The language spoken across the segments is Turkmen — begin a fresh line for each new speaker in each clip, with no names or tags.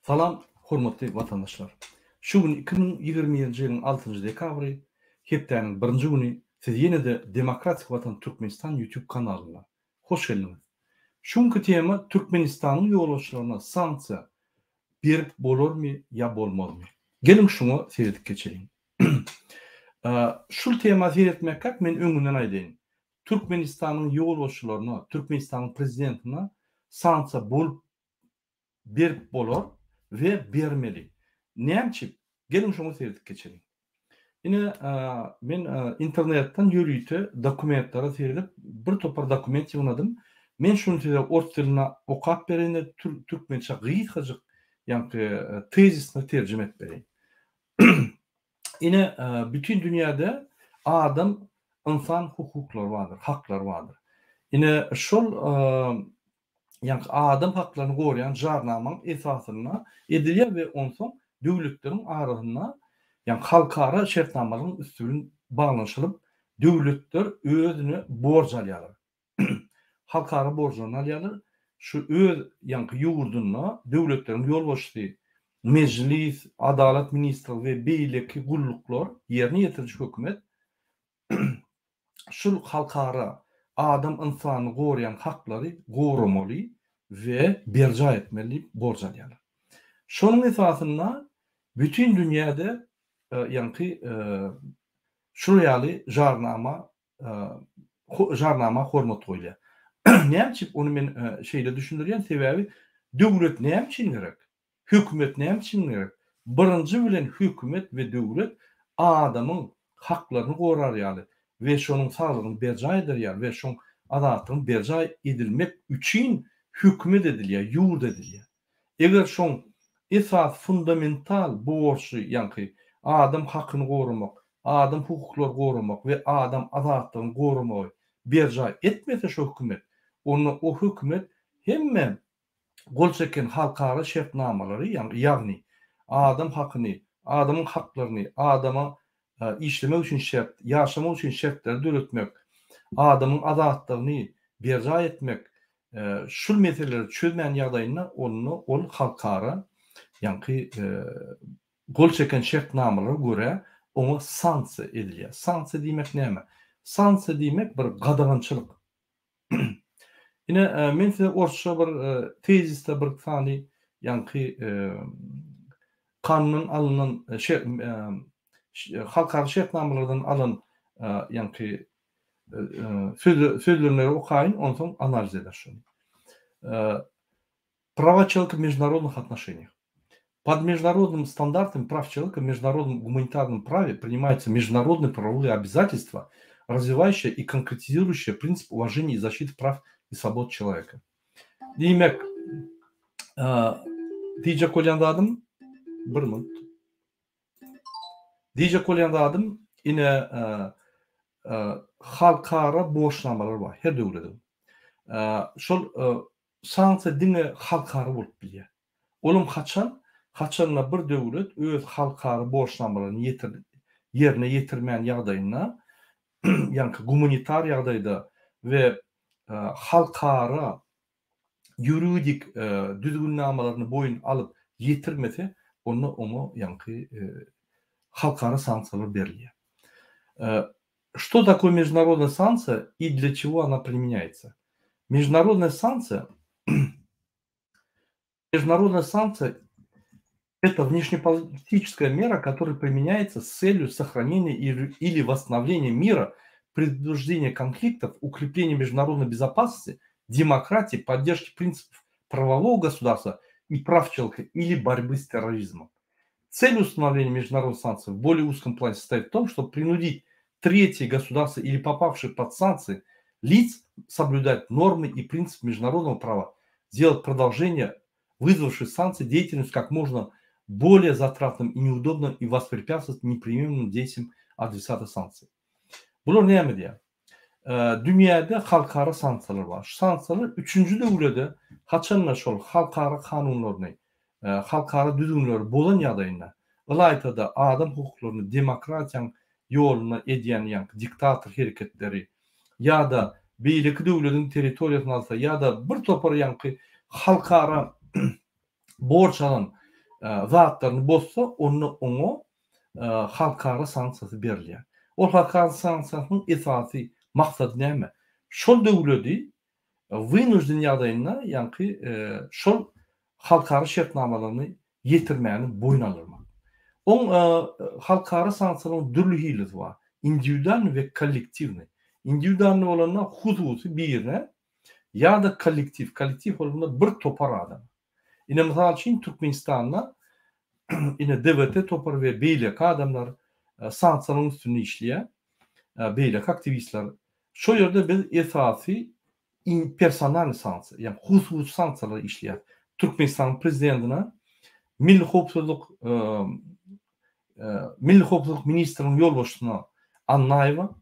Salam hormatly watandaşlar! Şu gün 2021-nji ýylyň altynjy dekabry, hepdäniň birinji güni siz ýene-de Demokratik Watan Türkmenistan YouTube kanalyna hoş geldiňiz. Şu günki tema Türkmenistanyň ýolbaşçylaryna sanksiýa berip bolarmy ýa bolmazmy? Geliň şuňa seredip geçeliň. Şul tema seretmekkäk men öňünden aýdaýyn. Türkmenistanyň ýolbaşçylaryna, Türkmenistanyň prezidentine sanksiýa bolup berip bolar we bermeli. Näme üçin? Geliň şoňa seredip geçeliň. Ine, men internetden ýörite dokumentlere seredip, bir topar dokument ýygnadym. Men şuny size ors dilinde okap bereýin-de, türkmençe gysgajyk, ýaňky tezisini terjime edip bereýin. Ine, bütin dünýäde adam, ynsan hukuklary bardyr, haklary bardyr. Ine, şol ýagny adam haklaryny goraýan jarnamaň esasynda edilýär we onsoň döwletleriň arasynda ýagny halkara şertnamalaryň üsti bilen baglanyşylyp döwletler özüne borç alýarlar. Halkara borçlaryny alýarlar. Şu öz ýagny ýurdunda döwletleriň ýolbaşçysy, mejlis, adalat ministrligi we beýleki gulluklar, ýerine ýetiriji hökümet şul halkara adam ynsanyny goraýan haklary goramaly we berjaý etmeli diýip borç alýarlar. Şonuň esasynda bütin dünýäde ýaňky şul ýaly jarnama jarnama hormat goýulýar. Näme üçin ony men şeýle düşündirýän sebäbi döwlet näme üçin gerek? Hökümet näme üçin gerek? Birinji bilen hökümet we döwlet adamyň haklaryny gorar ýaly we şonuň saglygyny berjaý eder ýaly we şoň azatlygyny berjaý edilmek üçin hökümet edilýär, ýurt edilýär. Eger şoň esasy fundamental borçy ýaňky adam hakyny goramak, adam hukuklary goramak we adam azatlygyny goramagy berjaý etmese şo hökümet, onda o hökümet hemme gol çeken halkara şertnamalary, ýagny adam hakyny, adamyň haklaryny, adama işlemek üçin şert, ýaşamak üçin şertleri döretmek, adamyň azatlygyny berjaý etmek, şul meseleleri çözmän ýagdaýynda onda ol halkara, ýaňky gol çeken şertnamalara görä oňa sanksiýa edilýär. Sanksiýa diýmek näme? Sanksiýa diýmek bir gadagançylyk. Ine, men size orsça bir tezisde bir sany ýaňky kanundan alnan halkara şertnamalardan alan ýaňky sözlemleri okaýyn, onsoň analiz eder şony. Права человека в международных отношениях. Под международным стандартом прав человека в международном гуманитарном праве принимаются международные правовые обязательства, развивающие и конкретизирующие принцип уважения и защиты прав и свобод человека. Diýmek, diýjek bolýan zadym, bir minut. Diýjek bolýan zadym, ine, halkara borçnamalar bar her döwlediň. Şol sanksiýa diňe halkara bolup bilýär. Olam haçan? Haçanda bir döwlet öz halkara borçnamalaryny ýetir ýerine ýetirmän ýagdaýynda, ýaňky gumanitar ýagdaýda we halkara ýuridik düzgünnamalaryny boýun alyp ýetirmese, onda oňa ýaňky halkara sanksiýalar berilýär. Что такое международная санкция и для чего она применяется? Международная санкция Международная санкция – это внешнеполитическая мера, которая применяется с целью сохранения или восстановления мира, предупреждения конфликтов, укрепления международной безопасности, демократии, поддержки принципов правового государства и прав человека или борьбы с терроризмом. Цель установления международных санкций в более узком плане состоит в том, чтобы принудить третьи государства или попавшие под санкции лиц соблюдать нормы и принципы международного права, сделать продолжение вызвавшей санкции деятельность как можно более затратным и неудобным и воспрепятствовать неприемлемым действиям адресата санкций. Bular näme diýýär? Dünýäde halkara sanksiýalar bar. Şu sanksiýalar üçünji döwlede haçanda şol halkara kanunlaryny, halkara düzgünleri bozan ýagdaýynda, ylaýta-da adam hukuklaryny demokratiýaň ýolunda edýän ýaňky diktator hereketleri ýa-da beýleki döwlediň territoriýasyny alsa ýa-da bir topar ýaňky halkara borç alan. zatlaryny bozsa, onda oňa halkara sanksiýasy berilýär. Ol halkara sanksiýasynyň esasy maksady näme? Şol döwledi wynužden ýagdaýynda, ýaňky şol halkara şertnamalaryny ýetirmäni boýun aldyrmak. Oň halkara sanksiýalaryň dürli hilisi bar. Indiwidualnyý we kollektiwnyý. Indiwidualnyý bolanda hususy birine ýa-da kollektiw, kollektiw bolanda bir topar adam. Ine mysal üçin Türkmenistanda ine DWT topary we beýleki adamlar sanksiýalaryň üstünde işleýär. Beýleki aktiwistler. Şo ýerde biz esasy personalnyý sanksiýa, ýagny hususy sanksiýalar işleýär. Türkmenistanyň prezidentine Milli howpsuzlyk Milli howpsuzlyk ministriniň ýolbaşçysyna Annaýewa,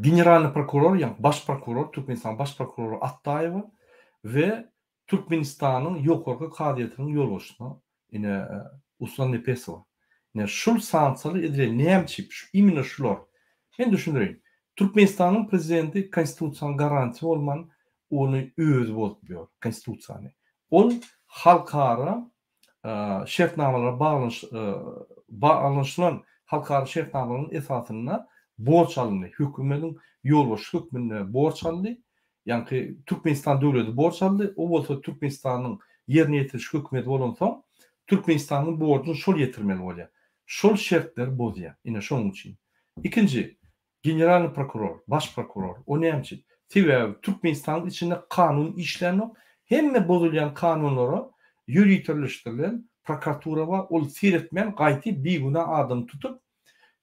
Generalnyý prokuror, ýagny baş prokuror, Türkmenistanyň baş prokurory Atdaýewa we Türkmenistanyň Ýokarky kazyýetiniň ýolbaşçysyna ine Uslan Nepesowa. Ine şul sanksiýalar edilen näme üçin şu imенно şular. Men düşündireýin. Türkmenistanyň prezidenti konstitusiýanyň garantiýa bolman ony özi bozup ýör konstitusiýany. Ol halkara şertnamalara baglanyş baglanyşylan halkara şertnamalaryň esasynda borç alyndy. Hökümediň ýolbaşçysy hökmünde borç aldy. Ýaňky Türkmenistan döwleti borç aldy. O bolsa Türkmenistanyň ýerine ýetiriş hökümeti bolansoň, Türkmenistanyň borjuny şol ýetirmeli bolýar. Şol şertleri bozýar. Ine şonuň üçin. Ikinji, Generalnyý prokuror, baş prokuror, o näme üçin? Sebäbi Türkmenistanyň içinde kanun işlänok, hemme bozulýan kanunlara ýöriteleşdirilen prokuratura bar, ol seretmän gaýty bigünä adamy tutup,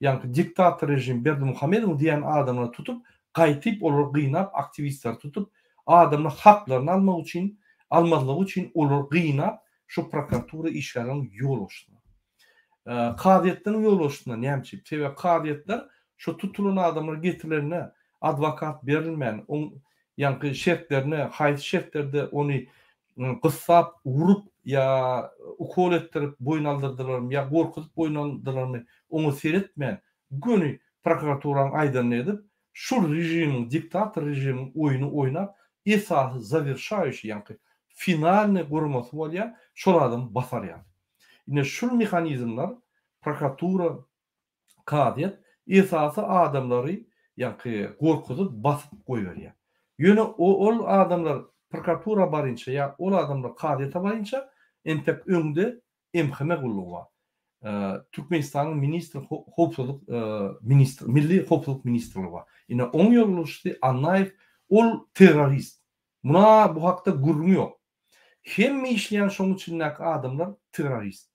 ýaňky diktator režim Berdimuhamedowyň diýen adamlary tutup, gaýtyp olary gynap, aktiwistleri tutup, adamlar haklaryny almak üçin, almazlygy üçin olary gynap, şu prokuratura işgärleriniň ýolbaşçysyna. Kazyýetleriň ýolbaşçysyna näme üçin? Sebäbi kazyýetler şo tutulan adamlar getirilende adwokat berilmän, oň ýaňky şertlerine, haýsy şertlerde ony gyssap, urup ýa ukol etdirip boýun aldyrdylarmy ýa gorkuzyp boýun aldylarmy, oňa seretmän, göni prokuraturanyň aýdanyny edip, şul režimiň, diktator režimiň oýuny oýnap, esasy zawerşaýuşi, ýaňky finalnyý guramasy bolýar, şol adamy basarýar. Ine şul mehanizmler prokuratura, kazyýet esasy adamlary ýaňky gorkuzyp basyp goýberýär. Ýöne ol adamlar prokuratura barynça ýa ol adamlar kazyýete barynça entek öňde MHM gullugy bar. Türkmenistanyň ministr howpsuzlyk ministr milli howpsuzlyk ministrligi bar. Ine oň ýolbaşçysy Annaýew ol terrorist. Muna bu hakda gürrüň ýok. Hemme işleýän şoň içindäki adamlar terrorist.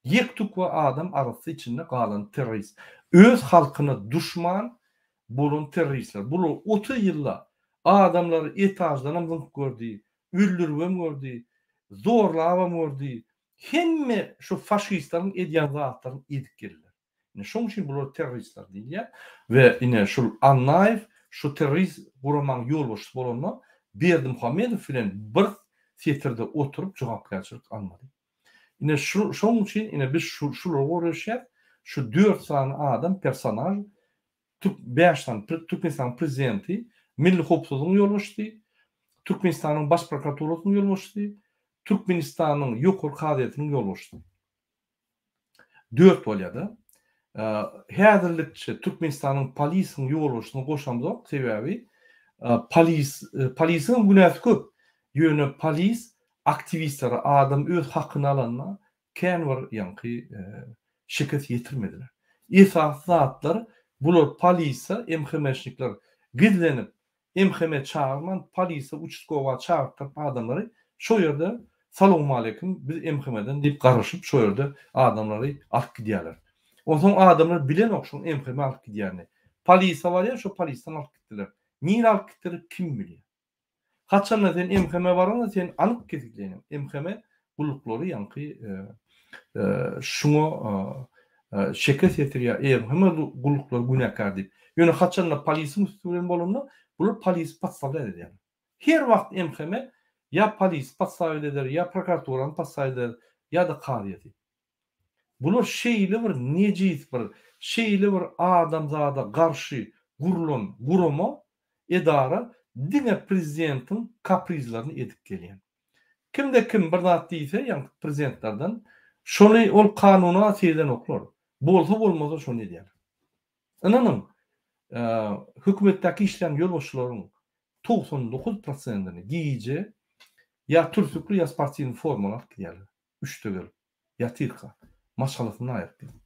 Ýek-tük we adam arasy içinde galan terrorist. Öz halkyna duşman bolan terroristler. Bular 30 ýylda adamlary etaždanam zyňyp gördi, öldüribem gördi, zorlabam gördi. Hemme şu faşistleriň edýän zatlaryny edip geldiler. Ine şoň üçin bular terroristler diýilýär we ine şul Annaýew şu terrorist guramaň ýolbaşçysy bolanda Berdimuhamedow bilen bir setirde oturyp jogapkärçilik almady. Ine şu şoň üçin ine biz şu şulary goraşýas. Şu dört sany adam personaž türk bäş sany Türkmenistanyň prezidenti, Milli howpsuzlygyň ýolbaşçysy, Türkmenistanyň Baş prokuraturasynyň ýolbaşçysy, Türkmenistanyň Ýokary kazyýetiniň ýolbaşçysy. Dört bolýada. Häzirlikçe Türkmenistanyň polisiň ýolbaşçysyny goşamzok, sebäbi polis polisiň hem günäsi köp. Ýöne polis aktiwistlere adam öz hakyny alanda kän bir ýaňky şikes ýetirmediler. Esasy zatlar bular polise MHM-şnikler gizlenip MHM çagyrman polise uçastkowa çagyrtdyryp adamlary şo ýerde salowmaleýkim biz MHM-den diýip garaşyp şo ýerde adamlary alyp gidýärler. Onsoň adamlar bilenok şoň MHM alyp gidýänini. Polise barýar şo polisden alyp gitdiler. Nirä alyp gitdiler kim bilýär. Haçanda sen MHM baraňda sen anyk kesgitlenýäň. MHM gulluklary ýaňky şuňa şekes ýetirýär, MHM gulluklary günäkär diýip. Ýöne haçanda polisiň üsti bilen bolanda bular polisi podstawlýat edýärler. Her wagt MHM ýa polisi podstawit eder, ýa prokuraturany podstawit eder, ýa-da kazyýeti. Bular şeýle bir nejis bir, şeýle bir adamzada garşy gurlan gurama, edara diňe prezidentiň kaprizlerini edip gelýän. Kimde kim bir zat diýse ýaňky prezidentlerden şony ol kanuna seredenoklar. Bolsa bolmasa şony edýärler. Ynanyň, hökümetdäki işleýän ýolbaşçylaryň 99 prosentini gije ýa türsükli ýa sportiwnyý formaly alyp gidýärler. Üçde gelip, ýatyrka, maşgalasyndan aýryp gidip.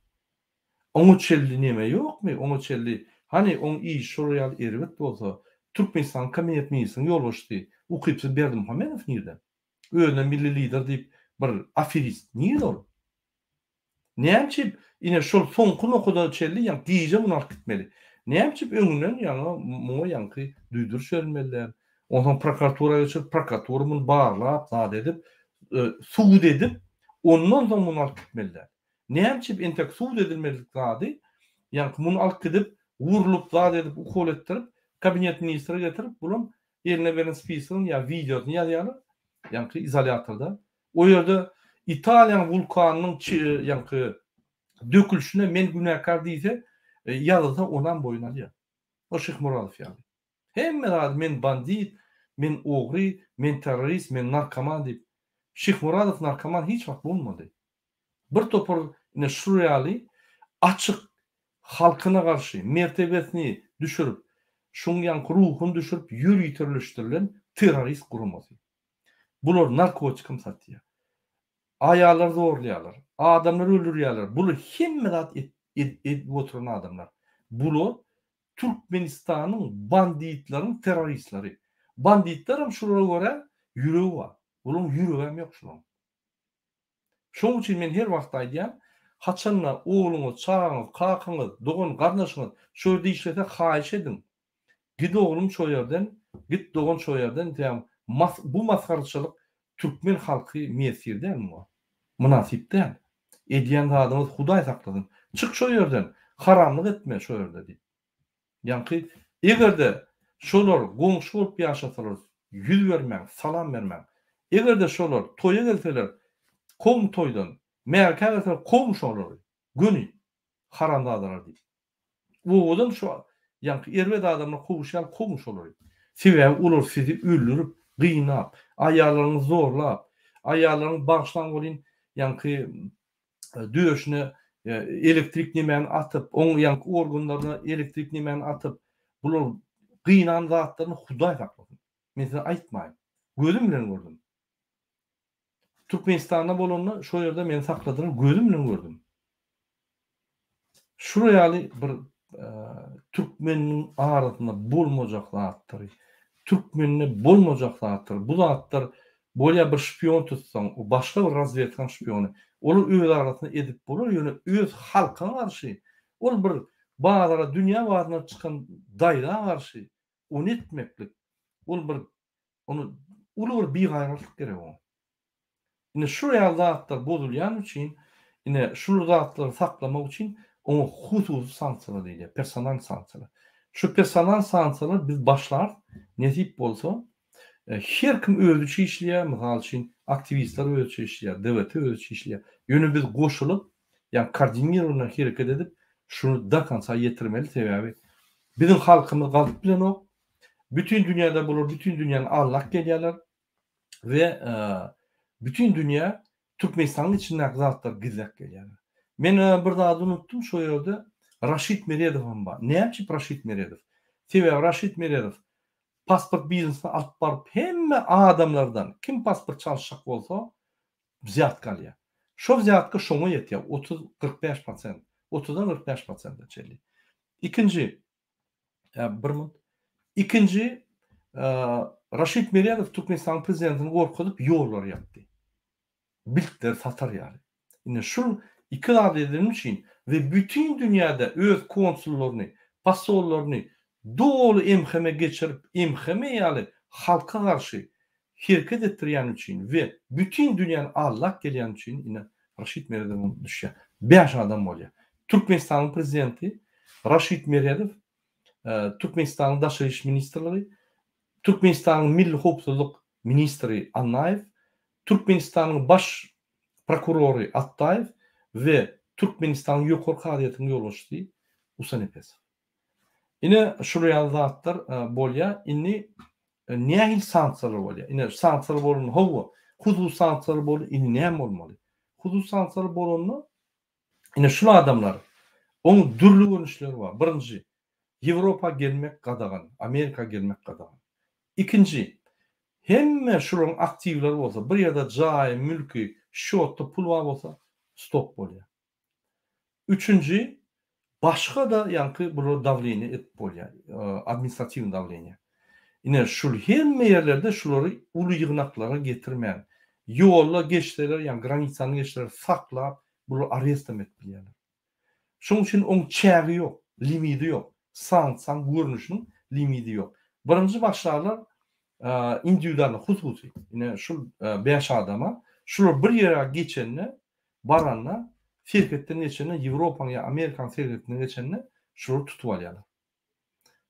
Oňa çenli neme ýokmy? Oňa çenli, hany, oň işi şolar ýaly erbet bolsa, Türkmenistanyň Kabinet ministriniň ýolbaşçysy ukypsyz Berdimuhamedow nirde? Özüne milli lider diýip bir aferist nirde ol? Näme üçin ine şol soňky nokada çenli ýaňky gije muny alyp gitmeli? Näme üçin öňünden ýaňy muňa ýaňky duýduryş berilmeli däl? Onsoň prokuratura geçirip, prokuratura muny barlap, zat edip, sud edip, ondan soň muny alyp gitmeli däl. Näme üçin entek sud edilmedik zady ýaňky muny alyp gidip, wurlup, zat edip, ukol etdirip, kabinet ministre getirip, bulam eline beren spisogyny ýa wideosyny ýazýarlar, ýaňky izolýatorda. O ýerde Italiýanyň wulkanynyň ýaňky dökülişine men günäkär diýse, ýazylsa onam boýun alýar. O Şyhmuradow ýaly. Hemme zady men bandit, men ogry, men terrorist, men narkoman diýip. Şyhmuradow narkoman hiç wagt bolmady. Bir topar ine şular ýaly açyk halkyna garşy mertebesini düşürip, şuň ýaňky ruhuny düşürip ýöriteleşdirilen terrorist guramasy. Bular narkotikam satýar. Aýallary zorlaýarlar. Adamlary öldürýärler. Bular hemme zat edip oturan adamlar. Bular Türkmenistanyň banditleriň terroristleri. Banditlerem şulara görä ýüregi bar. Bularyň ýüregem ýok şularyň. Şoň üçin men her wagt aýdýan, haçanda ogluňyz, çagaňyz, kakaňyz, dogan, garyndaşyňyz şo ýerde işlese haýyş ediň. Git oglum şo ýerden, git dogan şo ýerden diýýän. Bu masgaraçylyk türkmen halky miýesser däl muňa. Mynasyp däl. Edýän zadyňyz Hudaý saklasyn. Çyk şo ýerden, haramlyk etme şo ýerde diýip. Ýaňky eger-de şolar goňşy bolup ýaşasalar ýüz bermäň, salam bermäň. Eger-de şolar toýa gelseler kowuň toýdan, märkä gelseler kowuň şolary. Göni. Haramzadalar diýip. Owadan şu ýaňky erbet adamlar kowuşy ýaly kowuň şolary. Sebäbi olar sizi öldürip, gynap, aýallaryňyzy zorlap, aýallaryňyzy bagyşlaň welin ýaňky döşüne elektrik nemäni atyp, oň ýaňky organlaryna elektrik nemäni atyp, bular gynan zatlaryny Hudaý saklasyn. Men size aýtmaýyn. Gözüm bilen gördüm. Türkmenistanda bolanda şo ýerde meni sakladylar, gözüm bilen gördüm. Şular ýaly bir türkmeniniň arasynda bolmajak zatlary, türkmende bolmajak zatlar, bu zatlar bolýar bir şpion tutsaň, o başga bir razwedkaň şpiony, olar öz arasynda edip bolar, ýöne öz halkyňa garşy, ol bir bazara, dünýä bazaryna çykan daýza garşy ony etmeklik, ol bir Ony uly bir bigaýratlyk gerek oňa. Ine şu ýaly zatlar bozulýany üçin, ine şul zatlary saklamak üçin oňa hususy sanksiýalar diýilýär, personal sanksiýalar. Şu personal sanksiýalar biz başlarys, nesip bolsa, her kim özüçe işleýär, mysal üçin, aktiwistler özüçe işleýär, DWT özüçe işleýär. Ýöne biz goşulyp, ýagny koordinirowanyý hereket edip, şuny do konca ýetirmeli, sebäbi biziň halkymyz galyp bilenok, Bütin dünýäde bular bütin dünýäni aldap gelýärler we bütin dünýä Türkmenistanyň içindäki zatlary gizläp gelýärler. Men bir zady unutdym şo ýerde Raşid Meredow hem bar. Näme üçin Raşid Meredow? Sebäbi Raşid Meredow pasport biznesini alyp baryp hemme adamlardan kim pasport çalyşjak bolsa wzýatka alýar. Şo wzýatka şoňa ýetýär 30 45 prosent. 30-dan 45 prosente çenli. Ikinji Bir minut. Ikinji, Raşid Meredow Türkmenistanyň prezidentini gorkuzyp ýollary ýapdy. Biltleri satar ýaly. Indi şul iki zady edeni üçin we bütin dünýäde öz konsullaryny, posollaryny doly MHM geçirip, MHM ýaly halka garşy hereket etdirýäni üçin we bütin dünýäni aldap gelýäni üçin ine Raşid Meredowyň düşýär. Bäş adam bolýar. Türkmenistanyň prezidenti Raşid Meredow, Türkmenistanyň Daşary iş ministrligi, Türkmenistanyň Milli howpsuzlyk ministri Annaýew, Türkmenistanyň baş prokurory Atdaýew we Türkmenistanyň Ýokary kazyýetiniň ýolbaşçysy Usanepesow. Ine şular ýaly zatlar bolýar. Indi nähili sanksiýalar bolýar? Ine sanksiýalar bolanda hawa, Hususy sanksiýalar boldy, indi näme bolmaly? Hususy sanksiýalar bolanda ine şul adamlar oň dürli görnüşleri bar. Birinji, Ýewropa gelmek gadagan, Amerika gelmek gadagan. Ikinji, hemme şularyň aktiwleri bolsa, bir ýerde jaýy, mülki, şýotda pul bar bolsa, stop bolýar. Üçünji, başga-da ýaňky bulara dawleniýe edip bolýar, administratiwnyý dawleniýe. Ine, şul hemme ýerlerde şulary uly ýygnaklara getirmän, ýolda geçseler, ýagny granisany geçseler saklap, bulary arestam edip bilýärler. Şonuň üçin oň çägi ýok, limidi ýok. Sanksiýaň görnüşiniň limidi ýok. Birinji başlarlar indiwidualnyý, hususy, ine şul bäş adama, şular bir ýere geçende, baranda, serhetden geçende, Ýewropanyň ýa Amerikanyň serhetinden geçende şulary tutup alýarlar.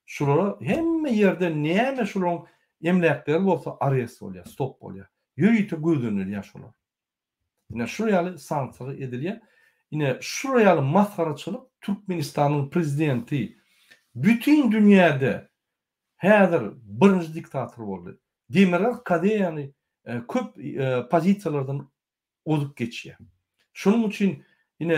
Şulara hemme ýerde näme şularyň emläkleri bolsa arest bolýar, stop bolýar. Ýörite gözlenilýär şolar. Ine şular ýaly sanksiýalar edilýär. Ine şular ýaly masgaraçylyk Türkmenistanyň prezidenti bütin dünýäde häzir birinji diktator boldy. Demirgazyk Koreýany köp pozisiýalardan ozup geçýär. Şonuň üçin ine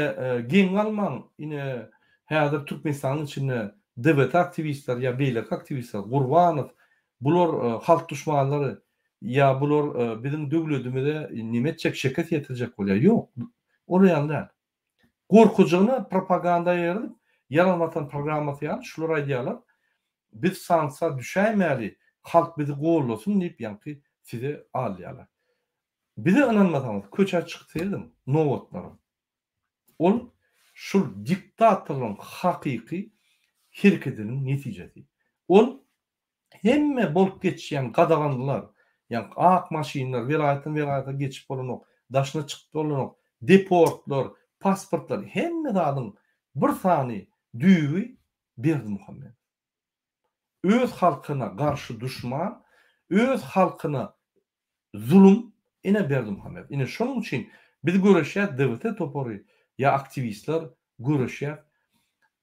geň galmaň ine häzir Türkmenistanyň içinde DWT aktiwistleri ýa beýleki aktiwistler Gurbanow bular halk duşmanlary Ýa bular biziň döwledimize neme etjek, şekes ýetirjek bolýar. Ýok, ol ýaly däl. Gorkujygyna propaganda ýerip, Ýalan watan programmasy ýaly şular aýdýarlar, biz sanksiýa düşäýmäli, halk bizi gollasyn diýip ýaňky size alýarlar. Bize ynanmasaňyz köçä çykyp serediň nobatlara. Ol şul diktatorlaryň hakyky herekediniň netijesi. Ol Hemme bolup geçýän gadaganlar, ýagny ak maşynlar welaýatdan welaýata geçip bolanok, daşyna çykyp bolanok, deportlar, pasportlar hemme zadyň bir sany düýbi Berdimuhamedow. Öz halkyna garşy duşman, öz halkyna Zulum ine Berdimuhamedow. Ine şonuň üçin biz göreşýäs DWT topary ýa aktiwistler göreşýäs.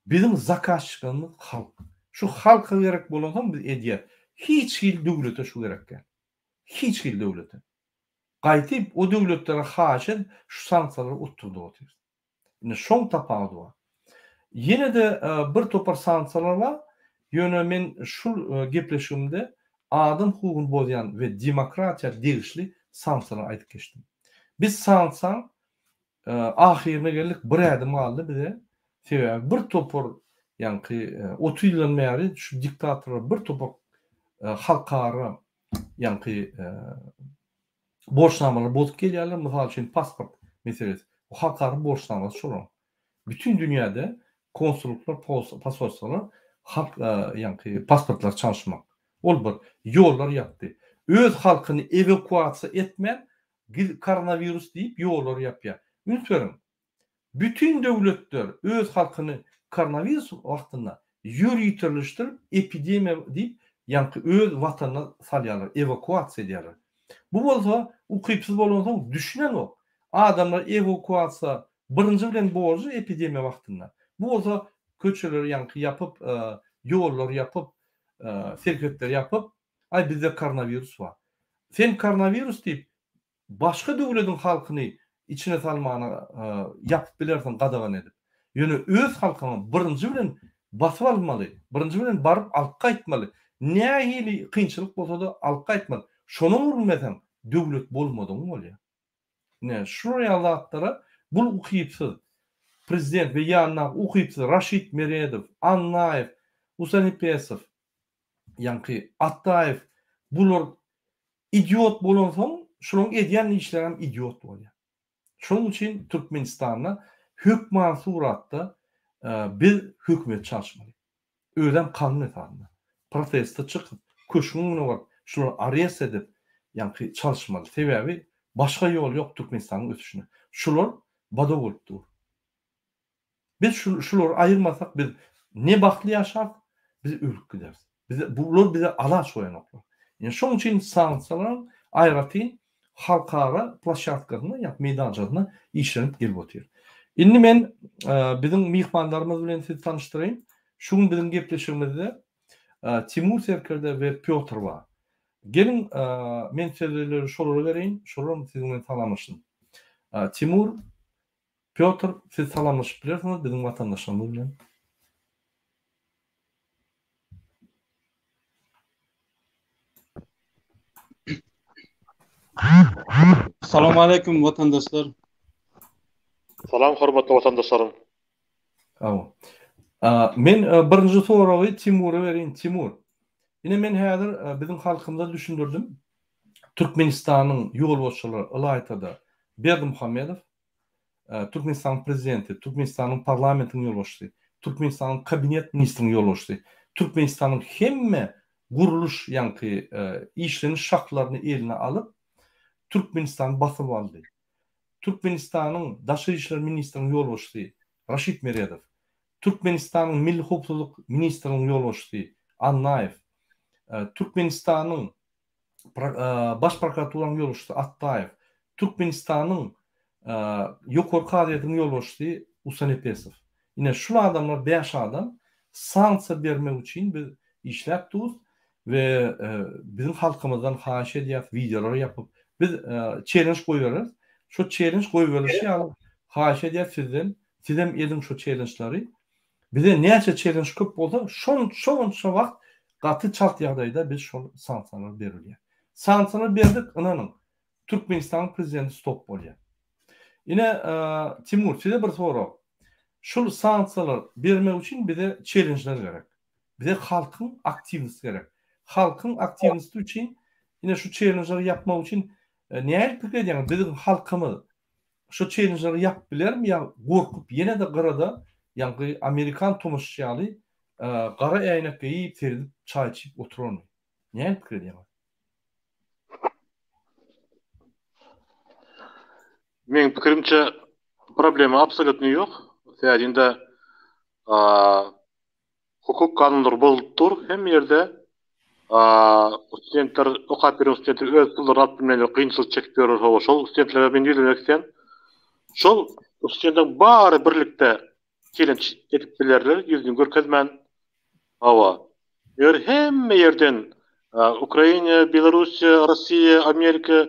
Biziň zakazçyklarymyz halk. Şu halka gerek bolansoň biz edýäs. Hiç hili döwlete şu gerek däl. Hiç hili döwlete. Gaýtyp o döwletlere haýyş edip şu sanksiýalary utdurdyp otyrys. Indi şoň tapawudy bar. Ýene-de bir topar sanksiýalar bar. Ýöne men şul gepleşigimde adam hukugyny bozýan we demokratiýa degişli sanksiýalary aýdyp geçdim. Biz sanksiýaň ahyryna geldik, bir ädim galdy bize. Sebäbi bir topar ýaňky 30 ýyldan bäri şu diktatorlar bir topar halkara ýaňky borçnamalary bozup gelýärler. Mysal üçin, pasport meselesi. Bu halkara borçnamasy şolaryň. Bütin dünýäde konsullyklar, posolstwalar halk ýaňky pasportlary çalyşmak. Ol bir. Ýollar ýapdy. Öz halkyny ewakuasiýa etmän, koronawirus diýip ýollary ýapýar. Üns beriň, Bütin döwletler öz halkyny koronawirus wagtynda ýöriteleşdirip epidemiýa diýip ýaňky öz watanyna salýarlar, ewakuasiýa edýärler. Bu bolsa ukypsyz bolansoň düşünenok. Adamlar ewakuasiýa birinji bilen borjy epidemiýa wagtynda. Bu bolsa köçeleri ýaňky ýapyp, ýollary ýapyp, serhetleri ýapyp, aý bizde koronawirus bar. Sen koronawirus diýip Başga döwlediň halkyny içine salmana ýapyp bilersiň gadagan edip. Ýöne öz halkyňy birinji bilen basyp almaly, birinji bilen baryp alyp gaýtmaly. Nähili kynçylyk bolsada alyp gaýtmaly. Şonam urunmeseň döwlet bolmadygyň bolýar. Ine şular ýaly zatlara bul ukypsyz prezident we ýanyndaky ukypsyz Raşid Meredow, Annaýew, Musanepesow, ýaňky Atdaýew bular Idiot bolansoň şulaň edýän işlerem idiot bolýar. Şonuň üçin Türkmenistanda hökman suratda biz hökümet çalyşmaly. Özem kanun esasynda. Proteste çykyp, köşgüň öňüne baryp, şulary arest edip, ýaňky çalyşmaly. Sebäbi başga ýol ýok Türkmenistanyň ösüşine. Şular bada bolup dur. Biz şulary aýyrmasak biz ne bagtly ýaşarys, biz ölüp gideris. Bize bular bize alaç goýanoklar. Ýani şonuň üçin sanksiýalaryň aýratyn halkara ploşadkasynda ýa meýdançasynda işlenip gelip otyr. Indi men biziň myhmanlarymyz bilen sizi tanyşdyraýyn. Şu gün biziň gepleşigimizde Timur Serkerde we Pýotr bar. Geliň, men sözleri şolara bereýin, şolaram siziň bilen salamlaşsyn. Timur, Pýotr, siz salamlaşyp bilersiňiz biziň watandaşlarymyz bilen.
Salam aleýkum watandaşlar.
Salam hormatly watandaşlarym.
Hawa. Men birinji soragy Timura bereýin. Timur, ine men häzir biziň halkymyza düşündirdim. Türkmenistanyň ýolbaşçylary ylaýta-da Berdimuhamedow, Türkmenistanyň prezidenti, Türkmenistanyň parlamentiniň ýolbaşçysy, Türkmenistanyň kabinet ministriniň ýolbaşçysy, Türkmenistanyň hemme gurluş ýaňky işleniş şahlaryny eline alyp, Türkmenistany basyp aldy. Türkmenistanyň Daşary işler ministriniň ýolbaşçysy Raşid Meredow, Türkmenistanyň Milli howpsuzlyk ministriniň ýolbaşçysy Annaýew, Türkmenistanyň Baş prokuraturanyň ýolbaşçysy Atdaýew, Türkmenistanyň Ýokary kazyýetiniň ýolbaşçysy Usanepesow. Ine, şul adamlar bäş adam sanksiýa bermek üçin biz işläp durus we biziň halkymyzdan haýyş edýäris wideolar ýapyp biz çellenj goýbereris. Şo çellenj goýberilişi ýaly haýyş edýäris sizden sizem ediň şo çellenjleri. Bize näçe çellenj köp bolsa şonça wagt gaty çalt ýagdaýda biz şol sanksiýalary berilýär. Sanksiýalary berdik ynanyň Türkmenistanyň prezidenti stop bolýar. Ine Timur size bir sorag. Şul sanksiýalar bermek üçin bize çellenjler gerek. Bize halkyň aktiwnosty gerek. Halkyň aktiwnosty üçin ine şu çellenjleri ýapmak üçin nähili pikir edýäňiz biziň halkymyz şu çellenjleri ýapyp bilermi ýa gorkup ýene-de gyrada ýaňky amerikan tomaşaçy ýaly gara äýnek geýip seredip çaý içip oturarmy? Nähili pikir edýäňiz?
Meň pikirimçe problema absolýutny ýok. Sebäbi indi hukuk kanunlary bozulyp dur hemme ýerde. Studentler okap ýören studentler öz pullaryny alyp bilmän kynçylyk çekip ýörler hawa şol studentlere men ýüzlenmek isleýän. Şol studentleriň bary birlikde çelenç edip bilerler ýüzüni görkezmän. Hawa. Eger hemme ýerden Ukraina, Belarussiýa, Rossiýa, Amerika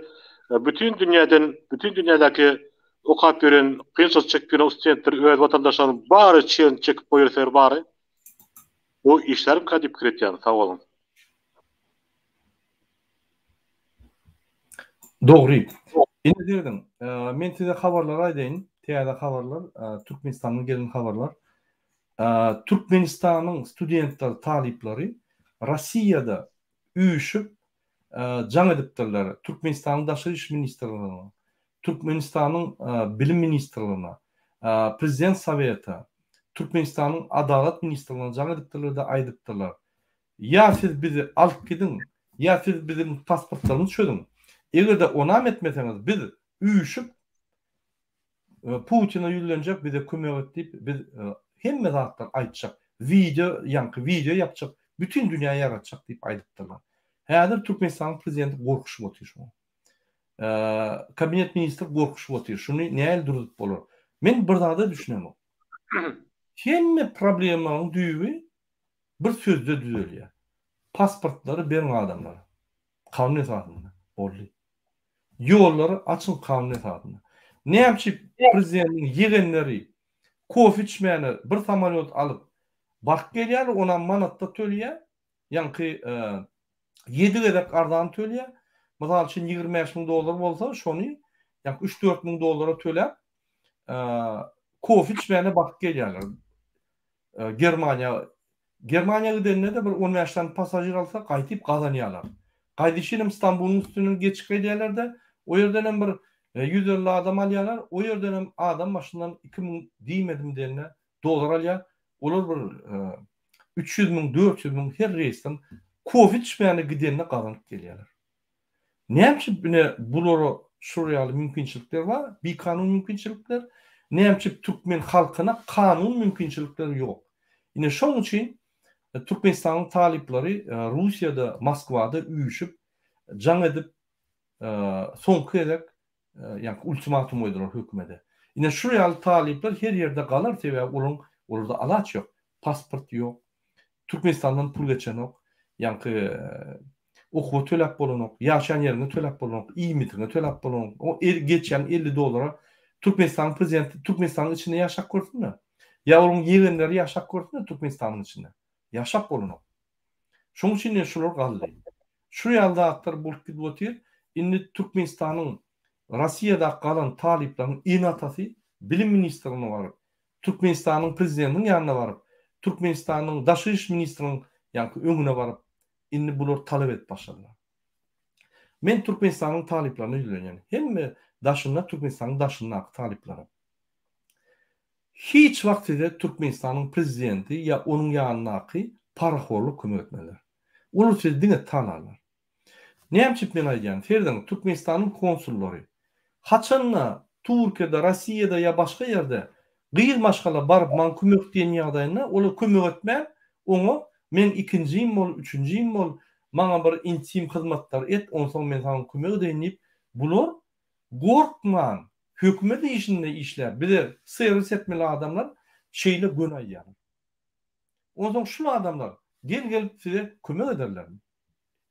bütin dünýäden, bütin dünýädäki okap ýören, kynçylyk çekip ýören studentler öz watandaşlarynyň bary çelenç çekip goýberseler bary bu işlärmika diýip pikir etýän. Sag boluň.
Dogry. Indi serediň, men size habarlary aýdaýyn, täze habarlar, Türkmenistandan gelen habarlar. Türkmenistanyň studentleri, talyplary Rossiýada üýşüp jaň edipdirler Türkmenistanyň Daşary iş ministrligine, Türkmenistanyň Bilim ministrligine, Prezident Sowete, Türkmenistanyň Adalat ministrligine jaň edipdirler-de aýdypdyrlar, Ýa siz bizi alyp gidiň, ýa siz biziň pasportlarymyzy çözüň. Eger-de onam etmeseňiz, biz üýşüp Putine ýüzlenjek, bize kömek et diýip, biz hemme zatlary aýtjak, wideo, ýaňky wideo ýapjak, bütin dünýä ýaratjak diýip aýdypdyrlar. Häzir Türkmenistanyň prezidenti gorkuşyp otyr şoňa. Kabinet ministri gorkuşyp otyr. Şuny nähili durzup bolar? Men bir zada düşünemok. Hemme problemanyň düýbi Bir sözde düzelýär. Pasportlary beriň adamlara. Kanun esasynda. Boldy. Ýollary açyň kanun esasynda. Näme üçin prezidentiň ýegenleri kofe içmäne bir samolýot alyp baryp gelýärler, onam manatda töleýär. Ýaňky ýedi gezek arzan töleýär. Mysal üçin 25 müň dollar bolsa, şony ýaňky üç-dört müň dollara töläp, kofe içmäne baryp gelýärler. Germaniýa Germaniýa gidende-de bir on bäş sany passažir alsa gaýtyp gazanýarlar. Gaýdyşynam Stambulyň üstünden geçip gelýärler-de, o ýerdenem bir 150 adam alýarlar, o ýerdenem adam başyndan 2000 diýmedim diýende dollar alýar. Olar bir 300 müň, 400 müň her reýsden kofe içmäne gidende gazanyp gelýärler. Näme üçin ine bulara şular ýaly mümkinçilikler bar, bikanun mümkinçilikler, näme üçin türkmen halkyna kanun mümkinçilikleri ýok? Ine şoň üçin Türkmenistanyň talyplary Russiýada, Moskwada üýşüp, jaň edip, soňky gezek ýaňky ultimatum goýdular hökümede. Ine şular ýaly talyplar her ýerde galar, sebäbi olaryň olarda alaç ýok, pasport ýok, Türkmenistandan pul geçenok, ýaňky. Okuwa töläp bolanok, ýaşaýan ýeriňe töläp bolanok, iýmitiňe töläp bolanok. O geçýän 50 dollara Türkmenistanyň prezidenti Türkmenistanyň içinde ýaşap görsün-de. Ýa olaryň ýegenleri ýaşap görsün-de Türkmenistanyň içinde. Ýaşap bolanok. Şonuň üçin ine şular galdy. Şu ýaly zatlar bolup gidip otyr. Indi Türkmenistanyň Rossiýadaky galan talyplaryň ene-atasy bilim ministrine baryp, Türkmenistanyň prezidentiniň ýanyna baryp, Türkmenistanyň daşary iş ministriniň ýaňky öňüne baryp, indi bular talap edip başladylar. Men Türkmenistanyň talyplaryna ýüzlenýän. Hemme daşynda Türkmenistanyň daşyndaky talyplara. Hiç wagt size Türkmenistanyň prezidenti ýa onuň ýanyndaky parahorlar kömek etmezler. Olar sizi diňe talarlar. Näme üçin men aýdýan, serediň, Türkmenistanyň konsullary haçanda Türkiýede, Rossiýada ýa başga ýerde gyz maşgala baryp maňa kömek diýen ýagdaýynda olar kömek etmän oňa meň ikinjim bol, üçünjim bol, maňa bir intim hyzmatlar et, onsoň men saňa kömek edeýin diýip, bular gorkman hökümet işinde işläp bize serwis etmeli adamlar şeýle göni aýdýarlar. Onsoň şul adamlar gel gelip size kömek ederlermi?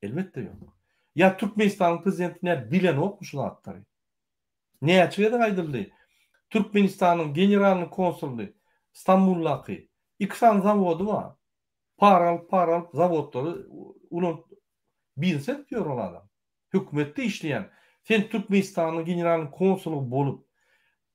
Elbetde ýok. Ýa Türkmenistanyň prezidenti nä bilenokmy şu zatlary? Näçe gezek aýdyldy. Türkmenistanyň generalnyý konsuly Stambuldaky iki sany zawody bar. Para alyp para alyp zawodlary ulanyp biznes edip ýör ol adam. Hökümetde işleýän sen Türkmenistanyň generalnyý konsuly bolup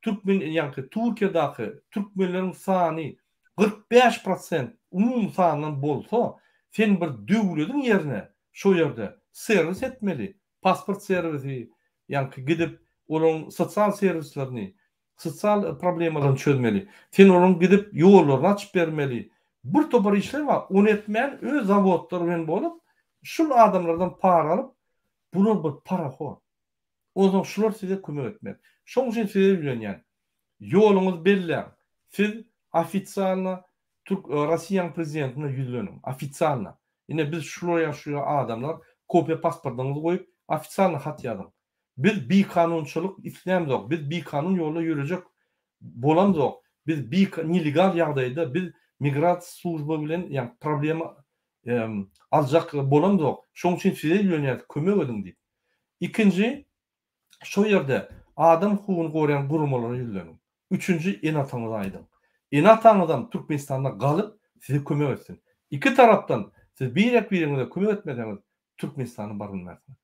Türkmen ýaňky Türkiýedaky türkmenleriň sany 45 prosent umumy sandan bolsa sen bir döwlediň ýerine şo ýerde serwis etmeli pasport serwisi ýaňky gidip olaryň sosial serwislerini sosial problemalaryny çözmeli sen olaryň gidip ýollaryny açyp bermeli bir topar işler bar ony etmän öz zawodlary bilen bolup şul adamlardan para alyp bular bir parahor Onsoň şular size kömek etmez. Şoň üçin size ýüzlenýän. Ýoluňyzy belläň. Siz ofitsialno Türk Rossiýanyň prezidentine ýüzleniň. Ofitsialno. Ine biz şular ýaly şu ýaly adamlar kopiýa pasportyňyzy goýup ofitsialno hat ýazyň. Biz bikanunçylyk islämzok. Biz bikanun ýolda ýörejek bolamzok. Biz bi nelegal ýagdaýda biz migrasiýa služba bilen ýa problema aljak bolamzok. Şoň üçin size ýüzlenýäs kömek ediň diýip. Ikinji, şo ýerde adam hukugyny goraýan guramalara ýüzleniň. Üçünji, ene-ataňyza aýdyň. Ene-ataňyzam Türkmenistanda galyp, size kömek etsin. Iki tarapdan siz birek-biriňize kömek etmeseňiz, Türkmenistana barylmersiňiz.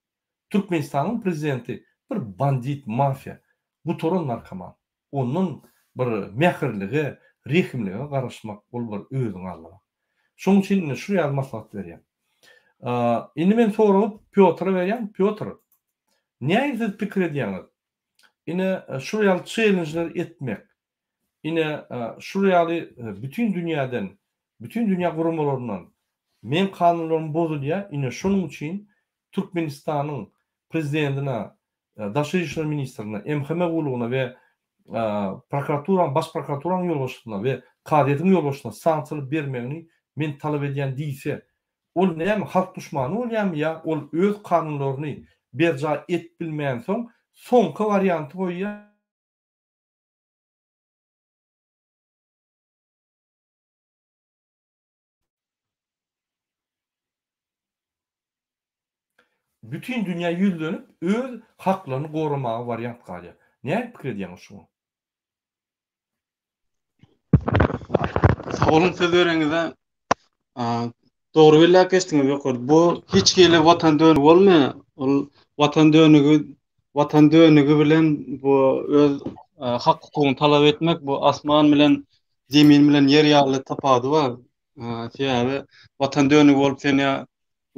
Türkmenistanyň prezidenti bir bandit, mafiýa, gutaran narkoman. Ondan bir mähirlige, rehimlige garaşmak ol bir özüňi aldamak. Şonuň üçin indi şu ýaly maslahat berýän. Indi men soragy Pýotra berýän. Pýotr, nähili siz pikir edýäňiz? Ine şu ýaly çellenjler etmek, ine şu ýaly bütin dünýäden, bütin dünýä guramalaryndan meň kanunlarym bozulýar, ine şonuň üçin Türkmenistanyň prezidentine Daşary işler ministrine, MHM gullugyna we prokuraturanyň, baş prokuraturanyň ýolbaşçysyna we kazyýetiň ýolbaşçysyna sanksiýalar bermegini men talap edýän diýse, ol näme halk duşmany bolýarmy ýa ol öz kanunlaryny berjaý edip bilmänsoň soňky warianty goýýar? Bütin dünýä ýüzlenip öz haklaryny goramaga wariant galýar. Näme pikir edýäňiz şuňa?
Sag boluň söz bereňize. Dogry belläp geçdiňiz ýokarda. Bu hiç hili watan dönügi bolmaýar. Ol watan dönügi watan dönügi bilen bu öz hak hukugyny talap etmek bu asman bilen zemin bilen ýer ýaly tapawudy bar. Sebäbi watan dönügi bolup sen ýa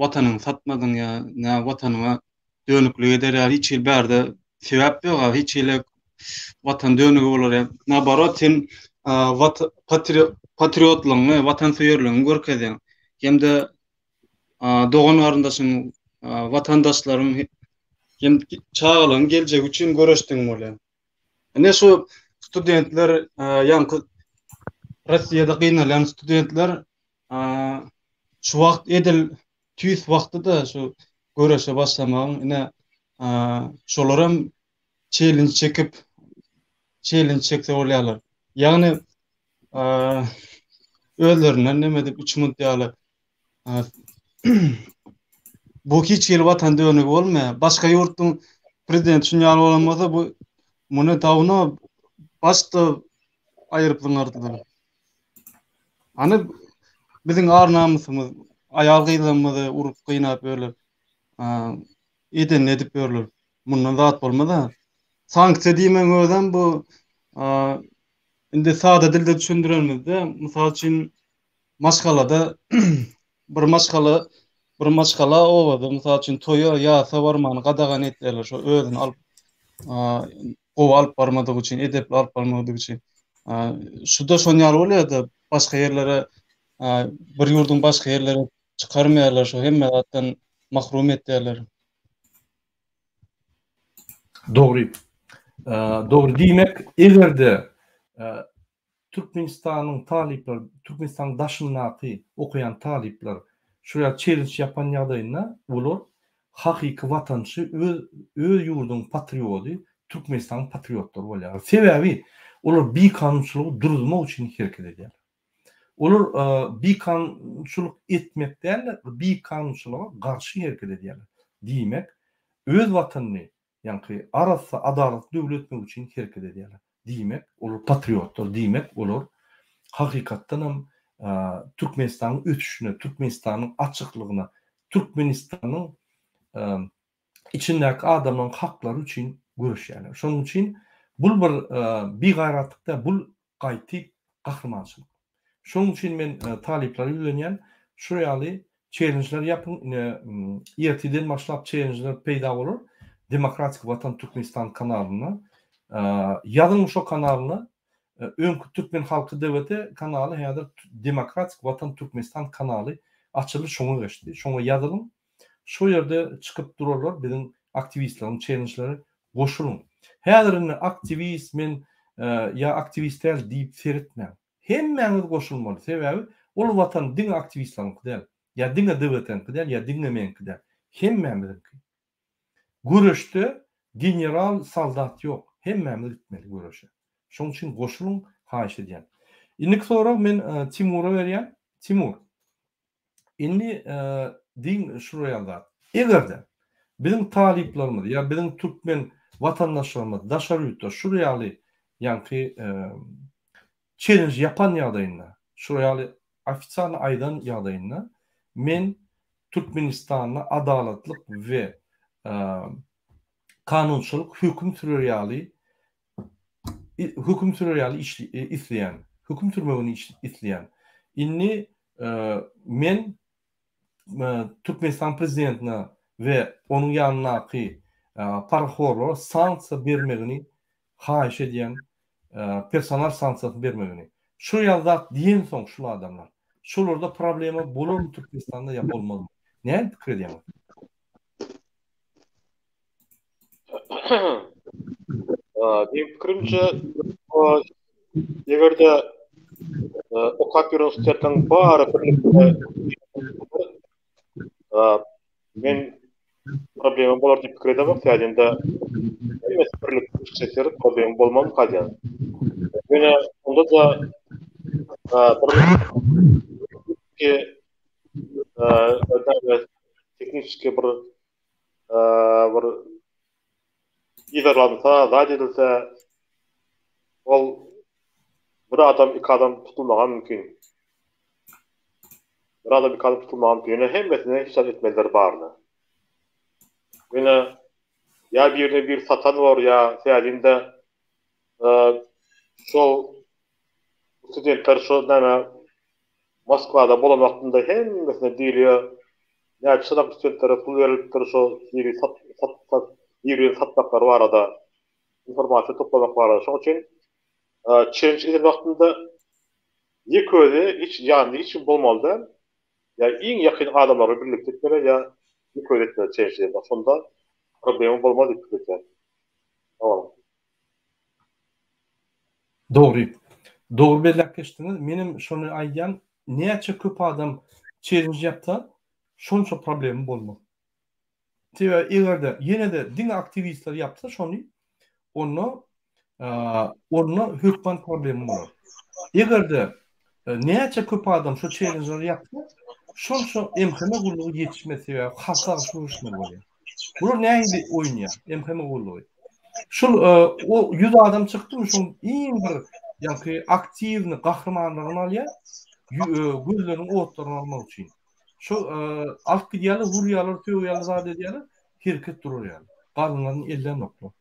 watanyňy satmadyň ýa nä watanyňa dönüklik eder ýaly hiç hili bärde sebäp ýok a hiç hili watan dönügi bolar ýa naborot sen patriotlygyňy watansöýerligiňi görkezýäň hem-de dogan garyndaşyň watandaşlaryň hem çagalaryň geljegi üçin göreşdigiň bolýar. Ine şu studentler ýaňky Rossiýada gynalýan studentler şu wagt edil tüýs wagty-da şu göreşe başlamagyň ine şolar hem çellenç çekip çellenç çekse bolýarlar. Ýagny özlerinden neme edip 3 munt ýaly. Bu hiç hili watan dönügi bolmaýar. Başga ýurtduň prezidenti şun ýaly bolan bolsa bu muny dawno başda aýyryp zyňardylar. Hany biziň ar-namysymyz, aýal-gyzlarymyzy urup gynap ýörler. Edenini edip ýörler. Mundan zat bolmaz-a. Sanksiýa diýmegiň özem bu indi sada dilde düşündirenimizde, mysal üçin maşgalada bir maşgala bir maşgala obada mysal üçin toýa ýasa barmany gadagan etýärler şo özüni alyp gowy alyp barmadygy üçin edepli alyp barmadygy üçin şuda şon ýaly bolýarda başga ýerlere bir ýurduň başga ýerlere çykarmaýarlar şo hemme zatdan mahrum etýärler.
Dogry. Dogry diýmek egerde Türkmenistanyň talyplary, Türkmenistanyň daşyndaky okaýan talyplar şu ýa çelinç ýapan ýagdaýynda olar hakyky watançy, öz öz ýurdunyň patriody, Türkmenistanyň patriotlary bolýarlar. Sebäbi olar bikanunçylygy duruzmak üçin hereket edýärler. Olar bikanunçylyk etmek däl-de, bikanunçylyga garşy hereket edýärler. Diýmek, öz watanyny Ýaňky arassa adalatly döwlet etmek üçin hereket edýärler. Diýmek, olar patriotlar, diýmek, olar hakykatdanam Türkmenistanyň ösüşine, Türkmenistanyň açyklygyna, Türkmenistanyň içindäki adamlaryň haklary üçin göreşýärler. Şonuň üçin bul bir bigaýratlyk däl, bul gaýty gahrymançylyk. Şonuň üçin men talyplara ýüzlenýän, şu ýaly çellenjler ýapyň, ine ertirden başlap çellenjler peýda bolar Demokratik Watan Türkmenistan kanalynda. Ýazyň şo kanalyna, öňki Türkmen Halky DWT kanaly häzir Demokratik Watan Türkmenistan kanaly açyldy şoňa geçdi. Şoňa ýazylyň. Şo ýerde çykyp durarlar biziň aktiwistleriň çellenjleri goşulyň. Häzir indi aktiwist men ýa aktiwist däl diýip seretmäň. Hemmäňiz goşulmaly. Sebäbi ol watan diňe aktiwistleriňki däl. Ýa diňe DWT-niňki däl, ýa diňe meňki däl. Hemmämiziňki. Göreşde general, soldat ýok. Hemmämiz gitmeli göreşe. Şoň üçin goşulyň haýyş edýän. Indiki sorag men Timura berýän. Timur. Indi diň şular ýaly zat. Eger-de biziň talyplarymyz ýa biziň türkmen watandaşlarymyz daşary ýurtda şular ýaly ýaňky çellenj ýapan ýagdaýynda, şular ýaly ofisialny aýdan ýagdaýynda men Türkmenistanda adalatlyk we kanunçylyk höküm sürer ýaly höküm sürer ýaly isleýän, höküm sürmegini isleýän. Indi men Türkmenistan prezidentine we onuň ýanyndaky parahorlara sanksiýa bermegini haýyş edýän, personal sanksiýasyny bermegini. Şu ýaly zat diýensoň şul adamlar, şolarda problema bolarmy Türkmenistanda ýa bolmazmy? Näme pikir edýäňiz?
Meň pikirimçe, eger-de okap ýören studentleriň bary birlikde men problema bolar diýip pikir edemok. Sebäbi hemmesi birlikde çykyş etseler problema bolmazmyka diýýän. Ýöne onda-da bir tehniki bir bir yzarlansa, zat edilse, ol bir adam, iki adam tutulmaga mümkin. Bir adam, iki adam tutulmaga mümkin. Ýöne hemmesine hiç zat etmelidir baryna. Ýöne ýa birine bir satan bor, ýa sebäbinde şol studentler şo näme Moskwada bolan wagtynda hemmesine diýilýär, näçe sadak studentlere pul berilipdir şo biri sat sat sat birini satmaklary barada informasiýa toplamak barada. Şonuň üçin çenç eden wagtynda ýeke özi hiç ýanynda hiç kim bolmaly däl. Ýa iň ýakyn adamlary birlikde etmeli ýa ýeke özi etmeli çenç edende. Şonda problema bolmaz diýip pikir etýän. Sag boluň.
Dogry. Dogry belläp geçdiňiz. Menem şony aýdýan, näçe köp adam çellenj ýapsa, şonça problema bolmaz. Sebäbi eger-de ýene-de diňe aktiwistler ýapsa şony, onda onda hökman problema bolar. Eger-de näçe köp adam şu çellenjleri ýapsa, Şol şo MHM gullugy ýetişmez sebäbi halka garşy göreşmeli bolýar. Bular nähili oýnaýar MHM gullugy? Şol o 100 adam çykdymy şoň iň bir ýaňky aktiwny gahrymanlaryny alýar gözleriniň otlaryny almak üçin. Şo alyp gidýärler, urýarlar, sögýärler, zat edýärler, hereket durar ýaly. Garynlaryny ellänoklar.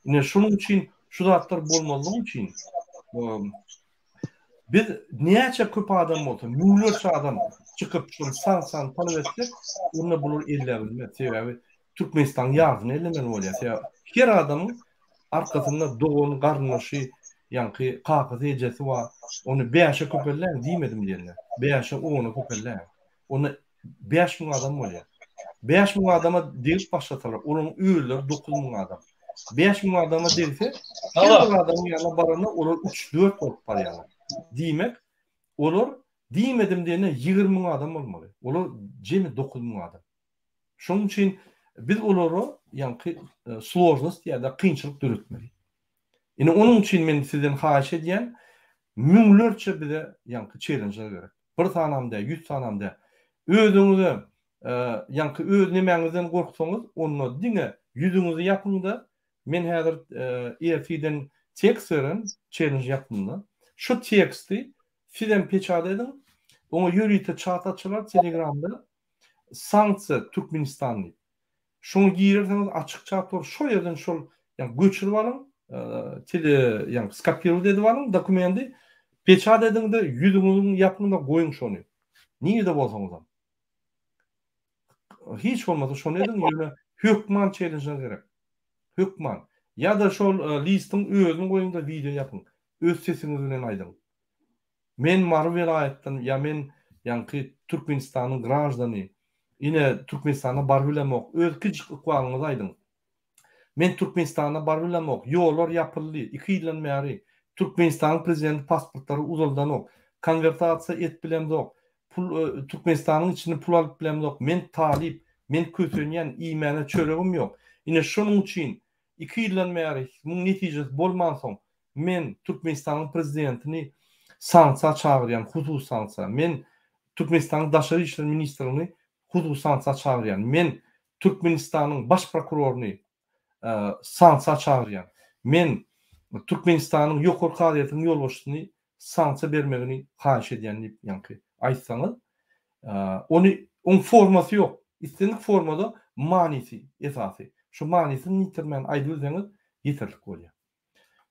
Ine şonuň üçin şu zatlar bolmazlygy üçin biz näçe köp adam bolsa, müňlerçe adam çykyp şol sanksiýany talap etsek, onda bular elläp bilmez. Sebäbi Türkmenistanyň ýarsyny ellemeli bolýar. Sebäbi her adamyň arkasynda dogany, garyndaşy, ýaňky kakasy, ejesi bar. Ony bäşe köpelläň diýmedim diýende. Bäşe, ona köpelläň. Onda 5000 adam bolýar. 5000 adama degip başlasalar, olaryň özleri 9000 adam. 5000 adama degse, her bir adamyň ýanyna baranda olar 3-4 bolup barýarlar. Diýmek, olar diýmedim diýende 20 müň adam bolmaly. Olar jemi 9000 adam. Şonuň üçin biz olara ýaňky složnost ýa-da kynçylyk döretmeli. Ine onuň üçin men sizden haýyş edýän, müňlerçe bize ýaňky çellenjler gerek. Bir sanam däl, ýüz sanam däl. Özüňize ýaňky öz nemäňizden gorksaňyz, onda diňe ýüzüňizi ýapyň-da, men häzir ertirden tekst beren, çellenj ýapdym-da. Şu teksti sizem peçat ediň, oňa ýörite çat açylar Telegramda, Sanksiýa Türkmenistan diýip. Şoňa girerseňiz açyk çat bor, şol ýerden şol ýa göçürip alyň, tele ýa skopirowat edip alyň dokumendi, peçat ediňde ýüzüňiziň ýapyňda goýuň şony. Nirede bolsaňyzam. Hiç bolmasa şony ediň, ýöne hökman çellenjler gerek. Hökman. Ýa-da şol listiň özüni goýuňda wideo ýapyň. Öz sesiňiz bilen aýdyň. Men Mary welaýatdan ýa men ýaňky Türkmenistanyň graždany ine Türkmenistana barybilemok öz kiçijik ykbalyňyzy aýdyň. Men Türkmenistana barybilemok ýollar ýapyldy iki ýyldan bäri Türkmenistanyň prezidenti pasportlary uzaldanok konwertasiýa et bilemzok pul Türkmenistanyň içinde pul alyp bilemzok men talyp men kösenýän iýmäne çöregim ýok ine şonuň üçin iki ýyldan bäri muň netijesi bolmansoň Men Türkmenistanyň prezidentini sanksiýa çagyrýan, hususy sanksiýa. Men Türkmenistanyň daşary işler ministrini hususy sanksiýa çagyrýan. Men Türkmenistanyň baş prokuroryny sanksiýa çagyrýan. Men Türkmenistanyň Ýokary kazyýetiniň ýolbaşçysyny sanksiýa bermegini haýyş edýän diýip ýaňky aýtsaňyz, ony oň formasy ýok. Islendik formada manysy esasy. Şu manysyny ýitirmän aýdybilseňiz ýeterlik bolýar.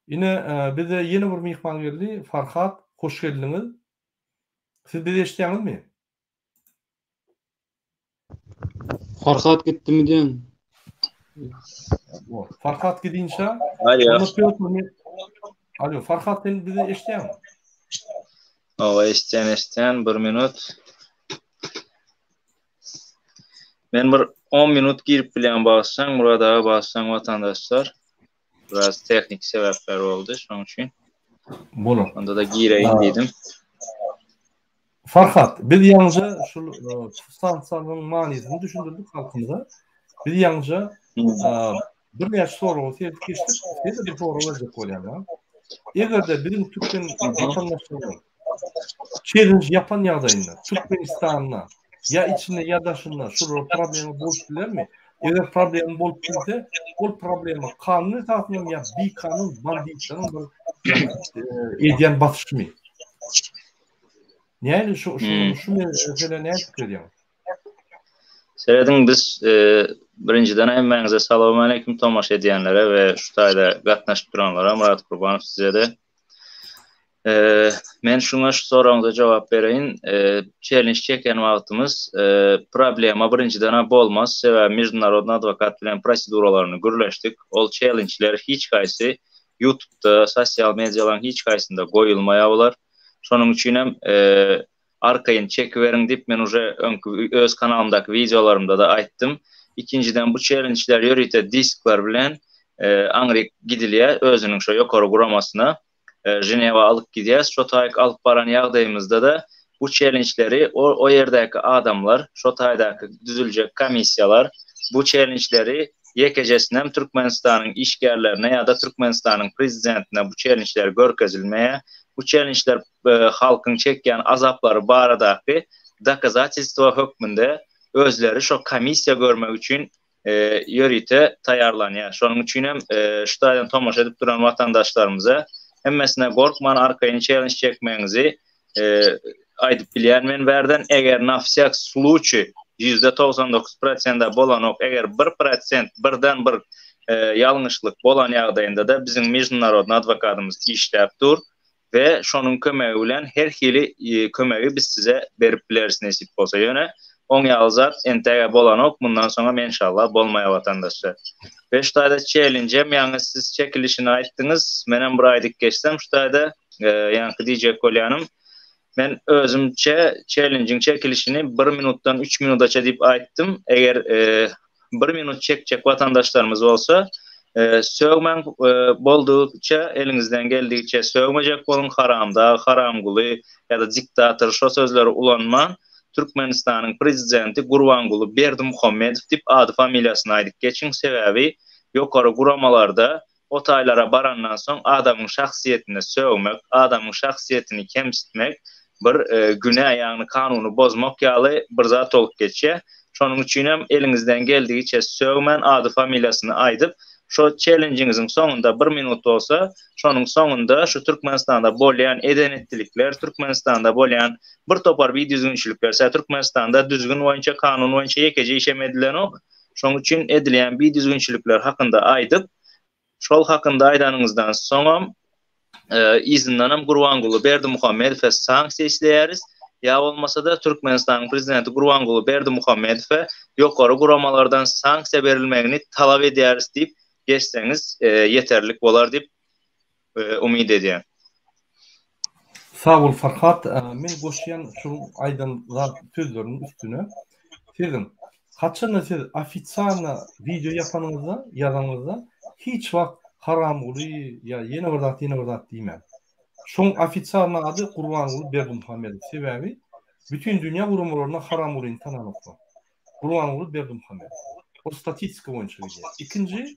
Ine, bize ýene bir myhman geldi. Farhat, hoş geldiňiz. Siz bizi eşidýäňizmi?
Farhat gitdimi diýen.
Farhat gidinçä,
Alo.
Alo, Farhat sen bizi eşidýäňmi?
Hawa, eşidýän, eşidýän. Bir minut. Men bir 10 minut girip bilýän bagyşlaň, Murad aga bagyşlaň watandaşlar. Biraz tehniki sebäpler boldy, şonuň üçin.
Bolar.
Onda da gireýin diýdim.
Farhat, biz ýaňja şul e, stansiýanyň manysyny düşündirdik halkymyza. Biz ýaňja e, birnäçe soragy serip geçdik. Size bir sorag berjek bolýan. Eger-de biziň türkmen watandaşlarymyz Çellenj ýapan ýagdaýynda Türkmenistanda ýa içinde ýa daşynda şular problema bolup bilermi? Eger problema bolup bilse, ol problema kanun esasynda ýa bikanun banditleriň bir edýän basyşymy? Näli şu şu hmm. şu mesele näme pikir edýäň?
Serediň biz e, birinjiden hemmäňize salam aleyküm tomaşa edýänlere we şu taýda gatnaşyp duranlara Murat Kurbanow size de Men şuňa şu soragyňyza jogap bereýin. Çellenj çeken wagtymyz problema birinjiden-ä bolmaz. Sebäbi mejdunarodnyý adwokat bilen proseduralaryny gürleşdik. Ol çellenjler hiç haýsy ýutubda, sosial medialaryň hiç haýsynda goýulmaýar bular. Şonuň üçinem arkaýyn çekiberiň diýip men uje öňki öz kanalymdaky wideolarymda-da aýtdym. Ikinjiden bu çellenjler ýörite diskler bilen aňryk gidilýär özüniň şo ýokary guramasyna. Ženewa alyp gidýäs. Şo taýyk alyp baran ýagdaýymyzda-da bu çellençleri o o ýerdäki adamlar, şo taýdaky düzüljek komissiýalar bu çellençleri ýekejesinem Türkmenistanyň işgärlerine ýa-da Türkmenistanyň prezidentine bu çellençler görkezilmeýär. Bu çellençler halkyň çekýän azaplary baradaky. dokazatelstwo hökmünde özleri şo komissiýa görmek üçin ýörite taýýarlanýar. Şonuň üçin hem şu taýdan tomaşa edip duran watandaşlarymyza hemmesine gorkman arkaýyn çellenj çekmegiňizi aýdyp bilýän men bärden eger na wsyak sluçi 99% prosenda bolanok eger bir prosent birden bir ýalňyşlyk bolan ýagdaýynda-da biziň meždunarodnyý adwokatymyz işläp dur we şonuň kömegi bilen her hili kömegi biz size berip bileris nesip bolsa ýöne oň ýaly zat entäge bolanok mundan soňam enşalla bolmaýa watandaşlar we şu taýda çellenjem ýaňy siz çekilişini aýtdyňyz menem bir aýdyp geçsem şu taýda ýaňky diýjek bolýanym men özümçe çellenjiň çekilişini bir minutdan üç minudaça diýip aýtdym eger bir minut çekjek watandaşlarymyz bolsa, sögmäň boldugyça eliňizden geldigiçe sögmejek boluň haramdag, haramguly ýa-da diktator şo sözleri ulanman Türkmenistanyň prezidenti Gurbanguly Berdimuhamedow diýip ady familiýasyny aýdyp geçiň sebäbi ýokary guramalarda O taýlara barandan soň adamyň şahsyýetine sögmek, adamyň şahsyýetini kemsitmek bir günä, ýagny kanuny bozmak ýaly bir zat bolup geçýär. Şonuň üçinem eliňizden geldigiçe sögmän ady-familiýasyny aýdyp, şo çellenjiňiziň soňunda bir minut bolsa, şonuň soňunda şu Türkmenistanda bolýan eden-etdilikler, Türkmenistanda bolýan bir topar bidüzgünçilikler, sebäbi Türkmenistanda düzgün boýunça, kanun boýunça ýekeje işem edilenok. Şoň üçin edilýän bidüzgünçilikler hakynda aýdyp, şol hakynda aýdanyňyzdan soňam, yzyndanam Gurbanguly Berdimuhamedowe sanksiýa isleýäris, ýa bolmasa-da Türkmenistanyň prezidenti Gurbanguly Berdimuhamedowe ýokary guramalardan sanksiýa berilmegini talap edýäris diýip geçseňiz ýeterlik bolar diýip umyt edýän.
Sag bol Farhat. Men goşýan şu aýdan zat sözleriniň üstüne. Siziň haçanda siz ofitsialno wideo ýapanyňyzda, ýazanyňyzda hiç wagt Haramguly ýa ýene bir zat ýene bir zat diýmäň. Şoň ofitsialno ady Gurbanguly Berdimuhamedow. Sebäbi bütin dünýä guramalarynda Haramgulyny tananoklar. Gurbanguly Berdimuhamedow. Ol statistika boýunça gidýär. Ikinji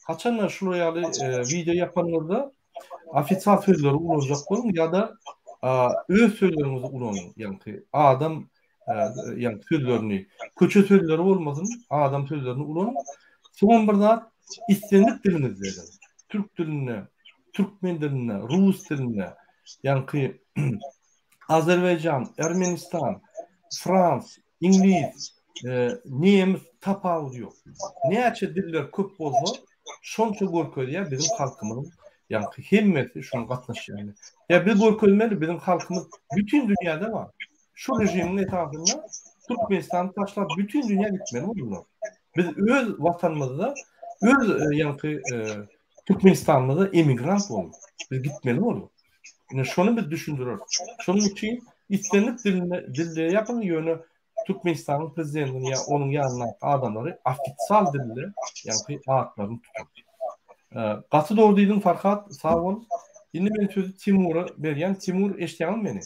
Haçanda şular ýaly wideo ýapanyňyzda ofisial sözleri ulanjak boluň ýa-da öz sözleriňizi ulanyň. Ýagny adam ýagny sözlerini, köçe sözleri bolmasyn, adam sözlerini ulanyň. Soňam bir zat, islendik diliňizde ediň. Türk dilinde, türkmen dilinde, rus dilinde, ýagny Azerbaýjan, Ermenistan, Frans, Iňlis, nemes tapawudy ýok. Näçe diller köp bolsa, şonça görkezýär biziň halkymyzyň ýaňky hemmesi şoňa gatnaşýany. Ýa biz görkezmeli biziň halkymyz bütin dünýäde bar. Şu režimiň esasynda Türkmenistany taşlap bütin dünýä gitmeli boldular. Biz öz watanymyzda öz ýaňky Türkmenistanymyzda emigrant bolduk. Biz gitmeli bolduk. Ine şony biz düşündireris. Şonuň üçin islendik dilinde dilde ýapyň, ýöne Türkmenistanyň prezidentini ýa onuň ýanyndaky adamlary ofisial dilde, ýagny atlaryny tutuň. Gaty dogry diýdiň Farhat, sag bol. Indi men sözi Timura berýän. Timur eşitýäňmi meni?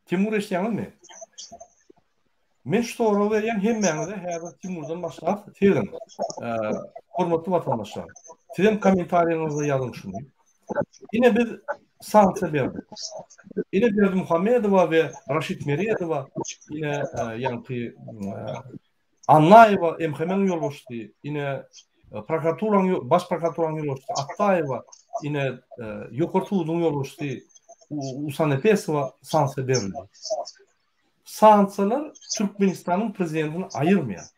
Timur eşitýäňizmi? Men şu soragy berýän hemmäňize häzir Timurdan başlap siziň hormatly watandaşlar. Sizem kommentariýaňyzda ýazyň şuny. Ine biz sanksiýa berdik. Ine Berdimuhamedowa we Raşid Meredowa ine ýaňky Annaýewa MHM-iň ýolbaşçysy, ine prokuraturanyň baş prokuraturanyň ýolbaşçysy Atdaýewa, ine Ýokary suduň ýolbaşçysy Usanepesowa sanksiýa berildi. Sanksiýalar Türkmenistanyň prezidentini aýyrmaýar.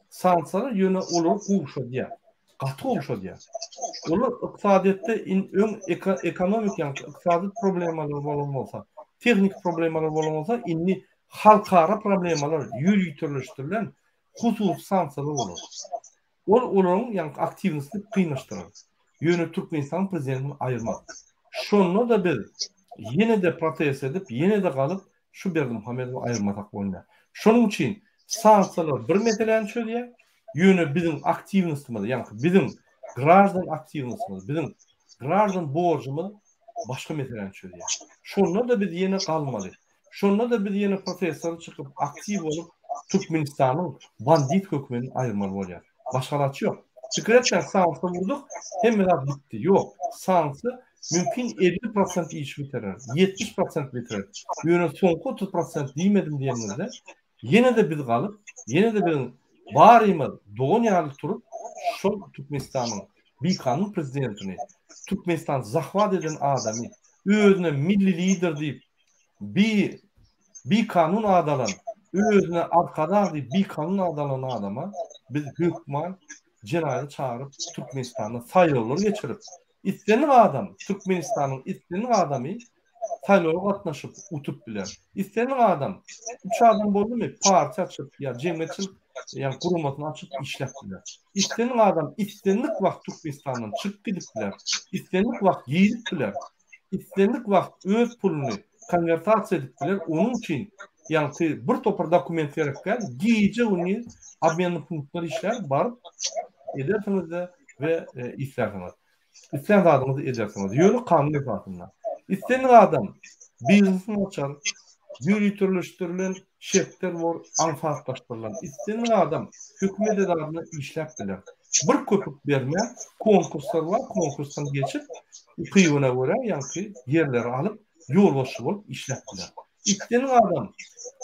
Sanksiýalar ýöne olary gowşadýar. Gaty gowşadýar. Olar ykdysadyýetde öň ekonomik ýagny ykdysady problemalar bolan bolsa, tehniki problemalar bolan bolsa, indi halkara problemalar ýöriteleşdirilen hususy sanksiýalar bolar. Ol olaryň ýagny aktiwnostyny kynlaşdyrar. Ýöne Türkmenistanyň prezidentini aýyrmaz. Şonda-da biz ýene-de protest edip, ýene-de galyp şu Berdimuhamedowy aýyrmasak bolmaýar. Şonuň üçin sanksiýalar bir meseläni çözýär, ýöne biziň aktiwnostymyz, ýagny biziň graždan aktiwnostymyz, biziň graždan borjumyz başga meseläni çözýär. Şonda-da biz ýene galmaly. Şonda-da biz ýene protestlere çykyp, aktiw bolup, Türkmenistanyň bandit hökümetini aýyrmaly bolýar. Başga alaç ýok. Pikir etmäň, sanksiýa vurduk, hemme zat bitdi. Ýok, sanksiýa. Mümkin 50 prosent iş bitirer, 70 prosent bitirer. Ýöne soňky 30 prosent diýmedim diýeniňizde, ýene-de biz galyp, ýene-de biziň barymyz dogan ýaly turup, şol Türkmenistanyň bikanun prezidentini, Türkmenistany zahwat eden adamy, özüne milli lider diýip, bi bikanun ad alan, özüne arkadag diýip bikanun ad alan adama biz hökman jenaýata çagyryp Türkmenistanda saýlawlar geçirip, islendik adam, Türkmenistanyň islendik adamy saýlawa gatnaşyp utup biler. Islendik adam, üç adam boldumy partiýa açyp ýa jemgyýetçilik ýa guramasyny açyp işläp biler. Islendik adam islendik wagt Türkmenistandan çykyp gidip biler. Islendik wagt girip biler. Islendik wagt öz puluny konwertasiýa edip biler, onuň üçin ýaňky bir topar dokument gerek däl, gije-gündiz obmennyý punktlar işlär, baryp edersiňiz-de we islärsiňiz. Islän zadyňyzy edersiňiz, ýöne kanun esasynda. Islendik adam biznesini açar, ýöriteleşdirilen şertler bor, aňsatlaşdyrylan. Islendik adam hökümet edarasynda işläp biler. Bir köpük bermän, konkurslar bar, konkursdan geçip, ukybyna görä ýaňky ýerleri alyp, ýolbaşçy bolup işläp biler. Islendik adam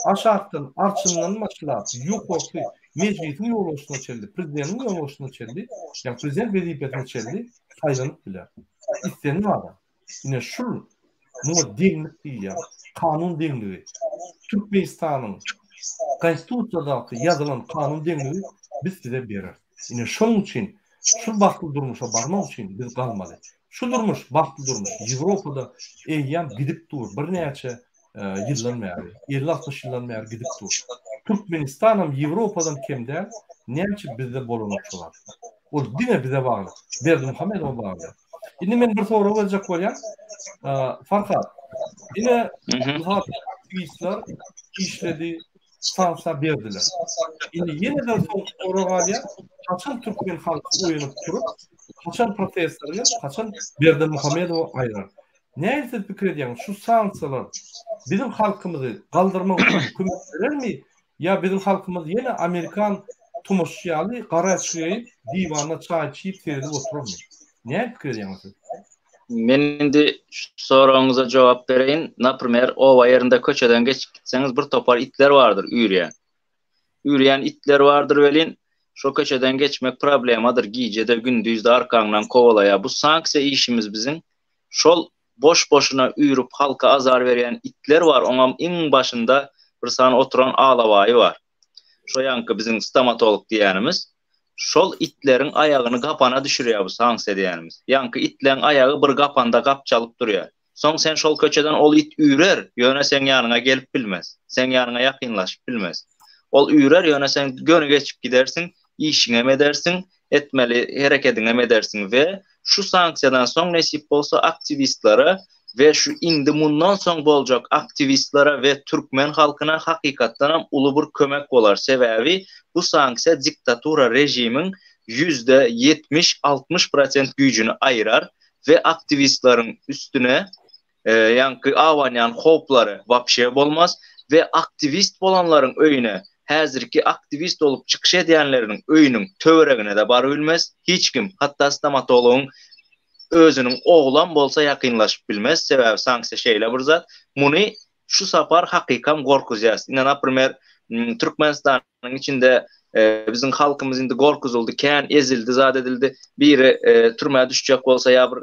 aşakdan, arçyndan başlap, ýokarky mejlisiň ýolbaşçysyna çenli, prezidentiň ýolbaşçysyna çenli, ýagny prezident wezipesine çenli saýlanyp biler. Islendik adam. Ine şul muňa deňlik diýilýär. Kanun deňligi. Türkmenistanyň Konstitusiýadaky ýazylan kanun deňligi biz size bereris. Ine şonuň üçin şu bagtly durmuşa barmak üçin biz galmaly. Şu durmuş bagtly durmuş. Ýewropada eýýäm gidip dur birnäçe ýyldan bäri, elli-altmyş ýyldan bäri gidip dur. Türkmenistanam Ýewropadan kem däl, näme üçin bizde bolanok şu zatlar? Ol diňe bize bagly, Berdimuhamedowa bagly. Indi men bir sorag berjek bolýan. Farhat, ine mysal aktiwistler işledi, stansiýa berdiler. Indi ýene-de soňky sorag galýar, haçan türkmen halky oýanyp turup, haçan protestler gelip, haçan Berdimuhamedowy aýyrar? Nähili siz pikir edýäňiz, şu sanksiýalar biziň halkymyzy galdyrmak üçin kömek berermi ýa biziň halkymyz ýene amerikan tomaşaçy ýaly gara eşik geýip, diwanda çaý içip seredip oturarmy? Nähili pikir edýäňiz siz?
Men indi şu soragyňyza jogap bereýin. Naprimer, oba ýerinde köçeden geçip gitseňiz bir topar itler bardyr üýrýän. Üýrýän itler bardyr welin, şo köçeden geçmek problemadyr, gije-de, gündüz-de arkaňdan kowalaýar. Bu sanksiýa işimiz biziň. Şol boş-boşuna üýrüp halka azar berýän itler bar, oňam iň başynda bir sany oturan alabaýy bar. Şo ýaňky biziň stomatolog diýýänimiz. Şol itleriň aýagyny gapana düşürýär bu sanksiýa diýýänimiz. Ýaňky itleň aýagy bir gapanda gapjalyp durýar. Soň sen şol köçeden ol it üýrer, ýöne seň ýanyňa gelip bilmez. Seň ýanyňa ýakynlaşyp bilmez. Ol üýrer, ýöne sen göni geçip gidersiň, işiňem edersiň, etmeli herekediňem edersiň we şu sanksiýadan soň nesip bolsa aktiwistlere we şu indi mundan soň boljak aktiwistlere we türkmen halkyna hakykatdanam uly bir kömek bolar. Sebäbi bu sanksiýa diktatura režimiň 70-60 prosent güýjüni aýyrar we aktiwistleriň üstüne ýaňky abanýan howplary wapşe bolmaz we aktiwist bolanlaryň öýüne häzirki aktiwist bolup çykyş edýänleriniň öýüniň töweregine-de barybilmez hiç kim hatda stomatologyň özüniň oglam bolsa ýakynlaşyp bilmez sebäbi sanksiýa şeýle bir zat muny şu sapar hakykam gorkuzýas ine naprimer Türkmenistan içinde biziň halkymyz indi gorkuzyldy, kän ezildi, zat edildi. Biri türmä düşjek bolsa ýa bir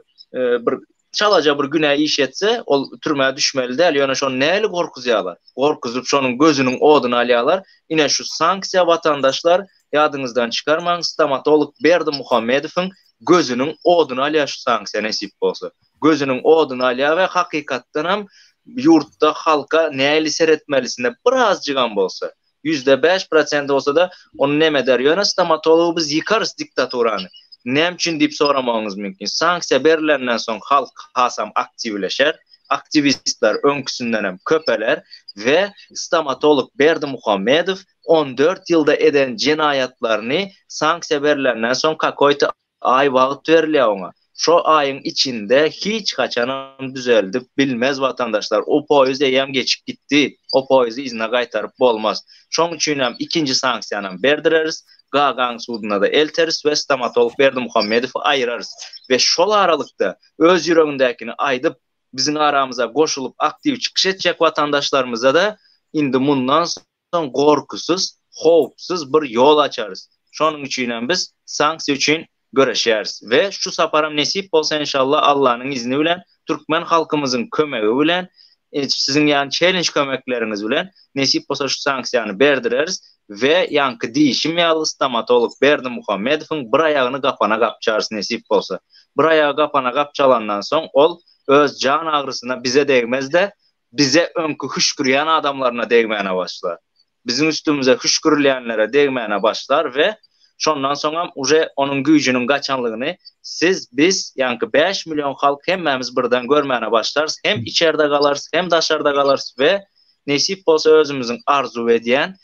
bir çalaja bir günä iş etse, ol türmä düşmeli däl, ýöne şony näli gorkuzýarlar? Gorkuzyp şonuň gözüniň oduny alýarlar. Ine şu sanksiýa watandaşlar ýadyňyzdan çykarmaň, stomatolog Berdimuhamedowyň gözüniň oduny alýar şu sanksiýa nesip bolsa. Gözüniň oduny alýar we hakykatdanam ýurtda halka näli seretmelisine birazjygam bolsa 5% prosent bolsa-da, ony neme eder. Ýöne stomatology biz ýykarys diktaturany. Näme üçin diýip soramagyňyz mümkin. Sanksiýa berilenden soň halk hasam aktiwleşer, aktiwistler öňküsindenem köpeler we stomatolog Berdimuhamedow 14 ýylda eden jenaýatlaryny sanksiýa berilenden soň kakoýto aý wagt berilýär oňa. Şo aýyň içinde hiç haçanam düzeldip bilmez watandaşlar. O poýuz eýýäm geçip gitdi. O poýuzy yzyna gaýtaryp bolmaz. Şoň üçinem ikinji sanksiýanam berdireris, Gagaň suduna-da elteris we stomatolog Berdimuhamedowy aýyrarys. We şol aralykda öz ýüregindäkini aýdyp, biziň aramyza goşulyp aktiw çykyş etjek watandaşlarymyza-da indi mundan soň gorkusyz, howpsuz bir ýol açarys. Şonuň üçinem biz sanksiýa üçin göreşýäris we şu saparam nesip bolsa enşalla Allanyň izni bilen türkmen halkymyzyň kömegi bilen siziň ýaly çellenj kömekleriňiz bilen nesip bolsa şu sanksiýany berdireris we ýaňky diýişim ýaly stomatolog Berdimuhamedowyň bir aýagyny gapana gapjarys nesip bolsa. Bir aýagy gapana gapjalandan soň ol öz jan agrysyna bize degmezde bize öňki hüşgürýän adamlaryna degmäne başlar. Biziň üstümize hüşgürilýänlere degmäne başlar we şondan soňam uje onuň güýjüniň gaçanlygyny siz, biz, ýaňky 5 million halk hemmämiz birden görmäne başlarys, hem içerde galarys, hem daşarda galarys we nesip bolsa özümiziň arzuw edýän,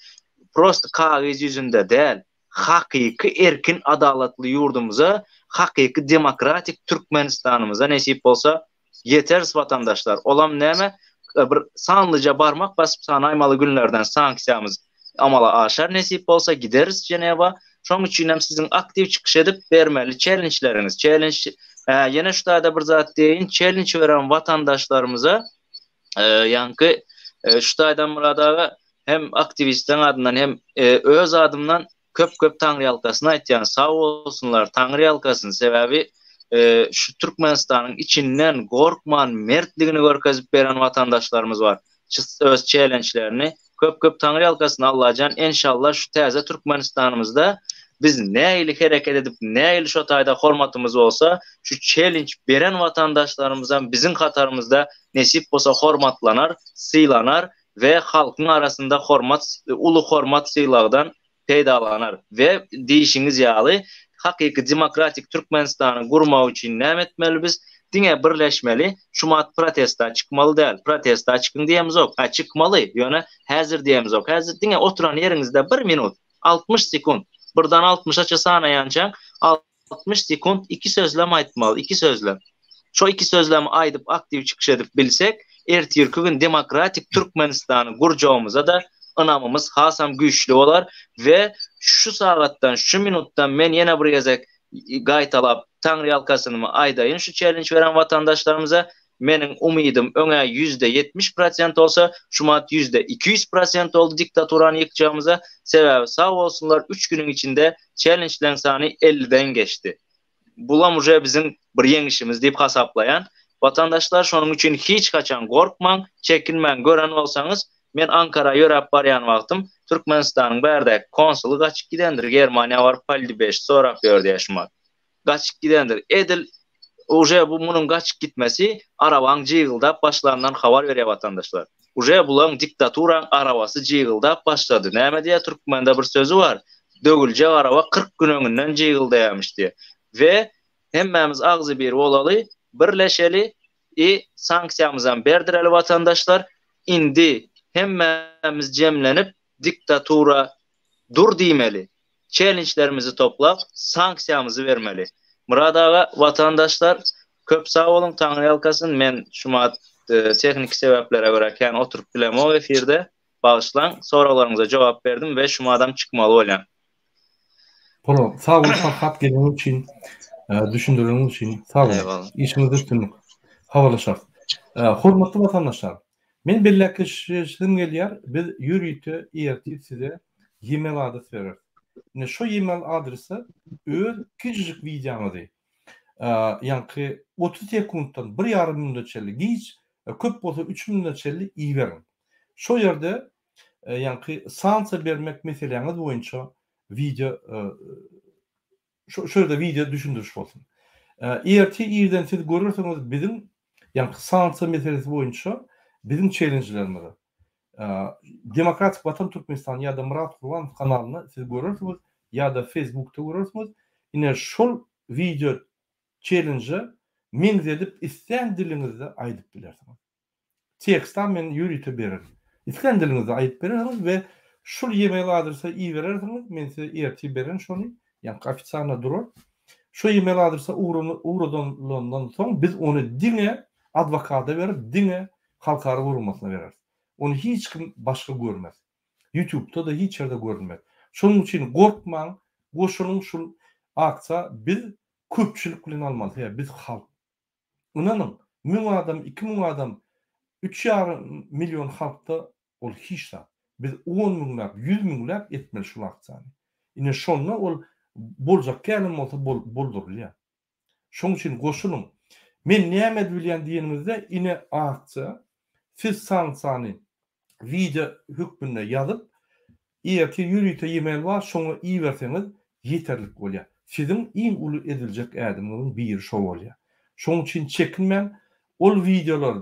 prosto kagyz ýüzünde däl, hakyky erkin adalatly ýurdumyza, hakyky demokratik Türkmenistanymyza nesip bolsa Ýeteris watandaşlar. Olam näme bir sanlyja barmak basyp sanaýmaly günlerden sanksiýamyz amala aşar nesip bolsa gideris Ženewa. Şoň üçinem siziň aktiw çykyş edip bermeli çellençleriňiz. Çellenç ýene şu taýda bir zat diýeýin çellenç beren watandaşlarymyza ýaňky şu taýdan Myrat aga hem aktiwistleriň adyndan hem öz adymdan Köp köp taňryýalkasyn aýtýan sag bolsunlar taňryýalkasyn sebäbi şu Türkmenistanyň içinden gorkman mertligini görkezip beren watandaşlarymyz bar öz çelençlerini köp köp taňryýalkasyn Allajan enşalla şu täze Türkmenistanymyzda biz nähili hereket edip nähili şo taýda hormatymyz bolsa şu çelenç beren watandaşlarymyzam biziň hatarymyzda nesip bolsa hormatlanar sylanar we halkyň arasynda hormat uly hormat sylagdan peýdalanar we diýşiňiz ýaly hakyky demokratik Türkmenistany gurmak üçin näme etmeli biz diňe birleşmeli şumat protesta çykmaly däl protesta çykyň diýemizok hä çykmaly ýöne häzir diýemizok häzir diňe oturan ýeriňizde bir minut 60 sekunt birden altmyşaça sanaýançaň 60 sekunt iki sözlem aýtmaly, iki sözlem. Şo iki sözlemi aýdyp aktiw çykyş edip bilsek, ertirki gün demokratik Türkmenistany gurjagymyza-da ynamymyz hasam güýçli bolar we şu sagatdan, şu minutdan men ýene bir gezek gaýtalap taňryýalkasynymy aýdaýyn şu çellenç beren watandaşlarymyza, Meniň umydym öňä 70% bolsa, şumat 200% boldy diktaturany ýykjagymyza, sebäbi sag bolsunlar üç günüň içinde çellençleň sany 50-den geçdi. Bulam uje biziň bir ýeňişimiz diýip hasaplaýan. Watandaşlar şonuň üçin hiç haçan gorkmaň, çekinmäň gören bolsaňyz men Ankara ýöräp barýan wagtym Türkmenistanyň bärdäki konsuly gaçyp gidendir Germaniýa baryp poldibeş sorap ýör diýä şumat. gaçyp gidendir. Edil uje bu munuň gaçyp gitmesi arabaň jygyldap başlanyndan habar berýär watandaşlar. Uje bulaň diktaturaň arabasy jygyldap başlady. Näme diýýär türkmende bir sözi bar. Döwüljek araba 40 gün öňünden jygyldaýarmyş diýýär. We hemmämiz agzybir bolaly, birleşeli i sanksiýamyzam berdireli watandaşlar. Indi hemmämiz jemlenip diktatura dur diýmeli. Çellençlerimizi toplap sanksiýamyzy bermeli. Myrat aga watandaşlar köp sag boluň taňryýalkasyn men şumat tehniki sebäplere görä kän oturyp bilemok efirde bagyşlaň soraglaryňyza jogap berdim we şumadam çykmaly bolýan.
Bolar sag bol Farhat geleniň üçin düşündireniň üçin sag bol işiňizde üstünlik habarlaşarys. Hormatly watandaşlar Men belläp geçesim gelýär, biz ýörite ertir size e-mail adres bereris. Ine şo e-mail adrese öz kiçijik wideoňyzy, ýaňky 30 sekuntdan bir ýarym minuda çenli, giç köp bolsa üç minuda çenli iberiň. Şo ýerde ýaňky sanksiýa bermek meseläňiz boýunça wideo Şu ýerde wideo düşündiriş bolsun. Ertir irden siz görersiňiz biziň ýaňky sanksiýa meselesi boýunça biziň çellenjlerimizi. Demokratik Watan Türkmenistan ýa-da Myrat Gurbanow kanalynda siz görersiňiz ýa-da Facebookda görersiňiz. Ine şol wideo çellenje meňzedip islän diliňizde aýdyp bilersiňiz. Tekstam men ýörite bererin. Islän diliňizde aýdyp berersiňiz we şul e-mail adrese iberersiňiz, men size ertir bererin şony, ýaňky ofisialno durar. Şo e-mail adrese ugradylandan soň biz ony diňe adwokata berip, diňe halkara guramasyna bereris. Ony hiç kim başga görmez. Ýutubda-da hiç ýerde görünmez. Şonuň üçin gorkmaň, goşulyň şul aksiýa biz köpçülik bilen almaly, sebäbi biz halk. Ynanyň, müň adam, 2000 adam, üç ýarym million halkda ol hiç zat. Biz on müňläp, ýüz müňläp etmeli şul aksiýany. Ine şonda ol boljak kälem bolsa boldurylýar. Şoň üçin goşulyň. Men näme edip bilýän diýeniňizde ine aksiýa, siz sanksiýany wideo hökmünde ýazyp, ertir ýörite e-mail bar, şoňa iberseňiz ýeterlik bolýar. Siziň iň uly ediljek ädimiňiziň biri şo bolýar. Şoň üçin çekinmäň, ol wideolar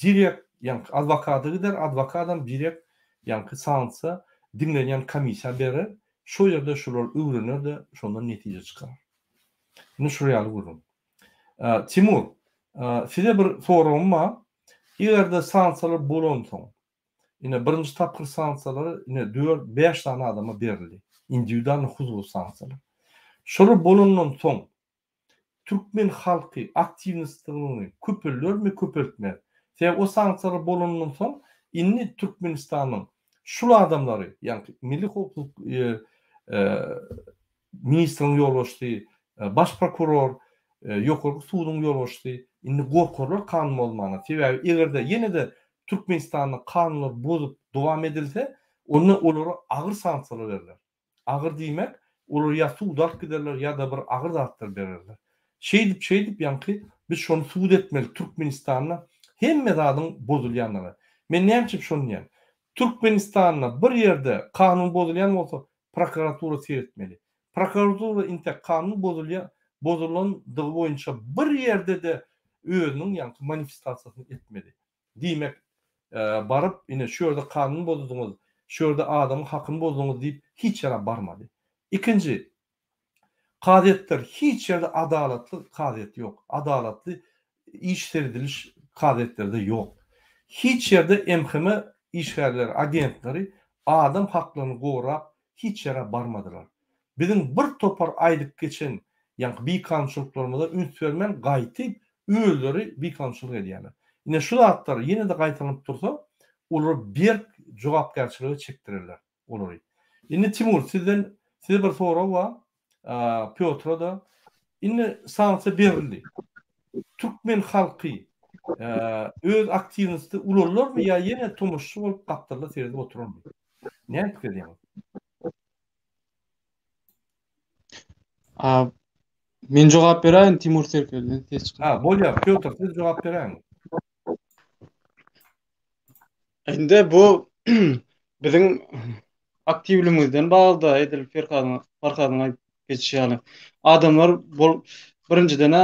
direkt ýaňky adwokata gider, adwokadam direkt ýaňky sanksiýa diňlenýän komissiýa berer, şo ýerde şular öwrener-de şondan netije çykarar. Ine şul ýaly gürrüň. Timur, size bir soragym bar. Eger-de sanksiýalar bolansoň, ine birinji tapgyr sanksiýalary ine dört, bäş sany adama berildi. Indiwidualnyý hususy sanksiýalar. Şolar bolandan soň türkmen halky aktiwnostlygyny köpeldermi, köpeltmez? Sebäbi o sanksiýalar bolandan soň indi Türkmenistanyň şul adamlary, ýagny Milli howpsuzlyk ministriň ýolbaşçysy, baş prokuror, ýokarky suduň ýolbaşçysy indi gorkarlar kanun bozmana. Sebäbi eger-de ýene-de Türkmenistanda kanunlar bozup dowam edilse, onda olara agyr sanksiýalar berler. Agyr diýmek, olary ýa suda alyp giderler ýa-da bir agyr zatlar bererler. Şeýdip, şeýdip ýaňky biz şony subut etmeli Türkmenistanda hemme zadyň bozulýandygyny. Men näme üçin şony diýýän? Türkmenistanda bir ýerde kanun bozulýan bolsa, prokuratura seretmeli. Prokuratura intek kanun bozulýa bozulandygy boýunça bir ýerde-de özüniň ýaňky manifestasiýasyny etmedi. Diýmek, baryp ine şu ýerde kanun bozduňyz, şu ýerde adamyň hakyny bozduňyz diýip hiç ýere barmady. Ikinji, kazyýetler hiç ýerde adalatly kazyýet ýok. Adalatly iş serediliş kazyýetlerde ýok. Hiç ýerde MHM işgärleri, agentleri adam haklaryny gorap hiç ýere barmadylar. Biziň bir topar aýdyp geçen ýaňky bikanunçylyklarymyza üns bermän gaýty özleri bikanunçylyk edýärler. Ine şu zatlar ýene-de gaýtalanyp dursa olar berk jogapkärçilige çekdirerler olary. Indi Timur sizden size bir sorag bar. Pýotra-da indi sanksiýa berildi. Türkmen halky öz aktiwnosti ulaldarmy ýa ýene tomaşaçy bolup gapdalda seredip oturarmy? Näme pikir edýäňiz?
A, men jogap beräýin Timur Serkerden ses çykar.
Ha, bolýar, Pýotr, siz jogap beräýiň.
Indi bu biziň aktiwligimizden bagly-da, edil Ferhadyň, Farhadyň aýdyp geçişi ýaly. Adamlar bol birinjiden-ä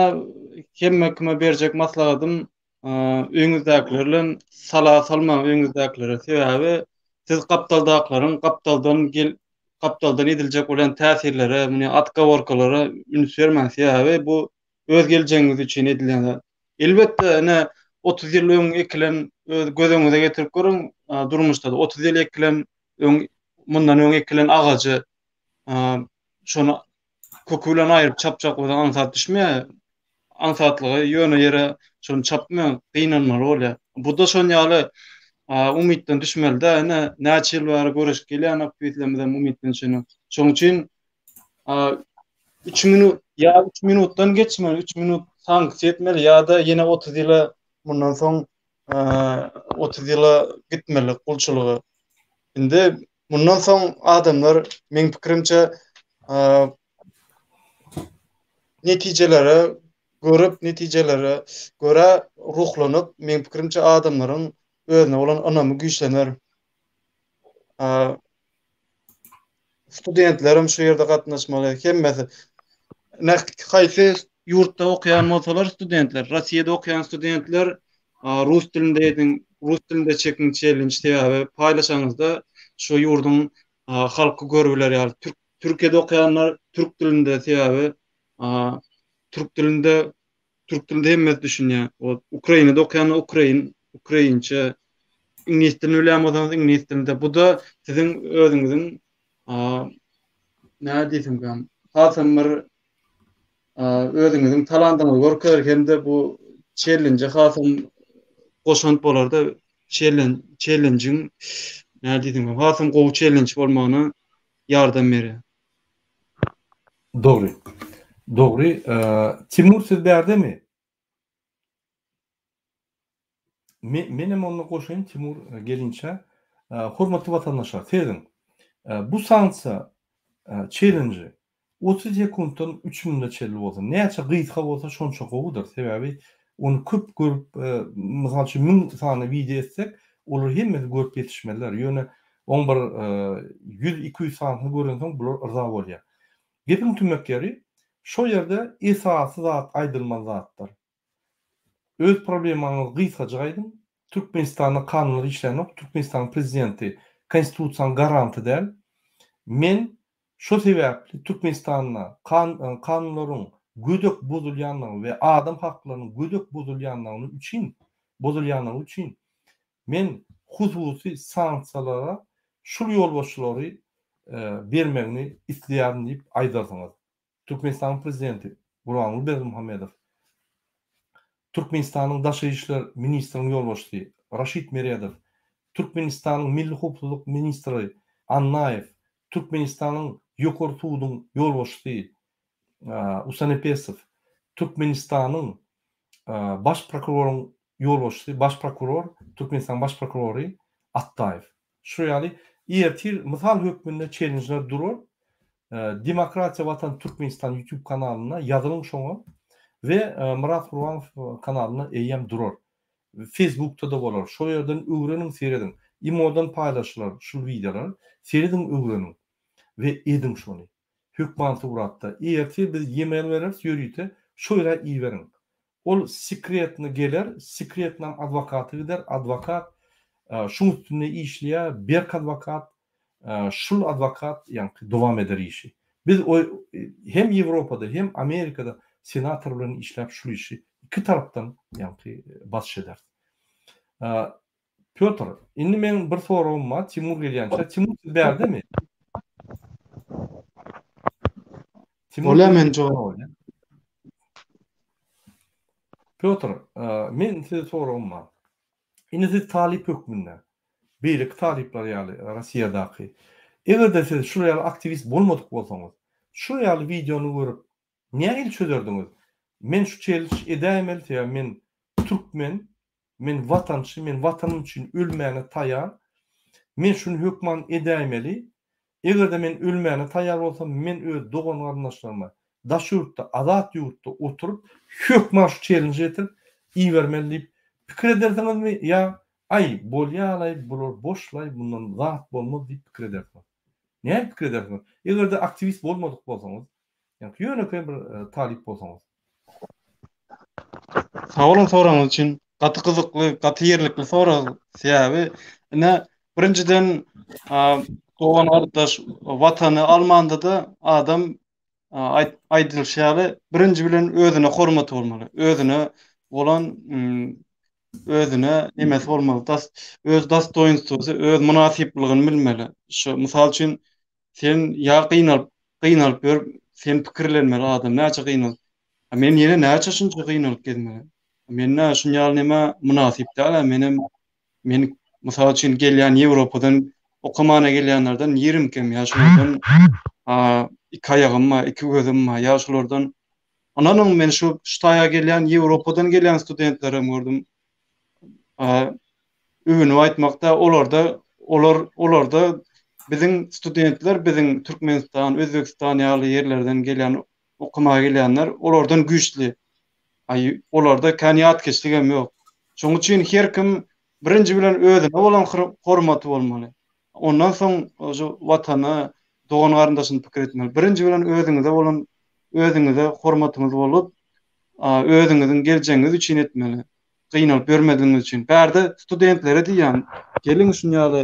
hemme kime berjek maslahatym öýüňizdäkiler bilen sala salmaň öýüňizdäkilere. Sebäbi siz gapdaldakylaryň gapdaldan gel gapdaldan ediljek bolýan täsirlere, muny otgoworkalara üns bermäň. Sebäbi bu öz geljegiňiz üçin edilýän zat. Elbetde, ine 30 ýyl öň ekilen öz göz öňüňize getirip görüň, durmuşda-da 30 ýyl ekilen öň mundan öň ekilen agajy şony köki bilen aýryp çapjak bolsaň aňsat düşmeýär. Aňsatlygy ýöne ýere şony çapmaň, gynanmaly bolýar. Bu-da şon ýaly umytdan düşmeli däl. Ine, näçe ýyl bäri göreşip gelýän aktiwistlerimiz hem umytdan düşenok. Şonuň üçin 3 minut ýa 3 minutdan geçmeli, 3 minut sanksiýa etmeli ýa-da ýene 30 ýyla mundan soň 30 ýyla gitmeli gulçulyga. Indi Mundan soň adamlar meň pikirimçe netijelere görüp, netijelere görä ruhlanyp, meň pikirimçe adamlaryň özüne bolan ynamy güýçlener. Studentler hem şu ýerde gatnaşmaly, hemmesi. Näh haýsy ýurtda okaýan bolsalar studentler, Russiýada okaýan studentler rus dilinde ediň, rus dilinde çekiň challenge sebäbi paýlaşaňyzda şu ýurduň halky görübiler ýaly. Türk Türkiýede okaýanlar türk dilinde sebäbi türk dilinde türk dilinde hemmesi düşünýär. O Ukrainada okaýanlar ukrain ukrainçe iňlis dilini bilýän bolsaňyz iňlis dilinde. Bu-da siziň özüňiziň näme diýsemkäm hasam bir. özüňiziň talantyňyzy görkezer hem-de bu çellenje hasam goşant bolarda çellen çellenjiň näme diýseň hasam gowy çellenç bolmagyna ýardam berýär.
Dogry. Dogry. Timur siz bärdemi? Menem onda goşaýyn Timur gelinçä. Hormatly watandaşlar, serediň. Bu sanksiýa çellenji 30 sekuntdan 3 minuta çenli bolsa, näçe gysga bolsa şonça gowudyr. Sebäbi ony köp görüp, mysal üçin 1000 sany wideo etsek, olar hemmesi görüp ýetişmezler. Ýöne oň bir 100-200 sanysyny görensoň bular yrza bolýar. Gepiň tümek ýeri, şo ýerde esasy zat aýdylmaly zatlar. Öz problemaňyzy gysgajyk aýdyň. Türkmenistanda kanunlar işlänok, Türkmenistanyň prezidenti konstitusiýanyň garanty däl. Men şo sebäpli Türkmenistanda kanunlaryň gödek bozulýanlygy we adam haklarynyň gödek bozulýanlygyny üçin bozulýanlygy üçin men hususy sanksiýalara şul ýolbaşçylary bermegini isleýärin diýip aýdarsyňyz. Türkmenistanyň Prezidenti Gurbanguly Berdimuhamedow, Türkmenistanyň Daşary işler ministriniň ýolbaşçysy Raşid Meredow, Türkmenistanyň Milli howpsuzlyk ministri Annaýew, Türkmenistanyň Ýokary suduň ýolbaşçysy Usanepesow, Türkmenistanyň Baş prokuroryň ýolbaşçysy, Baş prokuror, Türkmenistanyň Baş prokurory Atdaýew. Şu ýaly ertir mysal hökmünde çellenjler durar. Demokratiýa Watan Türkmenistan YouTube kanalynda ýazylyň şoňa we Myrat Gurbanow kanalynda eýýäm durar. Facebookda-da bolar. Şol ýerden öwreniň serediň. Imodan paýlaşylar şul wideolar. Serediň öwreniň we ediň şony. Hökman suratda. Ertir biz email bereris ýörite şo ýere iberiň. Ol sekretny geler, sekretnam adwokaty gider, adwokat şuň üstünde işleýär, berk adwokat, şul adwokat ýaňky dowam eder işi. Biz o hem Ýewropada, hem Amerikada senator bilen işläp şul işi iki tarapdan ýaňky basyş ederis. Pýotr, indi meň bir soragym bar, Timur gelýänçä. Timur siz bärdemi?
Timur Bolýar men jogap.
Pýotr, men size soragym bar. Indi siz talyp hökmünde, beýleki talyplar ýaly Rossiýadaky, eger-de siz şular ýaly aktiwist bolmadyk bolsaňyz, şular ýaly wideony görüp, nähili çözerdiňiz? Men şu çelç edäýmeli, sebäbi men türkmen, Men watançy, men watanym üçin ölmäne taýar. Men şuny hökman edäýmeli. Eger-de men ölmäne taýar bolsam, men öz dogan-garyndaşlaryma daş ýurtda, azat ýurtda oturyp, hökman şu çellenji getirip ibermeli diýip pikir edersiňizmi ýa aý, bolýa-laý, bular boş-laý, mundan zat bolmaz diýip pikir edersiňiz? Nädip pikir edersiňiz? Eger-de aktiwist bolmadyk bolsaňyz, Ýa ýönekeý bir talyp bolsaňyz.
Sag boluň soragyňyz üçin. Gaty gyzykly, gaty ýerlikli sorag. Sebäbi ine birinjiden dogan gardaş watany almanda-da adam aýdylyşy ýaly birinji bilen özüne hormaty bolmaly. Özüne bolan özüne nemesi bolmaly. Das öz dostoýinstwosy, öz mynasyplygyny bilmeli. Şu mysal üçin Sen ýa gynalyp, gynalyp ýörüp, sen pikirlenmeli adam näçe gynalyp. A men ýene näçe şunça gynalyp gezmeli? Men nä şun ýaly nämä mynasyp däl-ä, menem men mysal üçin gelýän Ýewropadan okamana gelýänlerden nirim kem ýa şulardan a iki aýagym bar, iki gözüm bar ýa şulardan ynanyň men şu şu taýa gelýän Ýewropadan gelýän studentlerem gördüm. A öwünip aýtmakda olarda olar olarda biziň studentler biziň Türkmenistan, Özbegistan ýaly ýerlerden gelýän okamaga gelýänler olardan güýçli. Aý olarda kän ýatkeşlik hem ýok. Şonuň üçin her kim birinji bilen özüne bolan hormaty bolmaly. Ondan soň şu watana, dogan garyndaşyny pikir etmeli. Birinji bilen özüňize bolan özüňize hormatyňyz bolup, özüňiziň geljegiňiz üçin etmeli. gynalyp ýörmedigiňiz üçin. Bärde studentlere diýýän, geliň şun ýaly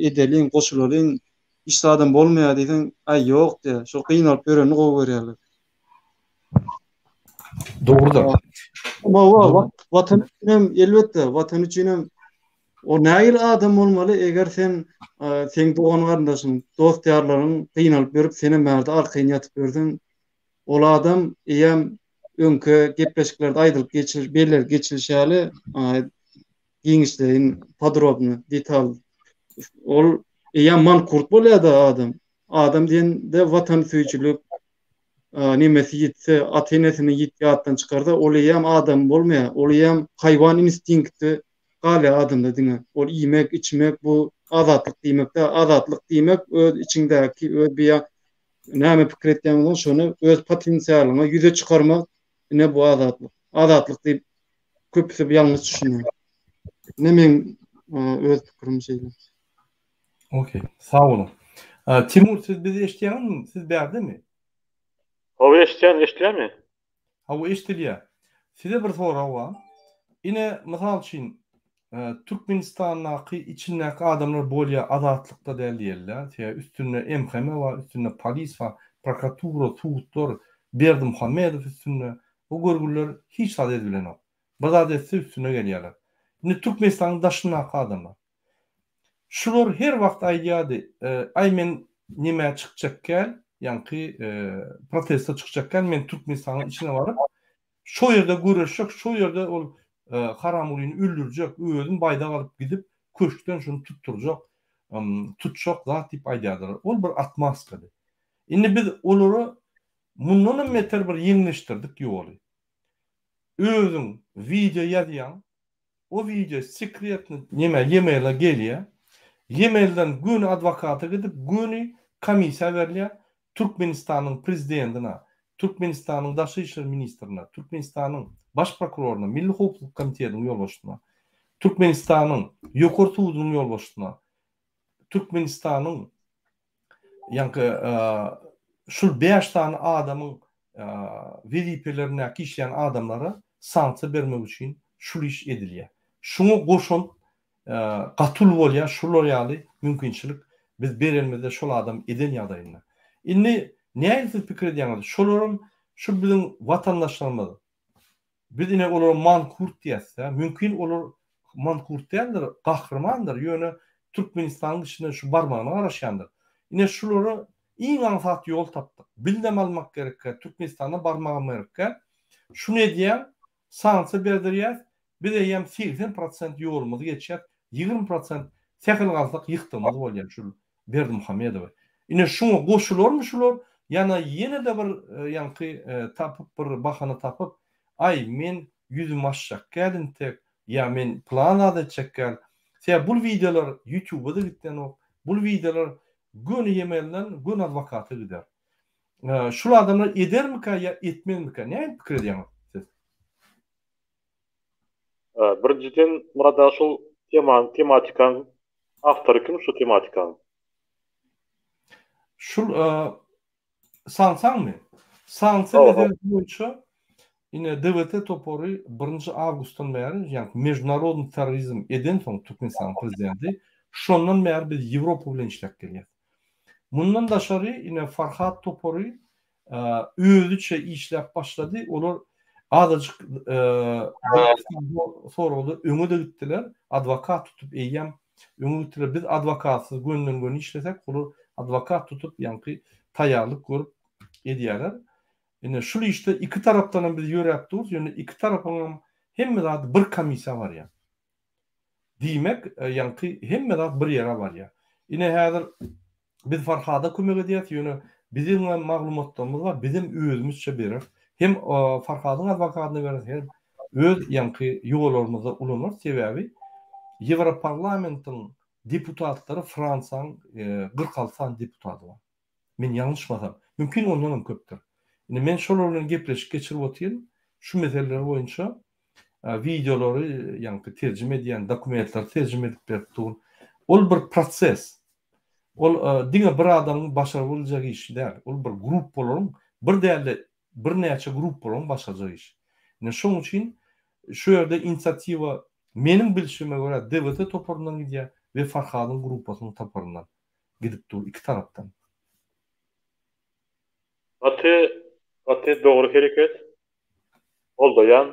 edeliň, goşulalyň, hiç zadam bolmaýar diýseň, aý ýok diýýär. Şo gynalyp ýörenini gowy görýärler.
Dogrudyr.
Hawa, watan üçin hem elbetde, watan üçin hem o nähili adam bolmaly, eger sen seň dogan-garyndaşyň, dost-ýarlaryň gynalyp ýörüp, senem bärde arkaýyn ýatyp ýörseň. Ol adam eýýäm öňki gepleşiklerde aýdylyp geçil, bellenip geçilişi ýaly, giňişleýin, podrobno, detal. Ol eýýäm mankurt bolýar-da adam. Adam diýende watansöýüjilik nemesi ýitse, ata-enesini ýit ýatdan çykarsa, ol eýýäm adam bolmaýar. Ol eýýäm haýwan instinkti galýar adamda diňe. Ol iýmek, içmek bu azatlyk diýmek däl. Azatlyk diýmek öz içiňdäki, öz biýa näme pikir etýän bolsaň, şony öz potensialyňy ýüze çykarmak, ine bu azatlyk. Azatlyk diýip köpüsi ýalňyş düşünýär. Ine meň öz pikirim şeýle.
Okey, sag boluň. Timur siz bizi eşidýäňizmi? Siz bärdemi?
Hawa eşidýän, eşidilýärmi?
Hawa eşidilýär. Size bir sorag bar. Ine mysal üçin Türkmenistandaky içindäki adamlar bolýa azatlykda däl diýeliä. Sebäbi üstünde MHM bar, üstünde polis bar, prokuratura, sudlar, Berdimuhamedow üstünde. Bu görgüliler hiç zat edibilenok. Bir zat etse üstüne gelýärler. Indi Türkmenistanyň daşyndaky adamlar. Şular her wagt aýdýardy, aý men nemä çykjak däl, ýaňky proteste çykjak däl, men Türkmenistanyň içine baryp, şo ýerde göreşjek, şo ýerde ol Haramgulyny öldürjek, özüm baýdak alyp gidip, köşkden şuny tutdurjak, tutjak zat diýip aýdýardylar. Ol bir otmaskady. Indi biz olara mundanam beter bir ýeňleşdirdik ýoly. Özüň wideo ýazýaň, O wideo sekretny neme emaila gelýä. Emailden göni adwokata gidip göni komissiýa berilýä Türkmenistanyň prezidendine, Türkmenistanyň daşary işler ministrine, Türkmenistanyň baş prokuroryna, Milli howpsuzlyk komitetiniň ýolbaşçysyna, Türkmenistanyň Ýokary sudunyň ýolbaşçysyna, Türkmenistanyň ýaňky şul 5 sany adamyň wezipelerindäki işleýän adamlara sanksiýa bermek üçin şul iş edilýär. Şuňa goşant gaty uly bolýar şular ýaly mümkinçilik biz berenimizde şol adam eden ýagdaýynda. Indi nähili siz pikir edýäňiz şolaram şu biziň watandaşlarymyz Biz ine olara mankurt diýäs-dä. Mümkin olar mankurt däldir, gahrymandyr, ýöne Türkmenistanyň içinde şu barmagyna garaşýandyr. Ine şulara iň aňsat ýol tapdyk. Bilinem almak gerekkä, Türkmenistana barmagam gerekkä. Şuny edýäň, sanksiýa berdirýäs, biz eýýäm 80 prosent ýolumyzy geçýäs, 20 prosent sähel galsak ýykdygymyz bolýar şul Berdimuhamedowy. Ine şuňa goşularmy şular ýana ýene-de bir ýaňky tapyp bir bahana tapyp aý men ýüzümi açjak gäl intek ýa men pylan zat etjek gäl. Sebäbi bul wideolar ýutuba-da gitdenok. Bul wideolar göni ýemelden göni adwokata gider. Şul adamlar edermika ýa etmezmika nähili pikir edýäňiz siz?
Birinjiden Myrat aga şul temany tematikanyň awtory kim şu tematikanyň?
Şul sansaňmy? Sanksiýa meselesi boýunça ine DWT topary birinji awgustdan bäri ýagny mežnarodnyý terrorizm edensoň Türkmenistanyň prezidenti şondan bäri biz Ýewropa bilen işläp gelýäs. Mundan daşary ine Farhat topary özüçe işläp başlady. Olar azajyk soragda öňe-de gitdiler. Adwokat tutup eýýäm öňe gitdiler. Biz adwokatsyz gönden-göni işlesek, olar adwokat tutup ýaňky taýýarlyk görüp edýärler. Ine şul işde iki tarapdan hem biz ýöräp durus, ýöne iki tarapyň hem hemme zady bir komissiýa barýar. Diýmek, ýaňky hemme zat bir ýere barýar. Ine häzir biz Farhada kömek edýäs, ýöne biziň hem maglumatlarymyz bar, bizem özümizçe bereris. Hem Farhadyň adwokadyna bereris, hem öz ýaňky ýolarymyzda ulanarys. Sebäbi Ýewroparlamentiň deputatlary Fransiýanyň 46 sany deputaty bar. Men ýalňyşmasam, mümkin ondan hem köpdür. Indi men şolar bilen gepleşik geçirip otyryn. Şu meseleler boýunça wideolary ýaňky terjime edýän, dokumentleri terjime edip berip dur. Ol bir proses. Ol diňe bir adamyň başaryp biljek işi däl. Ol bir gruppalaryň, bir däl-de birnäçe gruppalaryň başarjak işi. Ine şonuň üçin şu ýerde inisiatiwa meniň bilşime görä DWT toparyndan gidýär we Farhadyň gruppasynyň toparyndan. gidip dur iki tarapdan.
Gaty gaty dogry hereket. Goldaýan.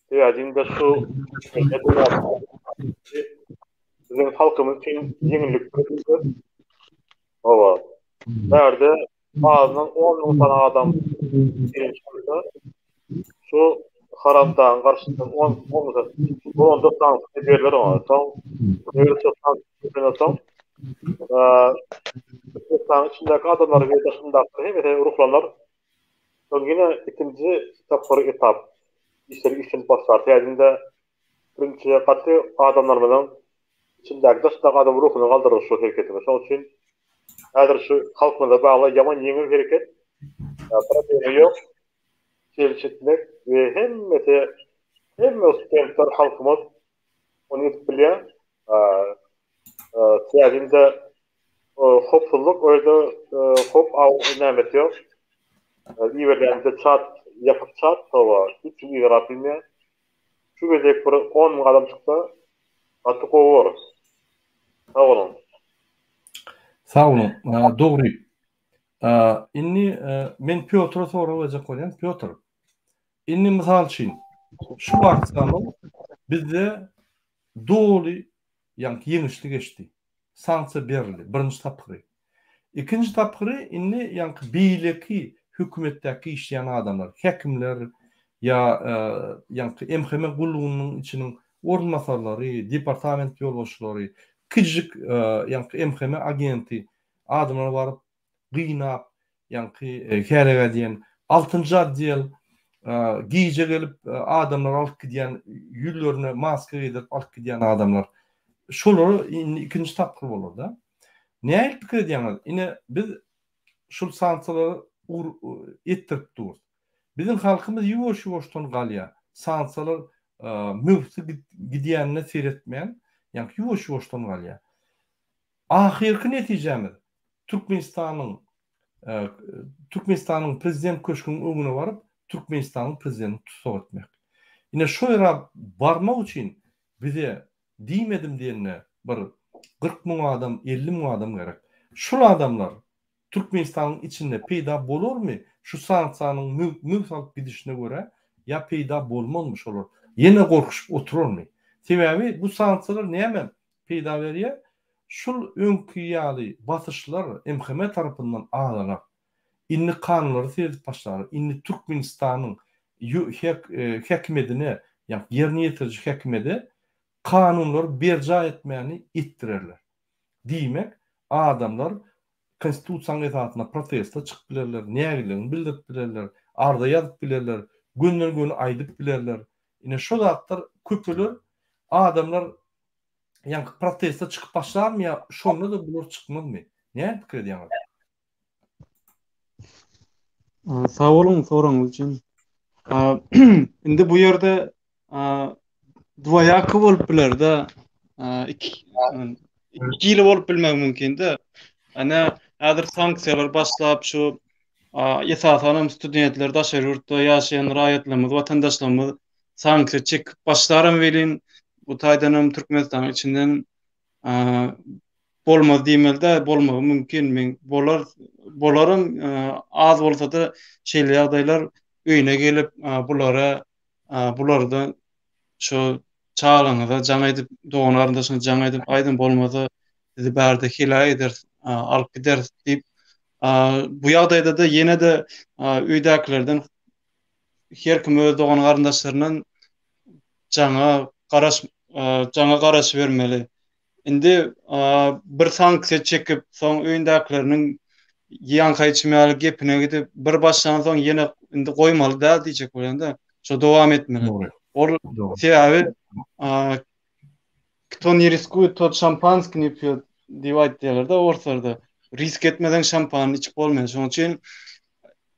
Sebäbi şu biziň halkymyz üçin ýeňillik dörediler. Hawa. Bärde. Azyndan 10 müň sany adam çellenç goýsa, şu haramdagyň garşysynda 10 bolmasa, onda sanksiýa berler oňa. Soň döwlet sanksiýa berenden soň, Türkmenistanyň içindäki adamlar we daşyndaky hemmesi ruhlanar. Soň ýene ikinji tapgyr etap işleri güýçlenip başlar. Täzinde birinji gaty adamlarymyzyň içindäki daşyndaky adam ruhuny galdyrar şu hereketimiz. Şonuň üçin häzir şu halkymyza bagly ýaman ýeňil hereket. Problema ýok. Çel çekmek we hemmesi hemme studentler halkymyz ony edip bilýär. Täzinde howpsuzlyk o ýerde howp aw nämesi ýok. Iberilende çat ýapyk çat hawa hiç kim yzarlap bilmeýär. Şu gezek bir 10 müň adam çyksa gaty gowy bolar. Sag boluň.
Sag boluň. Dogry. Indi men Pýotra sorag berjek bolýan. Pýotr, indi mysal üçin şu aksiýamyz bizde doly ýaňky ýeňişli geçdi. Sanksiýa berildi, birinji tapgyry. Ikinji tapgyry indi ýaňky beýleki hökümetdäki işleýän adamlar, häkimler ýa ýaňky MHM gullugynyň içiniň orunbasarlary, departament ýolbaşçylary, kiçijik ýaňky MHM agenti adamlara baryp gynap, ýaňky hälegä diýen altynjy otdel gije gelip adamlary alyp gidýän, ýüzlerine maska geýdirip alyp gidýän adamlar. Şolara indi ikinji tapgyr bolar-da. Nähili pikir edýäňiz? Ine biz şul sanksiýalary etdirip durus. Biziň halkymyz ýuwaş-ýuwaşdan galýar. Sanksiýalar möwsi gidýänine seretmän, ýaňky ýuwaş-ýuwaşdan galýar. Ahyrky netijämiz Türkmenistanyň Türkmenistanyň Prezident köşgüniň öňüne baryp, Türkmenistanyň Prezidentini tussag etmek. Ine şo ýere barmak üçin bize diýmedim diýende bir 40 müň adam, 50 müň adam gerek. Şul adamlar Türkmenistanyň içinde peýda bolarmy şu sanksiýanyň möwt alyp gidişine görä ýa peýda bolmazmy şolar? Ýene gorkuşyp oturarmy? Sebäbi bu sanksiýalar näme peýda berýär. Şul öňki ýaly basyşlar MHM tarapyndan azalar. Indi kanunlary seredip başlarlar. Indi Türkmenistanyň häkimedine, ýagny ýerine ýetiriji häkimede kanunlary berjaý etmäni etdirerler. Diýmek, adamlar Konstitusiýanyň esasynda proteste çykyp bilerler, nägileligini bildirip bilerler, arza ýazyp bilerler, gönden-göni aýdyp bilerler. Ine şo zatlar köpeler, adamlar ýaňky proteste çykyp başlarmy ýa şonda-da bular çykmazmy? Näme pikir edýäňiz?
Sag boluň soragyňyz üçin. Indi bu ýerde dwoýako bolup biler-de. Iki hili bolup bilmegi mümkin-de. Ana, häzir sanksiýalar başlap şu esasan hem studentler, daşary ýurtda ýaşaýan raýatlarymyz, watandaşlarymyz sanksiýa çekip başlaram welin, bu taýdan hem Türkmenistanyň içinden bolmaz diýmeli-de, bolmagy mümkin. Men bolar, bolaram az bolsa-da şeýle ýagdaýlar öýüne gelip bulara bularda şu çagaňyza jaň edip, dogan garyndaşyňyza jaň edip aýdyň bolmasa sizi bärde heläk ederis, alyp gideris diýip, bu ýagdaýda-da ýene-de öýdäkilerden her kim öz dogan garyndaşlaryndan jaňa garaş jaňa garaşybermeli. Indi bir sanksiýa çekip, soň öýündäkileriniň ýaňky aýdyşym ýaly gepine gidip, bir başlan soň ýene indi goýmaly däl diýjek bolýan-da. Şo dowam etmeli. Ol sebäbi kto ne riskuet, tot şampanskiý ne pýot diýip aýtýarlar-da orslarda. Risk etmeseň şampany içip bolmaýar. Şonuň üçin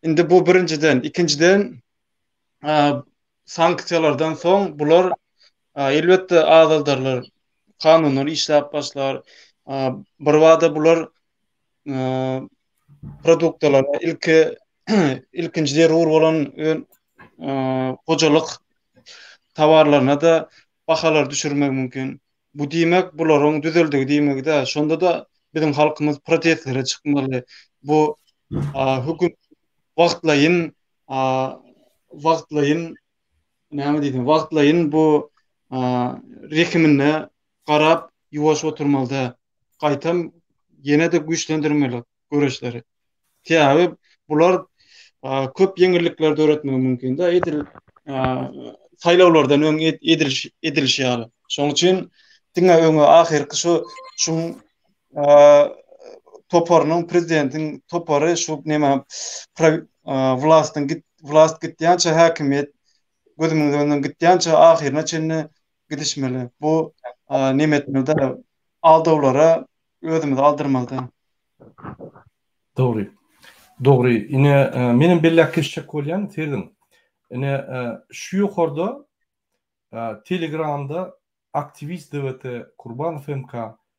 indi bu birinjiden, ikinjiden sanksiýalardan soň bular elbetde azaldarlar. Kanunlar işläp başlar. Birbada bular produktalara ilki ilkinji zerur bolan hojalyk towarlaryna-da bahalary düşürmek mümkin. Bu diýmek bularyň düzeldigi diýmegi-dä. Şonda-da biziň halkymyz protestlere çykmaly. Bu höküm wagtlaýyn wagtlaýyn näme diýsem, wagtlaýyn bu rehimine garap ýuwaş oturmaly däl. Gaýtam ýene-de güýçlendirmeli göreşleri. Sebäbi bular köp ýeňillikler döretmegi mümkin-de, edil saýlawlardan öň ediliş edilişi ýaly. Şonuň üçin diňe öňe ahyrky şu şuň toparynyň prezidentiň topary şu näme wlastyň git wlast gitýänçe häkimiýet gözümiň öňünden gitýänçe ahyryna çenli gidişmeli. Bu neme etmeli däl. Aldawlara özümizi aldyrmaly däl.
Dogry. Dogry. Ine, menem belläp geçjek bolýan, serediň. Ine, şu ýokarda Telegramda aktiwist DWT Kurbanow MK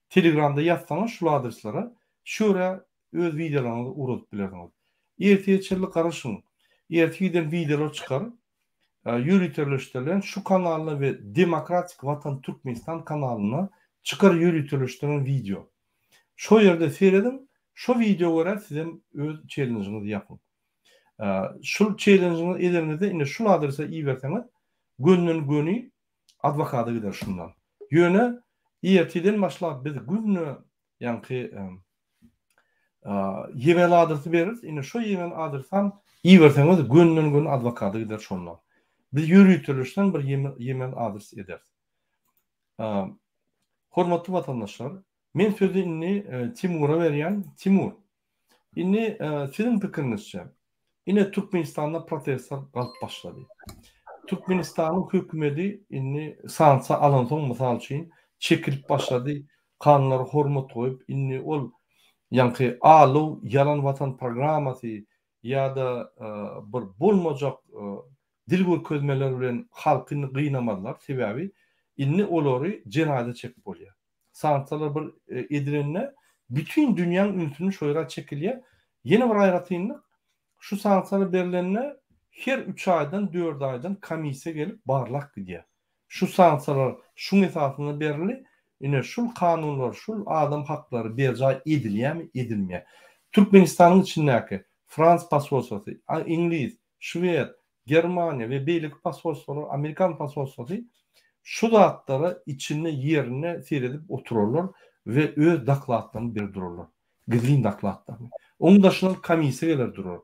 Telegramda ýazsaňyz şul adreslere şu ýere öz wideolaryňyzy ugradyp bilersiňiz. Ertire çenli garaşyň. Ertir giden wideolar çykar. Ýöriteleşdirilen şu kanalda we Demokratik Watan Türkmenistan kanalynda çykar ýöriteleşdirilen wideo. Şo ýerde serediň, şo wideo görä sizem öz çellenjiňizi ýapyň. Şul çellenjiňizi edeniňizde indi şul adrese iberseňiz gönden göni adwokada gider şundan. Ýöne ertirden başlap biz günde ýaňky e-mail adresi bereris. Indi şo e-mail adresam iberseňiz gönden göni adwokada gider şondan. Biz ýöriteleşden bir e-mail adres ederis. Hormatly watandaşlar, men sözi indi Timura berýän. Timur, indi siziň pikiriňizçe, ine Türkmenistanda protestler galyp başlady. Türkmenistanyň hökümedi indi sanksiýa alansoň, mysal üçin, çekilip başlady, kanunlara hormat goýup, indi ol ýaňky alow ýalan watan programmasy ýa-da bir bolmajak dil görkezmeler bilen halky indi gynamazlar, sebäbi indi olary jenaýata çekip bolýar. Sanksiýalar bir edilende bütin dünýäň ünsüni şo ýere çekilýär. Ýene bir aýratynlyk, şu sanksiýalar berlende her üç aýdan, dört aýdan komissiýa gelip barlap gidýär. Şu sanksiýalar şuň esasynda berildi, ine şul kanunlar, şul adam haklary berjaý edilýärmi, edilmeýär. Türkmenistanyň içindäki frans posolstwasy, iňlis, şwed, Germaniýa we beýleki posolstwalar, amerikan posolstwasy şu zatlara içinde ýerinde seredip oturarlar we öz dokladlaryny berip durarlar. Gizlin dokladlaryny. Onuň daşyndan komissiýa geler durar.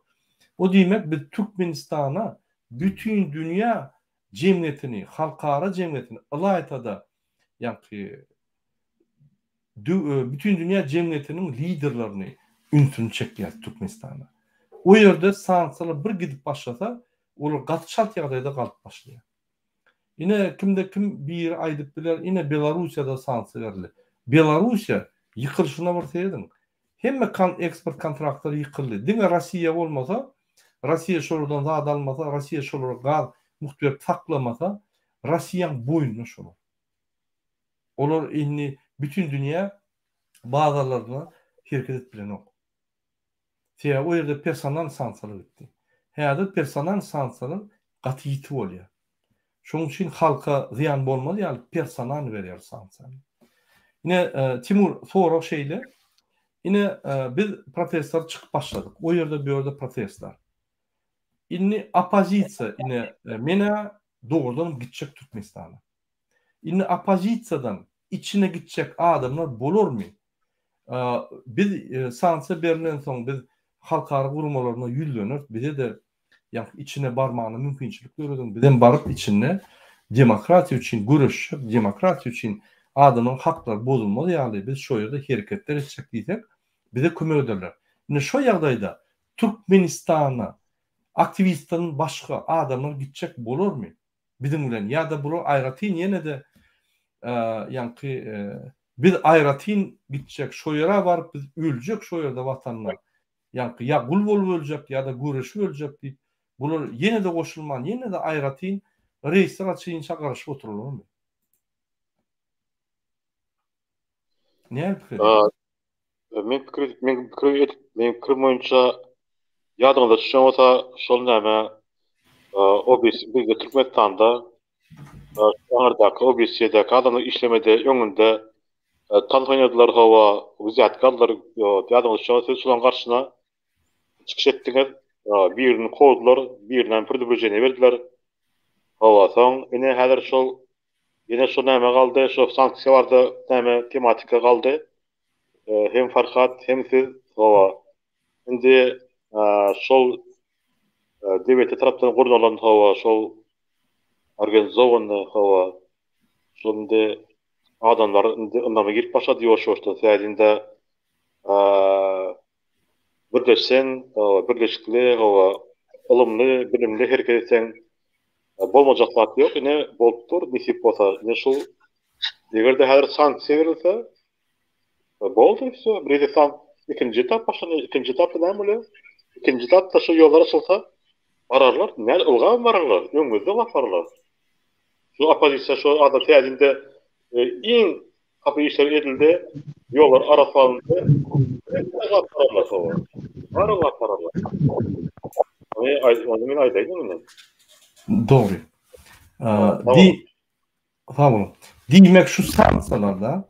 O diýmek biz Türkmenistana bütin dünýä jemgyýetini, halkara jemgyýetini, ylaýta-da ýaňky Bütindünýä jemgyýetiniň liderlerini ünsüni çekýär Türkmenistana. O ýerde sanksiýalar bir gidip başlasa, olar gaty çalt ýagdaýda galyp başlaýar. Ine, kimde kim biri aýdyp biler, ine Belarussiýada sanksiýa berildi. Belarussiýa ýykylyşyna bir serediň. Hemme eksport kontraktlary ýykyldy. Diňe Rossiýa bolmasa, Rossiýa şolardan zat almasa, Rossiýa şolara gaz mugt berip saklamasa, Rossiýaň boýnuna şolar. Olar indi bütin dünýä bazarlarynda hereket edip bilenok. Sebäbi o ýerde personal sanksiýalar gitdi. Häzir personal sanksiýalar gaty ýiti bolýar. Şonuň üçin halka zyýan bolmaz ýaly personal berýär sanksiýany. Ine, Timur, sorag şeýle. Ine, biz protestler çykyp başladyk. O ýerde, bu ýerde protestler. Indi oppozisiýa, ine, men-ä dogrudanam gitjek Türkmenistana. Indi oppozisiýadan içine gitjek adamlar bolarmy? Biz sanksiýa berlensoň biz halkara guramalaryna ýüzleneris, bize-de ýa içine barmagyna mümkinçilik dörediň, bizem baryp içinde demokratiýa üçin göreşjek, demokratiýa üçin adamlaryň haklary bozulmaz ýaly biz şo ýerde hereketler etjek diýsek, bize kömek ederler. Indi şo ýagdaýda Türkmenistana aktiwistden başga adamlar gitjek bolarmy? biziň bilen ýa-da bular aýratyn ýene-de ýaňky biz aýratyn gitjek şo ýere baryp biz öljek şo ýerde watanda ýaňky ýa gul bolup öljek ýa-da göreşip öljek diýip bular ýene-de goşulman ýene-de aýratyn reýsler açylynça garaşyp oturarlarmy? Näme pikir edýäňiz?
Men pikir edip, men pikir edip, men pikirim boýunça ýadyňyza düşen bolsa, şol näme OBS bizde Türkmenistanda aňyrdaky OBS-däki adamlar işlemedi, öňünde tans oýnadylar, hawa, wzýatka aldylar, ýadyňyza düşen bolsa, siz şolaryň garşysyna çykyş etdiňiz. Birini kowdular, birine predupredženiýe berdiler. Hawa, soň ine häzir şol ýene şo näme galdy, şo sanksiýa barada näme tematika galdy. Hem Farhat, hem siz, hawa. Indi. Şol DWT tarapdan gurnalan hawa şol organizowanyý hawa şol indi adamlar indi ynama girip başlady ýuwaş-ýuwaşdan sebäbi indi birleşseň birleşikli hawa ylymly bilimli hereket etseň bolmajak zat ýok ine bolup dur nesip bolsa ine şu eger-de häzir sanksiýa berilse Boldy wsё, bir san ikinji etap başlanýar, ikinji etapda näme bolýar? Ikinji etapda şu ýollar açylsa, bararlar, näde ylgap bararlar, öňümizde ylgap bararlar. Şu oppozisiýa şu adam täzinde e, iň hapa işler edildi, ýollar arassalandy. Ylgap bararlar soň. Bar ylgap bararlar. Ony ony men aýdaýyn indi.
Dogry. Di Sag boluň. Diýmek şu sanksiýalarda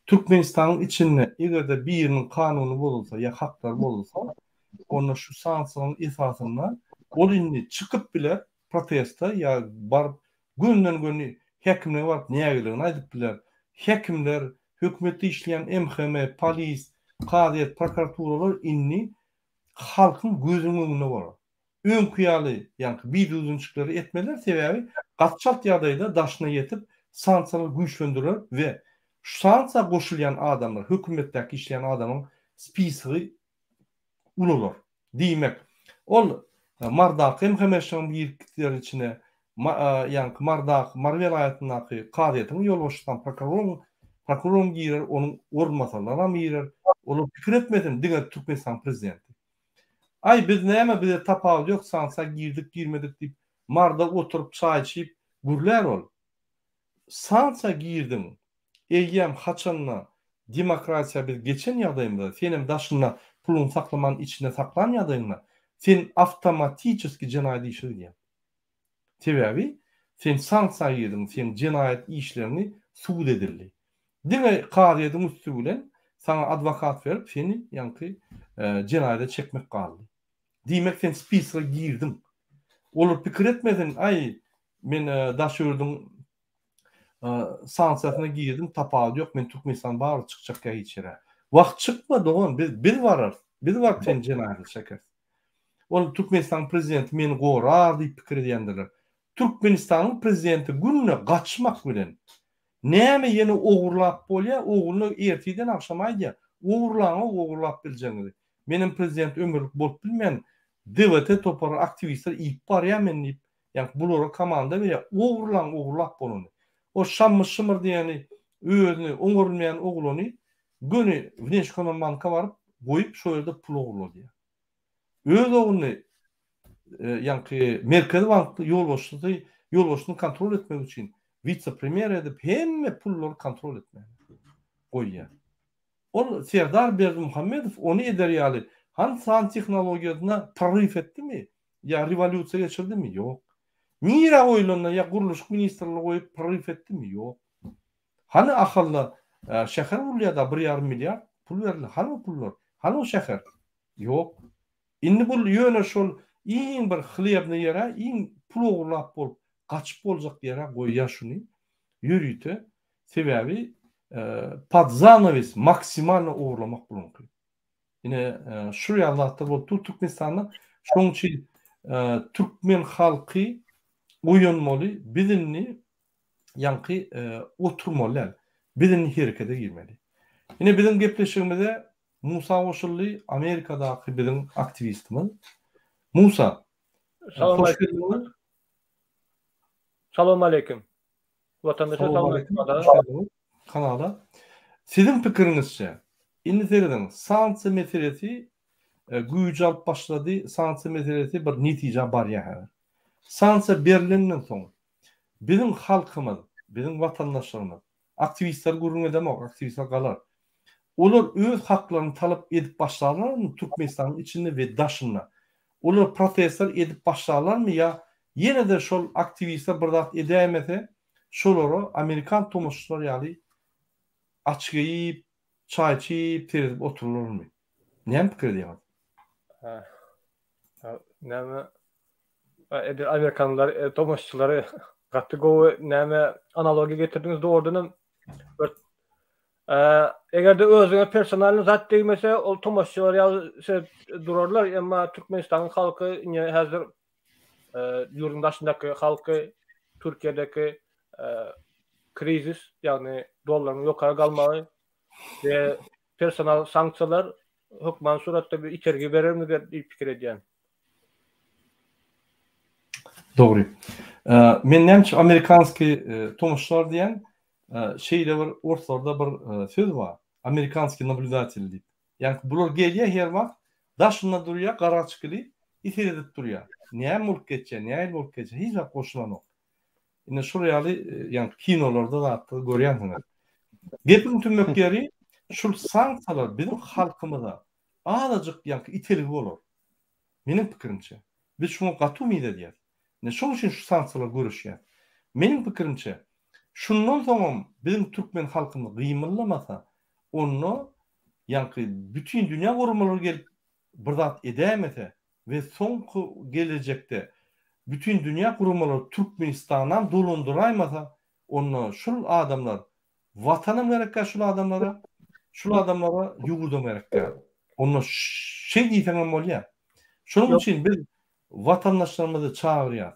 Türkmenistanyň içinde eger-de biriniň kanuny bozulsa ýa haklary bozulsa, onda şu sanksiýalaryň esasynda ol indi çykyp biler proteste ýa baryp gönden-göni häkimlige baryp nägiligini aýdyp biler. Häkimler, hökümetde işleýän MHM, polis, kazyýet, prokuraturalar indi halkyň gözüniň öňünde bolar. Öňki ýaly ýaňky bidüzgünçilikleri etmezler, sebäbi gaty çalt ýagdaýda daşyna ýetip sanksiýalary güýçlendirer we şu sanksiýa goşulýan adamlar, hökümetdäki işleýän adamyň spisogy ulalar. Diýmek, ol Mardaky MHM-niň girip gitdiler içine, ýaňky Mardaky, Mary welaýatyndaky kazyýetiň ýolbaşçysam, prokuroryň, prokuroram girer, onuň orunbasarlaram girer. Olar pikir etmesin, diňe Türkmenistanyň prezidenti. Aý biz näme bize tapawudy ýok sanksiýa girdik girmedik diýip Marda oturyp çaý içip gürlär ol. Sanksiýa girdiň eýýäm haçanda demokratiýa biz geçen ýagdaýymyzda senem daşynda puluňy saklaman içinde saklan ýagdaýyňda sen awtomatiçeski jenaýat işe gidýäň. Sebäbi sen sanksiýa girdiň, seň jenaýat işleriňi sud edildi. Diňe kazyýetiň üsti bilen saňa adwokat berip seni ýaňky jenaýada çekmek galdy. Diýmek sen spisoga girdiň. Olar pikir etmesin, aý men daş ýurduň sanksiýasyna girdim, tapawudy ýok, men Türkmenistan barybir çykjak ýa hiç ýere. Wah çykma dogan, biz biz bararys. Biz baryp seni jenaýada çekeris. Ol Türkmenistanyň prezidenti meni gorar diýip pikir edýändirler. Türkmenistanyň prezidenti günde gaçmak bilen näme ýene ogurlap bolýar, ogluna ertirden agşam aýdýar, ogurlaňok ogurlap biljegiňizi. Menem prezident ömürlik bolup bilmen, DWT topary aktiwistler iýip barýar meni diýip, ýaňky bulara komanda berýär, ogurlaň ogurlap bolany. O Şammy Şymyr diýeni özüni oňarylmaýan oglany göni Wneşekonombanka baryp goýup şo ýerde pul ogurladýar. Öz ogluny ýaňky Merkezi bankda ýolbaşçysy ýolbaşçysyny kontrol etmek üçin wise-premýer edip hemme pullary kontrol etmäge goýýar. Ol Serdar Berdimuhamedow ony eder ýaly hany san tehnologiýasyna proryw etdimi ýa rewolýusiýa geçirdimi? Ýok. Nirä goýulanda ýa gurluşyk ministrligi goýup proryw etdimi? Ýok. Hany Ahalda şäher gurulýar-da bir ýarym milliard pul berildi. Hany o pullar? Hany o şäher? Ýok. Indi bul ýöne şol iň bir hlebnyý ýere, iň pul ogurlap bolup gaçyp boljak ýere goýýar şuny ýörite. Sebäbi pod zanawes maksimalno ogurlamak buluňky. Ine şu ýaly zatlar bolup dur Türkmenistanda. Şonuň üçin türkmen halky oýanmaly. Biz indi ýaňky oturmaly däl. Biz indi herekete girmeli. Ine biziň gepleşigimize Musa goşuldy, Amerikadaky biziň aktiwistimiz. Musa, hoş geldiňiz.
Salam aleýkum. Watandaşa salam
aleýkum. Kanala. Siziň pikiriňizçe, indi serediň, sanksiýa meselesi güýç alyp başlady, sanksiýa meselesi bir netijä barýar häzir. Sanksiýa berlenden soň, Biziň halkymyz, biziň watandaşlarymyz, aktiwistleri gürrüň edemok, aktiwistler galar. Olar öz haklaryny talap edip başlarlarmy Türkmenistanyň içinde we daşynda? Olar protestler edip başlarlarmy ýa ýene-de şol aktiwistler bir zat edäýmese, şolara amerikan tomaşaçylary ýaly açyk iýip, çaý içip, seredip oturarlarmy? Näme pikir edýäňiz?
Näme edil amerikanlar e, tomaşaçylary gaty gowy näme analogiýa getirdiňiz dogrudan hem bir Eger-de özüňe personalny zat degmese, ol tomaşaçylar ýaly seredip durarlar, emma Türkmenistanyň halky indi häzir ýurduň daşyndaky halky Türkiýedeki krizis, ýagny dollaryň ýokary galmagy we personal sanksiýalar hökman suratda bir itergi berermi diýip pikir edýän.
Dogry. Men näme üçin amerikanskiý tomaşaçylar diýen, şeýle bir orslarda bir söz bar, amerikanskiý nablýudatel diýip. Ýagny bular gelýär her wagt daşynda durýar garaçkili i seredip durýar. Näme bolup geçýär, nähili bolup geçýär hiç zat goşulanok. Ine şul ýaly ýagny kinolarda zatda görýänsiňiz. Gepiň tümmek ýeri şul sanksiýalar biziň halkymyza azajyk ýagny itelgi bolar. Meniň pikirimçe. Biz şuňa gaty umyt edýäs. Ine şoň üçin şu sanksiýalar göreşýäs. Meniň pikirimçe, şundan soňam biziň türkmen halkymyz gymyldamasa, onda ýaňky bütin dünýä guramalary gelip bir zat edäýmese we soňky gelejekde bütin dünýä guramalary Türkmenistanam dolandyraýmasa, onda şul adamlar Watanam gerekkä şul adamlara, şul adamlara ýurdam gerekkä. Onda şeý diýseňem bolýar. Şonuň üçin biz watandaşlarymyzy çagyrýas.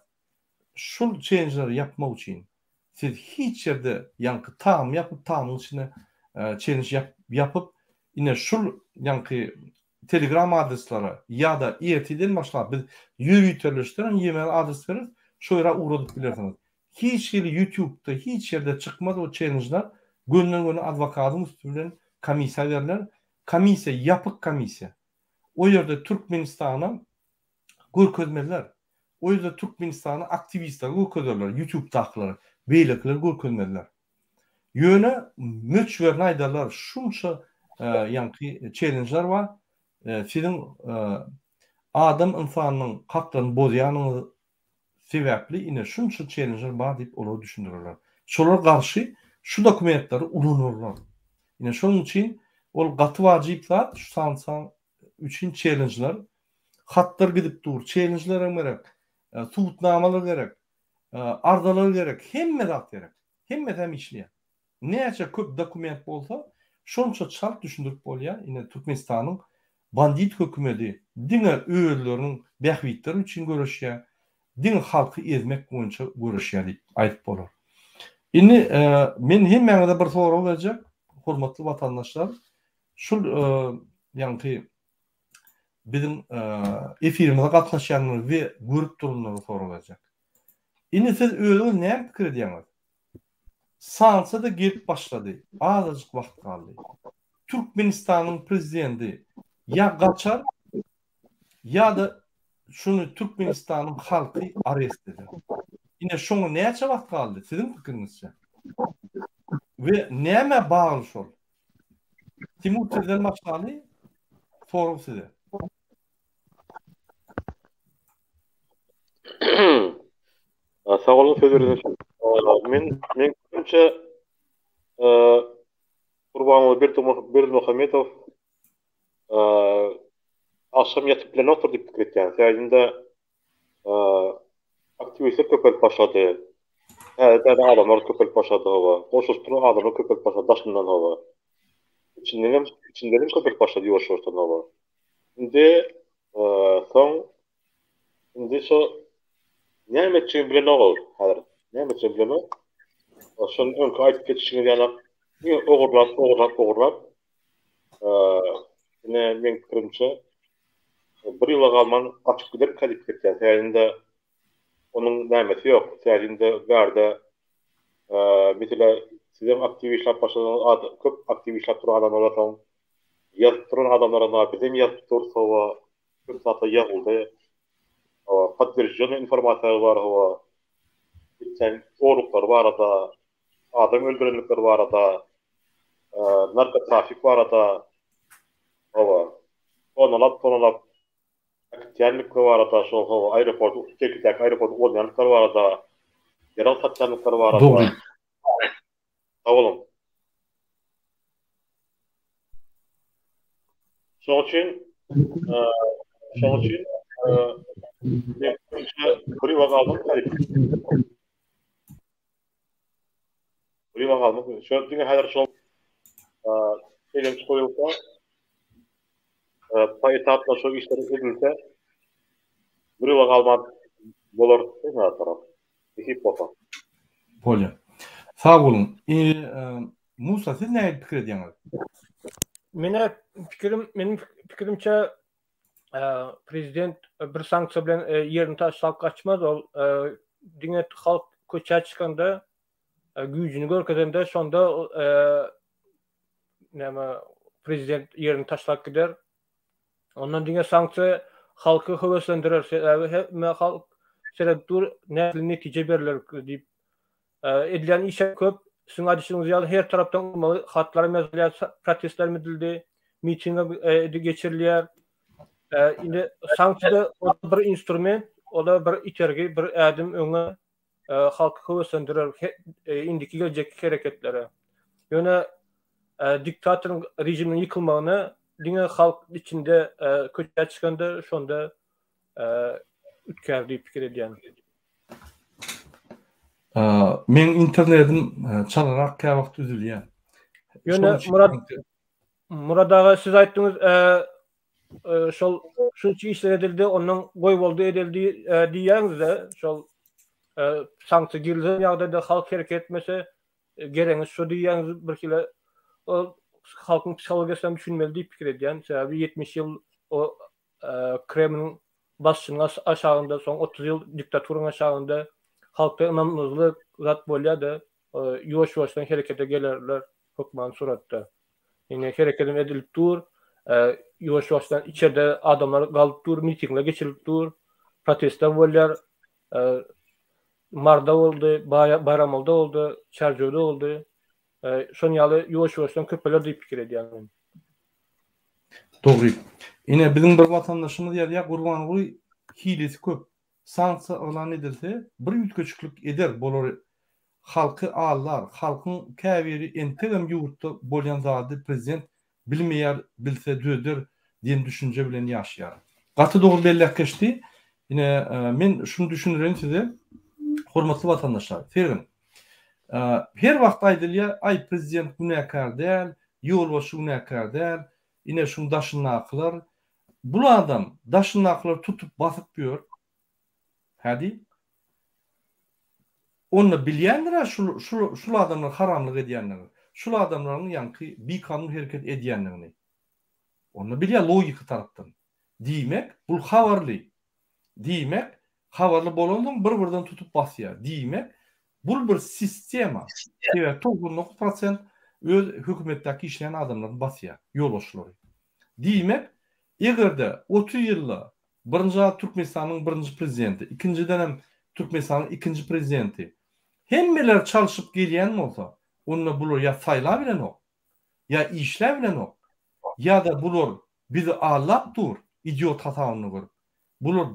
Şul çenjleri ýapmak üçin siz hiç ýerde ýaňky tam ýapyp tamyň içine çenj ýapyp ine şul ýaňky telegram adreslere ýa-da ertirden başlap biz ýöriteleşdiren email adres bereris şo ýere ugradyp bilersiňiz. Hiç hili ýutubda hiç ýerde çykmaz o çenjler gönden göni adwokadyň üsti bilen komissiýa berler. Komissiýa ýapyk komissiýa. O ýerde Türkmenistana görkezmezler. O ýerde Türkmenistana aktiwistleri görkezerler, ýutubdakylary, beýlekileri görkezmezler. Ýöne möçberini aýdarlar, şunça ýaňky çellenjler bar. Siziň adam ynsanynyň haklaryny bozýanyňyz sebäpli ine şunça çellenjler bar diýip olara düşündirerler. Şolara garşy şu dokumentleri ulanarlar. Ine şonuň üçin ol gaty wajyp zat şu sanksiýa üçin çellenjler. Hatlar gidip dur, çellenjler hem gerek, subutnamalar gerek, arzalar gerek, hemme zat gerek. Hemmesi hem işleýär. Näçe köp dokument bolsa, şonça çalt düşündirip bolýar. Ine Türkmenistanyň bandit hökümedi diňe özleriniň bähbitleri üçin göreşýär, diňe halky ezmek boýunça göreşýär diýip aýdyp bolar. Indi men hemmäňize bir sorag berjek, hormatly watandaşlar. Şul ýaňky biziň efirimize gatnaşýanlar we görüp duranlara sorag berjek. Indi siz özüňiz näme pikir edýäňiz? Sanksiýa-da gelip başlady. Azajyk wagt galdy. Türkmenistanyň prezidenti ýa gaçar, ýa-da şuny Türkmenistanyň halky arest eder. Ine şoňa näçe wagt galdy siziň pikiriňizçe? We nämä bagly şol? Timur sizden başlaly. Sorag size.
Sag boluň söz bereniňiz üçin. Men meň pikirimçe Gurbanguly Berdimuhamedow agşam ýatyp bilenokdyr diýip pikir etýän. Sebäbi indi aktiwistler köpelip başlady. Täze-täze adamlar köpelip başlady hawa. Goşulyşyp duran adamlar köpelip başlady daşyndan hawa. Içindenem içindenem köpelip başlady ýuwaş-ýuwaşdan hawa. Indi soň indi şo näme etjegini bilenok ol häzir. Näme etjegini bilenok. Şol öňki aýdyp geçişiňiz ýalak diňe ogurlap, ogurlap, ogurlap ine meň pikirimçe bir ýyla galman gaçyp giderkä diýip pikir etýän. Sebäbi indi onuň nämesi ýok. Sebäbi indi bärde meselä sizem aktiw işläp başladyňyz, köp aktiw işläp duran adamlar bar soň Ýazyp duran adamlaram bar, bizem ýazyp durus hawa, köp zatlar ýazyldy. Hawa, podtwerjeniý informasiýalar bar hawa. Geçen zorluklar barada, adam öldürenlikler barada, narkotrafik barada, hawa, tonalap-tonalap äkitýänlikler barada, şol hawa, aeroport, Şekidäki aeroporty ulanýanlyklar barada, ýarag satýanlyklar barada.
Dogry.
Sag boluň. Şoň üçin şoň üçin men pikirimçe bir ýyla galmak talyp. Bir ýyla galmak. Şo diňe häzir şol. Challenge goýulsa, poetapno şo işler edilse, bir ýyla galman bolar hemme zatlaram. Nesip bolsa.
Bolýar. Sag boluň. Musa siz nähili pikir edýäňiz?
Menä pikirim, meniň pikirimçe prezident bir sanksiýa bilen ýerini taşlap gaçmaz ol diňe halk köçä çykanda güýjüni görkezende şonda näme prezident ýerini taşlap gider. Ondan diňe sanksiýa halky höweslendirer sebäbi hemme halk seredip dur nähili netije berler diýip Edilýän işler köp. Siziň aýdyşyňyz ýaly her tarapdan urmaly hatlar hem ýazylýar, protestler hem edildi, miting hem geçirilýär. Indi sanksiýa o bir instrument, o da bir itergi, bir ädim öňe halky höweslendirer indiki geljekki hereketlere. Ýöne diktatoryň režiminiň ýykylmagyna diňe halk içinde köçä çykanda şonda üýtgär diýip pikir edýän.
Meň internetim çalarak käwagt üzülýär.
Ýöne Murat Murat aga siz aýtdyňyz şol şunça işler edildi, ondan goý boldy edildi diýýäňizde, şol sanksiýa girizilen ýagdaýda halk hereket etmese geregiňiz şo diýýäňiz bir hili ol halkyň psihologiýasyna düşünmeli diýip pikir edýän. Sebäbi 70 ýyl o Kremliň basyşynyň aşagynda, soň 30 ýyl diktaturanyň aşagynda halkda ynamsyzlyk zat bolýar-da, ýuwaş-ýuwaşdan herekete gelerler hökman suratda. Indi herekedem edilip dur, ýuwaş-ýuwaşdan içerde adamlar galyp dur, mitingler geçirilip dur, protestler bolýar. Marda boldy, Baýramalyda boldy, Çärjewde boldy. Şonuň ýaly ýuwaş-ýuwaşdan köpeler diýip pikir edýän men.
Dogry. Ine biziň bir watandaşymyz ýazýar Gurbanguly hilesi köp. Sanksiýa yglan edilse bir üýtgeşiklik eder bolar halky aldar halkyň käbiri entegem ýurtda bolýan zady prezident bilmeýär bilse düzeder diýen düşünje bilen ýaşaýar. Gaty dogry belläp geçdi. Ine men şuny düşündireýin size hormatly watandaşlar. Serediň. Her wagt aýdylýar aý prezident günäkär däl, ýolbaşçy günäkär däl, ine şuň daşyndakylar. Bul adam daşyndakylary tutup basyp ýör. Hä diý. Onda bilýändir-ä şul şul şul adamlar haramlyk edýändigini, şul adamlaryň ýaňky bikanun hereket edýändigini. Onda bilýär logika tarapdan. Diýmek, bul habarly. Diýmek, habarly bolansoň bir-birden tutup basýar. Diýmek, bul bir sistema. Sebäbi 99 prosent öz hökümetdäki işleýän adamlaryny basýar, ýolbaşçylary. Diýmek, eger-de 30 ýylda Birinji zat Türkmenistanyň birinji prezidenti, ikinjidenem Türkmenistanyň ikinji prezidenti. Hemmeler çalşyp gelýän bolsa, onda bular ýa saýlabilenok, ýa işläbilenok, ýa-da bular bizi aldap dur, idiot hasabynda görüp. Bular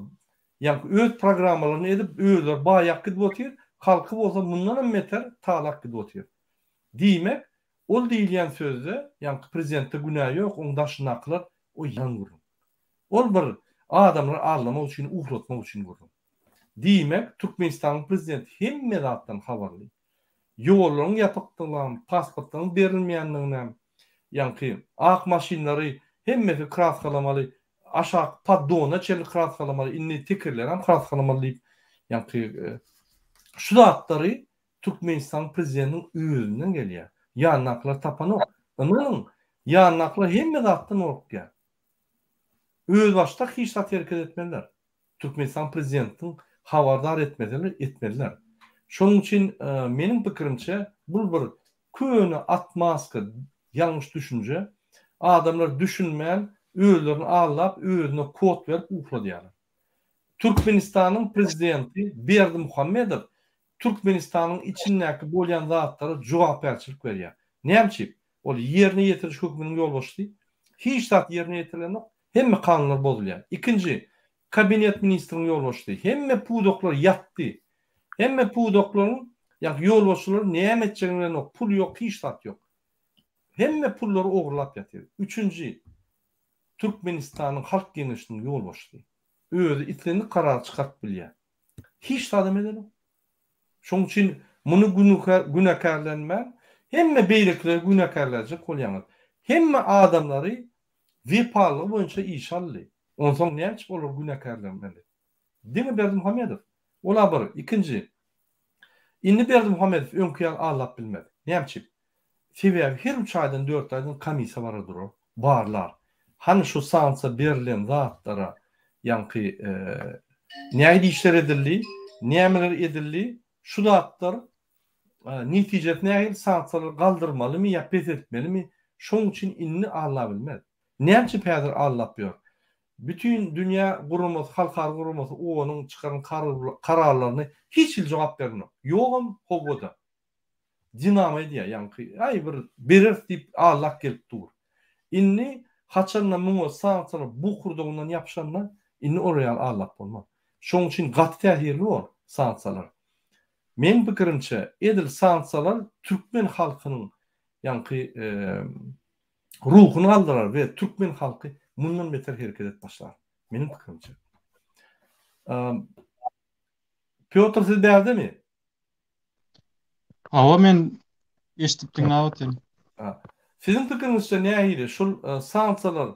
ýaňky öz programmalaryny edip özleri baýap gidip otyr, halky bolsa mundanam beter talap gidip otyr. Diýmek, ol diýilýän sözde ýaňky prezidentde günä ýok, oň daşyndakylar o ýalan gürrüň. Ol bir adamlary aldamak üçin, uhlatmak üçin gürrüň. Diýmek, Türkmenistanyň prezidenti hemme zatdan habarly. Ýollaryň ýapykdygynam, pasportlaryň berilmeýändiginem, ýaňky ak maşynlary hemmesi kraskalamaly, aşak poddona çenli kraskalamaly, indi tekerlerem kraskalamaly diýip, ýaňky şu zatlary Türkmenistanyň prezidentiniň özünden gelýär. Ýanyndakylar tapanok. Ynanyň, ýanyndakylar hemme zatdan gorkýar. Özbaşdak hiç zat hereket etmezler. Türkmenistan prezidentiniň habardar etmeseler etmezler. Şonuň üçin meniň pikirimçe bul bir köne atmaska ýalňyş düşünje. Adamlar düşünmän özlerini aldap özüne kod berip uhladýarlar. Türkmenistanyň prezidenti Berdimuhamedow Türkmenistanyň içindäki bolýan zatlara jogapkärçilik berýär. Näme üçin? Ol ýerine ýetiriş höküminiň ýolbaşçysy. Hiç zat ýerine ýetirilenok. Hemme kanunlar bozulýar. Ikinji, kabinet ministriň ýolbaşçysy. Hemme pudaklar ýatdy. Hemme pudaklaryň ýa ýolbaşçylary näme etjegini bilenok. Pul ýok, hiç zat ýok. Hemme pullary ogurlap ýatyr. Üçünji, Türkmenistanyň Halk Geňeşiniň ýolbaşçysy. Özi islendik karary çykaryp bilýär. Hiç zadam edenok. Şonuň üçin muny günäkärlenmän, hemme beýlekileri günäkärlejek bolýaňyz. Hemme adamlary wepalylygy boýunça işe aldy. Onsoň näme üçin olary günäkärlemeli? Diňe Berdimuhamedow. Ol-a bir. Ikinji, indi Berdimuhamedow öňki ýaly aldap bilmez. Näme üçin? Sebäbi her üç aýdan, dört aýdan komissiýa barar durar, barlar. Hany şu sanksiýa berlen zatlara ýaňky nähili işler edildi, nämeler edildi, şu zatlar netijesi nähili, sanksiýalary galdyrmalymy ýa peseltmelimi, şoň üçin indi aldabilmez. Näme üçin häzir aldap ýör? Bütin dünýä guramasy, halkara guramasy OON-yň çykaran kararlaryny hiç hili jogap bermok. Ýogam, howwa-da. Dinamo edýär, ýaňky, aý bir bereris diýip allak gelip dur. Indi haçanda muňa sanksiýalar bukurdagyndan ýapyşanda, indi olar ýaly allap bolmaz. Şonuň üçin gaty täsirli bor sanksiýalar. Meň pikirimçe, edil sanksiýalar türkmen halkynyň ýaňky ruhuny galdyrar we türkmen halky mundan beter hereket edip başlar. Meniň pikirimçe. Pýotr siz bärdemi?
Hawa men eşidip diňläp otyryn.
Siziň pikiriňizçe nähili şul sanksiýalar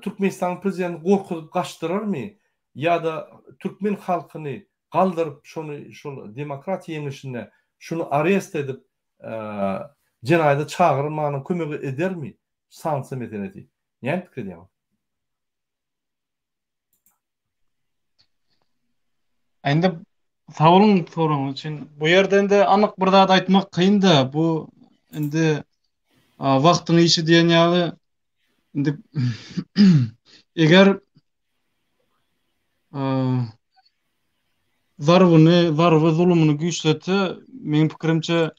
Türkmenistanyň prezidentini gorkuzyp gaçdyrarmy ýa-da türkmen halkyny galdyryp şony şol demokratiýa ýeňişinde şuny arest edip jenaýata çagyrmana kömek edermi sanksiýa meselesi? Näme pikir edýäňiz?
Indi sag boluň soragyňyz üçin. Bu ýerde indi anyk bir zat aýtmak kyn-da. Bu indi wagtyň işi diýen ýaly indi eger zarbyny, zarby zulumyny güýçletse, meň pikirimçe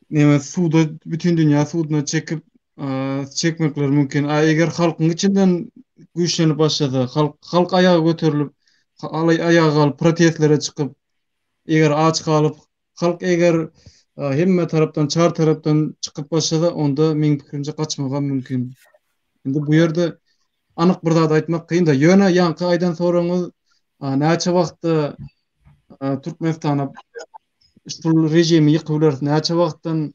Neme suda bütün dünýä suduna çekip çekmekleri mümkin. A eger halkyň içinden güýçlenip başlasa, halk halk aýaga göterilip, aýaga galyp protestlere çykyp, eger aç galyp, halk eger hemme tarapdan, çar tarapdan çykyp başlasa, onda meň pikirimçe gaçmagam mümkin. Indi bu ýerde anyk bir zat aýtmak kyn-da. Ýöne ýaňky aýdan soragyňyz näçe wagtda Türkmenistana şul režimi ýykyp bileris, näçe wagtdan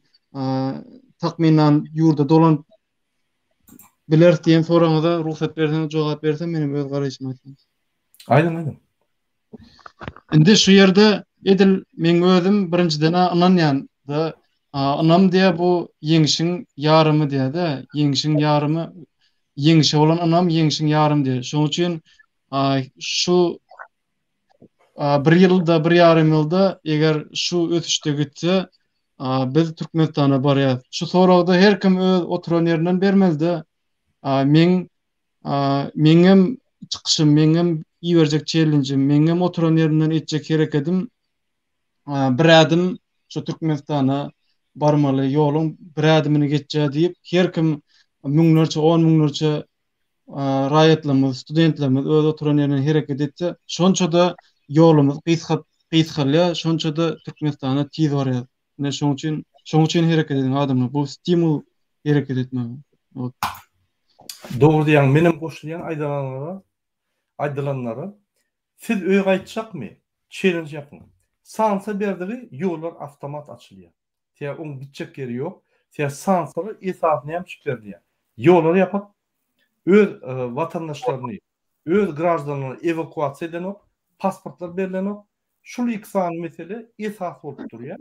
takmynan ýurda dolanyp bileris diýen soragyňyza rugsat berseňiz jogap bersem menem öz garaýşymy aýtsam.
Aýdyň, aýdyň.
Indi şu ýerde edil meň özüm birinjiden-ä ynanýan da ynam diýä bu ýeňşiň ýarymy diýä-de, ýeňşiň ýarymy ýeňşe bolan ynam ýeňşiň ýarymy diýä. Şonuň üçin şu bir ýylda, bir ýarym ýylda eger şu ösüşde gitse, biz Türkmenistana barýas. Şu soragda her kim öz oturan ýerinden bermeli-de. Meň meňem çykyşym, meňem iberjek çellenjim, meňem oturan ýerimden etjek herekedim bir ädim şu Türkmenistana barmaly ýoluň bir ädimini geçýär diýip, her kim müňlerçe, on müňlerçe raýatlarymyz, studentlerimiz öz oturan ýerinden hereket etse, şonça-da ýolumyz gysga gysgalýar, şonça-da Türkmenistana tiz barýar. Ine şoň üçin, şoň üçin hereket ediň adamlar. Bu stimul hereket etmäge. Ot.
Dogry diýýäň, menem goşulýan aýdylanlara, aýdylanlara. Siz öýe gaýtjakmy? Çellenj ýapyň. Sanksiýa berdigi ýollar awtomat açylýar. Sebäbi oň gitjek ýeri ýok. Sebäbi sanksiýalar esasy näme üçin berilýär? Ýollary ýapyp, öz watandaşlaryny, öz graždanlaryny ewakuasiýa edenok, pasportlar berlenok. Şul iki sany mesele esas bolup durýar.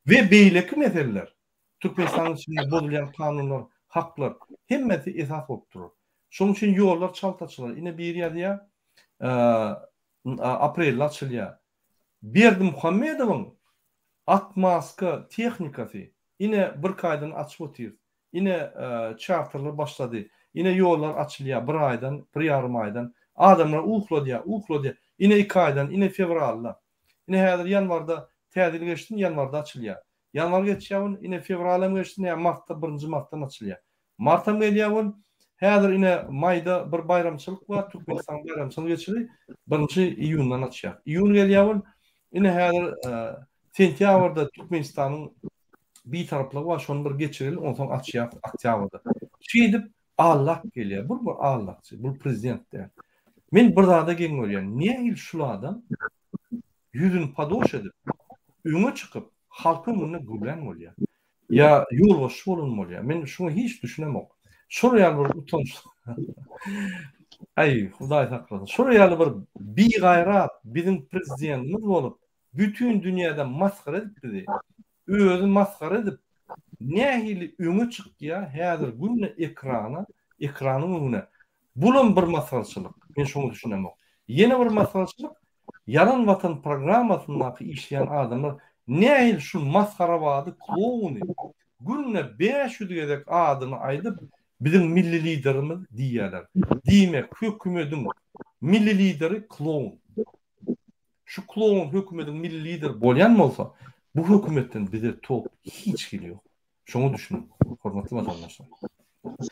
We beýleki meseleler, Türkmenistanyň içinde bozulýan kanunlar, haklar, hemmesi esas bolup durar. Şonuň üçin ýollar çalt açylar. Ine biri ýazýar, aprelde açylýar. Berdimuhamedowyň atmaska tehnikasy ine birki aýdan açyp otyrys. Ine çarterler başlady. Ine ýollar açylýar bir aýdan, bir ýarym aýdan. Adamlar uhladýar, uhladýar. Ine iki aýdan, ine fewralda. Ine häzir ýanwarda täze ýyl geçsin, ýanwarda açylýar. Ýanwar geçýär ol, ine fewral hem geçsin, ýa martda, birinji martdan açylýar. Martam gelýär ol. Häzir ine maýda bir baýramçylyk bar, Türkmenistan baýramçylyk geçiri, birinji iýundan açýar. Iýun gelýär ol. Ine häzir sentýabrda Türkmenistanyň Bitaraplygy bar, şony bir geçireli, onsoň açýas oktýabrda. Şeýdip allak gelýär. Bu bir allakçy, bu prezident däl. Men bir zada geň görýän. Nähili şul adam ýüzüni padoş edip, öňe çykyp, Halkyň öňünde gürlän bolýar. Ýa ýolbaşçy bolan bolýar. Men şuňa hiç düşünemok. Şol ýaly bir utanç. Aý, Hudaý saklasyn. Şol ýaly bir bigaýrat biziň prezidentimiz bolup, bütin dünýäde masgara edip bizi, özi masgara edip, nähili öňe çykýar häzir günde ekrana, ekranyň öňüne. Bulam bir masgaraçylyk. Men şoňa düşünemok. Ýene bir masgaraçylyk, Ýalan watan programmasyndaky işleýän adamlar nähili şu masgarabady klouny günde 500 gezek adyny aýdyp biziň milli liderimiz diýýärler. Diýmek hökümediň milli lideri kloun. Şu kloun hökümediň milli lideri bolýan bolsa bu hökümetden bize tok hiç hili ýok. Şoňa düşüniň hormatly watandaşlar.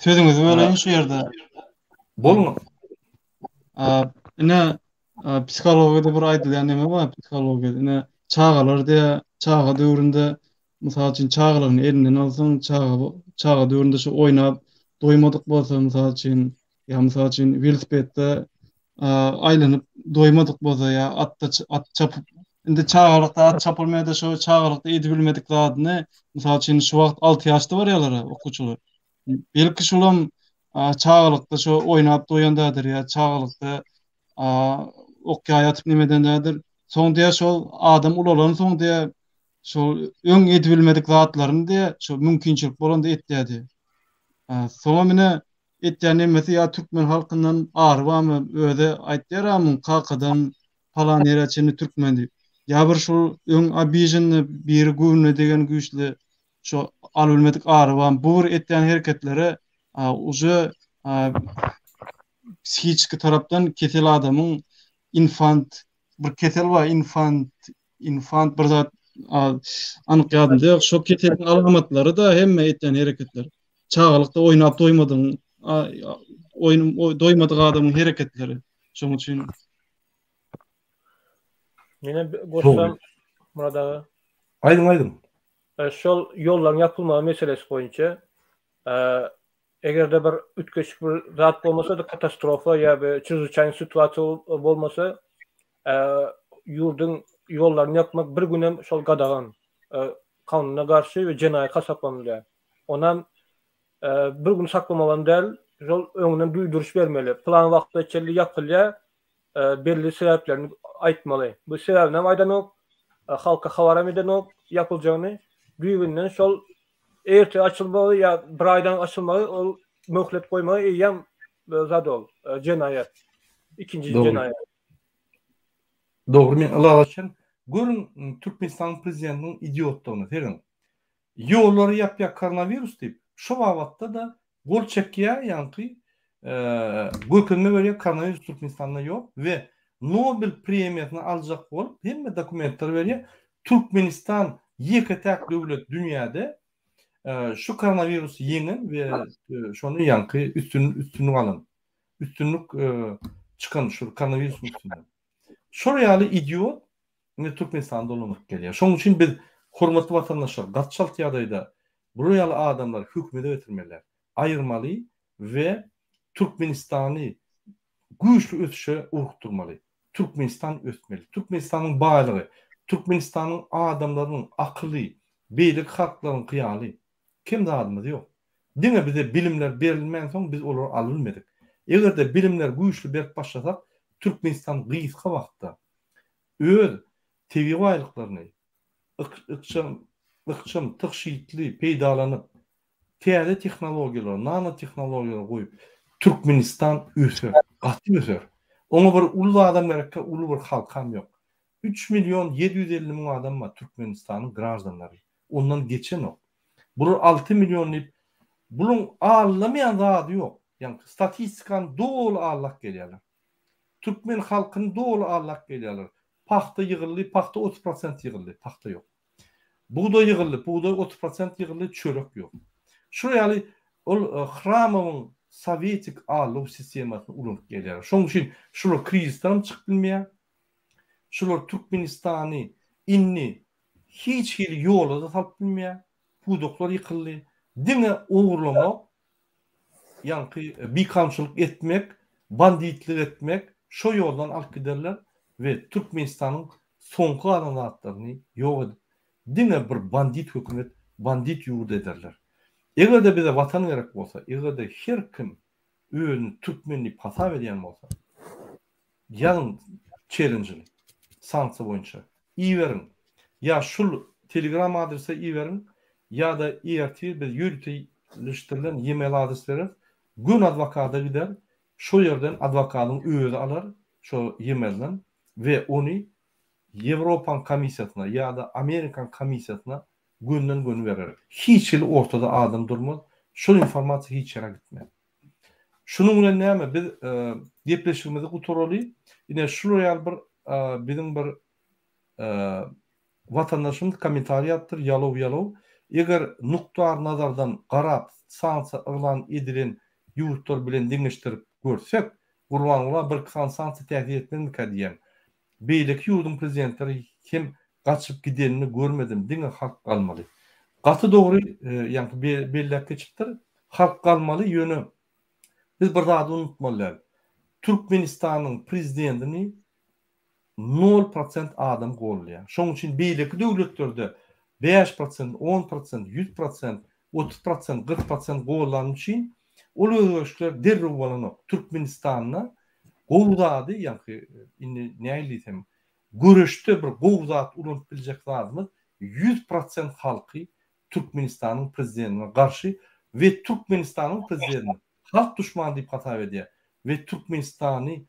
Sözüňizi böleýin şu ýerde.
Boluň.
Ine psihologiýada bir aýdylýan neme bar psihologiýada ine çagalar diýä çaga döwründe mysal üçin çagalygyny elinden alsaň çaga çaga döwründe şu oýnap doýmadyk bolsa mysal üçin ýa mysal üçin welosipedde aýlanyp doýmadyk bolsa ýa atda at çapyp indi çagalykda at çapylmaýar-da şo çagalykda edibilmedik zadyny mysal üçin şu wagt 6 ýaşda barýarlar okuwçylar Belki şolam çagalykda şo oýnap doýan dädir ýa çagalykda ok ýaý atyp neme eden dädir. Soň diýä şol adam ulalan soň diýä şol öň edibilmedik zatlaryny diýä şo mümkinçilik bolanda etýä diýä. Soňam ine etýän nemesi ýa türkmen halkyndan ary barmy özi aýtýar a muň kakadan palan ýere çenli türkmen diýip. Ýa bir şol öň obiženny biri göwnüne degen güýçli Şo alybilmedik ary bar. Bu bir etýän hereketlere uje psihiçki tarapdan kesel adamyň infant bir kesel bar infant infant bir zat anyk ýadymda ýok. Şo keseliň alamatlary da hemme etýän hereketler. Çagalykda oýnap doýmadyň oýun doýmadyk adamyň hereketleri. Şonuň üçin
Ýene goşsam Murat aga.
Aýdyň aýdyň.
Şol ýollaryň ýapylmagy meselesi boýunça eger-de bir üýtgeşik bir zat bolmasa-da katastrofa ýa bir çrezwyçaýnyý situasiýa bolmasa ýurduň ýollaryny ýapmak bir günem şol gadagan kanuna garşy we jenaýat hasaplanylýar. Onam bir gün saklamalam däl, şol öňünden duýduryş bermeli. Plan wagtda çenli ýapylýar, belli sebäplerini aýtmaly. Bu sebäbini hem aýdanok, halka habar hem edenok ýapyljagyny. Düýbünden şol erte açylmagy ýa bir aýdan açylmagy ol möhlet goýmagy eýýäm zat ol, jenaýat. Ikinji jenaýat.
Dogry men ylalaşýan. Görüň Türkmenistanyň prezidentiniň idiotdygyny seriň. Ýollary ýapýar koronawirus diýip, şo babatda-da gol çekýär ýaňky görkezme berýär koronawirus Türkmenistanda ýok we Nobel premiýasyny aljak bolup hemme dokumentleri berýär. Türkmenistan ýeke-täk döwlet dünýäde şu koronawirusy ýeňen we şony ýaňky üstün üstünlik alan üstünlik çykan şu koronawirusyň üstünden. Şol ýaly idiot Indi Türkmenistan dolanyp gelýär. Şonuň üçin biz hormatly watandaşlar gaty çalt ýagdaýda bular ýaly adamlary hökümete getirmeliler. Aýyrmaly we Türkmenistany güýçli ösüşe ugrukdyrmaly. Türkmenistan ösmeli. Türkmenistanyň baýlygy, Türkmenistanyň adamlarynyň akyly beýleki halklaryňky ýaly. Kem zadymyz ýok. Diňe bize bilimler berilmänsoň biz olary albilmedik. Eger-de bilimler güýçli berip başlasak Türkmenistan gysga wagtda öz tebigy baýlyklaryny ykjam, ykjam, tygşytly peýdalanyp, täze tehnologiýalary, nanotehnologiýalary goýup, Türkmenistan öser, gaty öser. Oňa bir uly zadam gerekkä, uly bir halkam ýok. Üç million 750 müň adam bar Türkmenistanyň graždanlary. Ondan geçenok. Bular 6 million diýip, buluň allamaýan zady ýok. Ýagny statistikany doly allap gelýärler. Türkmen halkyny doly aldap gelýärler. Pagta ýygyldy, pagta 30 prosent ýygyldy, pagta ýok. Bugdaý ýygyldy, bugdaý 30 prosent ýygyldy, çörek ýok. Şular ýaly ol e, Hramowyň sowietik aldaw sistemasyny ulanyp gelýärler. Şonuň üçin şular krizisden hem çykyp bilmeýär. Şular Türkmenistany indi hiç hili ýola-da salyp bilmeýär. Pudaklar ýykyldy. Diňe ogurlamak, ýaňky bikanunçylyk etmek, banditlik etmek şo ýoldan alyp giderler we Türkmenistanyň soňky galan zatlaryny ýok edip, Diňe bir bandit hökümet, bandit ýurt ederler. Eger-de bize watan gerek bolsa, eger-de her kim özüni türkmen diýip hasap edýän bolsa, ýazyň çellenjini sanksiýa boýunça. Iberiň. Ýa şul telegram adrese iberiň, ýa-da ertir biz ýöriteleşdirilen e-mail adres bereris. Göni adwokata gider, şo ýerden adwokatyň özi alar şo e-mailden we ony Ýewropaň komissiýasyna ýa-da Amerikaň komissiýasyna gönden-göni berer. Hiç hili ortada adam durmaz, şol informasiýa hiç ýere gitmez. Şunuň bilen näme biz gepleşigimizi gutaraly. Ine şular ýaly bir biziň bir watandaşymyz kommentariý ýazypdyr, Ýalow ýalow. Eger nukdar nazardan garap sanksiýa yglan edilen ýurtlar bilen deňeşdirip görsek, Gurbanguly birki sany sanksiýa täsir etmezmikä diýýän. Beýleki ýurduň prezidentleri hem gaçyp gidenini görmedim diňe halk galmaly. Gaty dogry ýaňky belläp geçipdir. Halk galmaly ýöne biz bir zady unutmaly däl. Türkmenistanyň prezidentini nol prosent adam goldaýar. Şonuň üçin beýleki döwletlerde 5%, 10%, 100%, 30%, 40% goldany üçin ol özgerişler derrew bolanok. Türkmenistanda gowy zady, ýaňky indi nähili diýsem, göreşde bir gowy zat ulanyp biljek zadymyz 100% halky Türkmenistanyň prezidentine garşy we Türkmenistanyň prezidentini halk duşmany diýip hasap edýär we Türkmenistany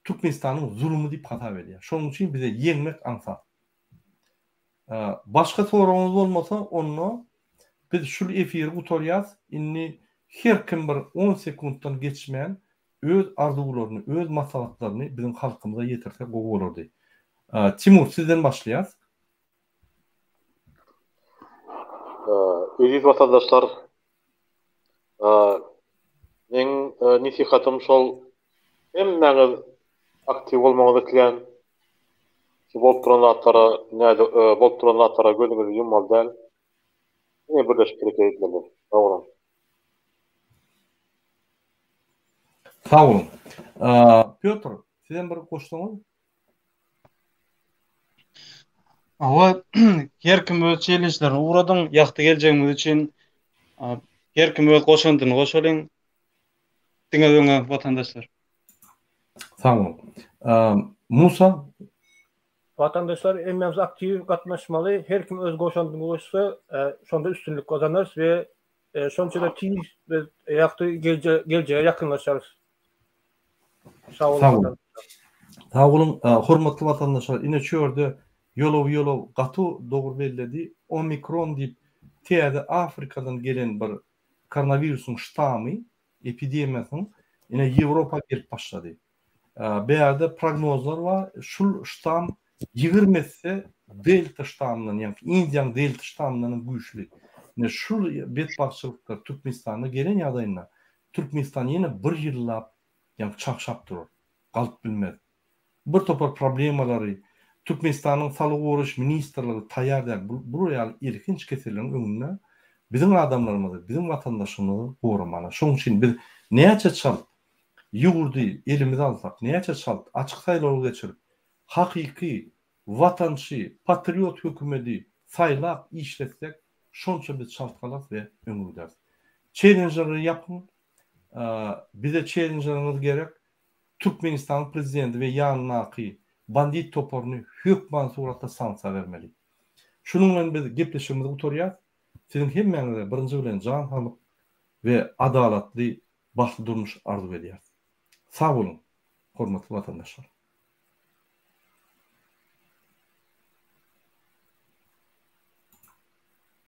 Türkmenistanyň zulumy diýip hasap edýär. Şonuň üçin bize ýeňmek aňsat. Başga soragyňyz bolmasa onda biz şul efiri gutarýas. Indi her kim bir on sekuntdan geçmän öz arzuwlaryny, öz maslahatlaryny biziň halkymyza ýetirse gowy bolardy. Timur sizden başlaýas.
Eziz watandaşlar, meň nesihatym şol hemmäňiz aktiw bolmagyňyzy isleýän. Şu bolup duran zatlara, näde bolup duran zatlara gözüňizi ýummaly däl. Diňe birleşip hereket etmeli. Sag boluň.
Sag boluň. Pýotr, sizem bir goşsaňyz.
Hawa, her kim öz çellençlerini ugradyň, ýagty geljegimiz üçin her kim öz goşandyny goşalyň. Diňe öňe watandaşlar.
Sag boluň. Musa.
Watandaşlar hemmämiz aktiw gatnaşmaly, her kim öz goşandyny goşsa, şonda üstünlik gazanarys we şonça-da tiz biz ýagty geljege ýakynlaşarys.
Sag boluň. Sag boluň, hormatly watandaşlar, ine şu ýerde Ýolow Ýolow gaty dogry belledi. Omikron diýip täze Afrikadan gelen bir koronawirusyň ştamy, epidemiýasynyň ine Ýewropa gelip başlady. Bärde prognozlar bar, şul ştam 20 esse Delta ştamyndan, ýagny Indiýanyň Delta ştamyndan hem güýçli. Ine şul betbagtçylyklar Türkmenistanda gelen ýagdaýynda Türkmenistan ýene bir ýyllap ýagny çagşap durar, galyp bilmez. Bir topar problemalary Türkmenistanyň Saglygy goraýyş ministrligi taýýar däl bular ýaly elhenç keselleriň öňünde biziň adamlarymyzy, biziň watandaşymyzy goramana. Şonuň üçin biz näçe çalt ýurdy elimize alsak, näçe çalt açyk saýlaw geçirip, hakyky watançy, patriot hökümedi saýlap işletsek, şonça biz çalt galarys we öňe gideris. Çellenjleri ýapyň, bize çellenjleriňiz gerek. Türkmenistanyň prezidenti we ýanyndaky bandit toparyny hökman suratda sanksiýa bermeli. Şunuň bilen biz gepleşigimizi gutarýas. Siziň hemmäňize birinji bilen jan saglyk we adalatly bagtly durmuş arzuw edýäris. Sag boluň, hormatly watandaşlar!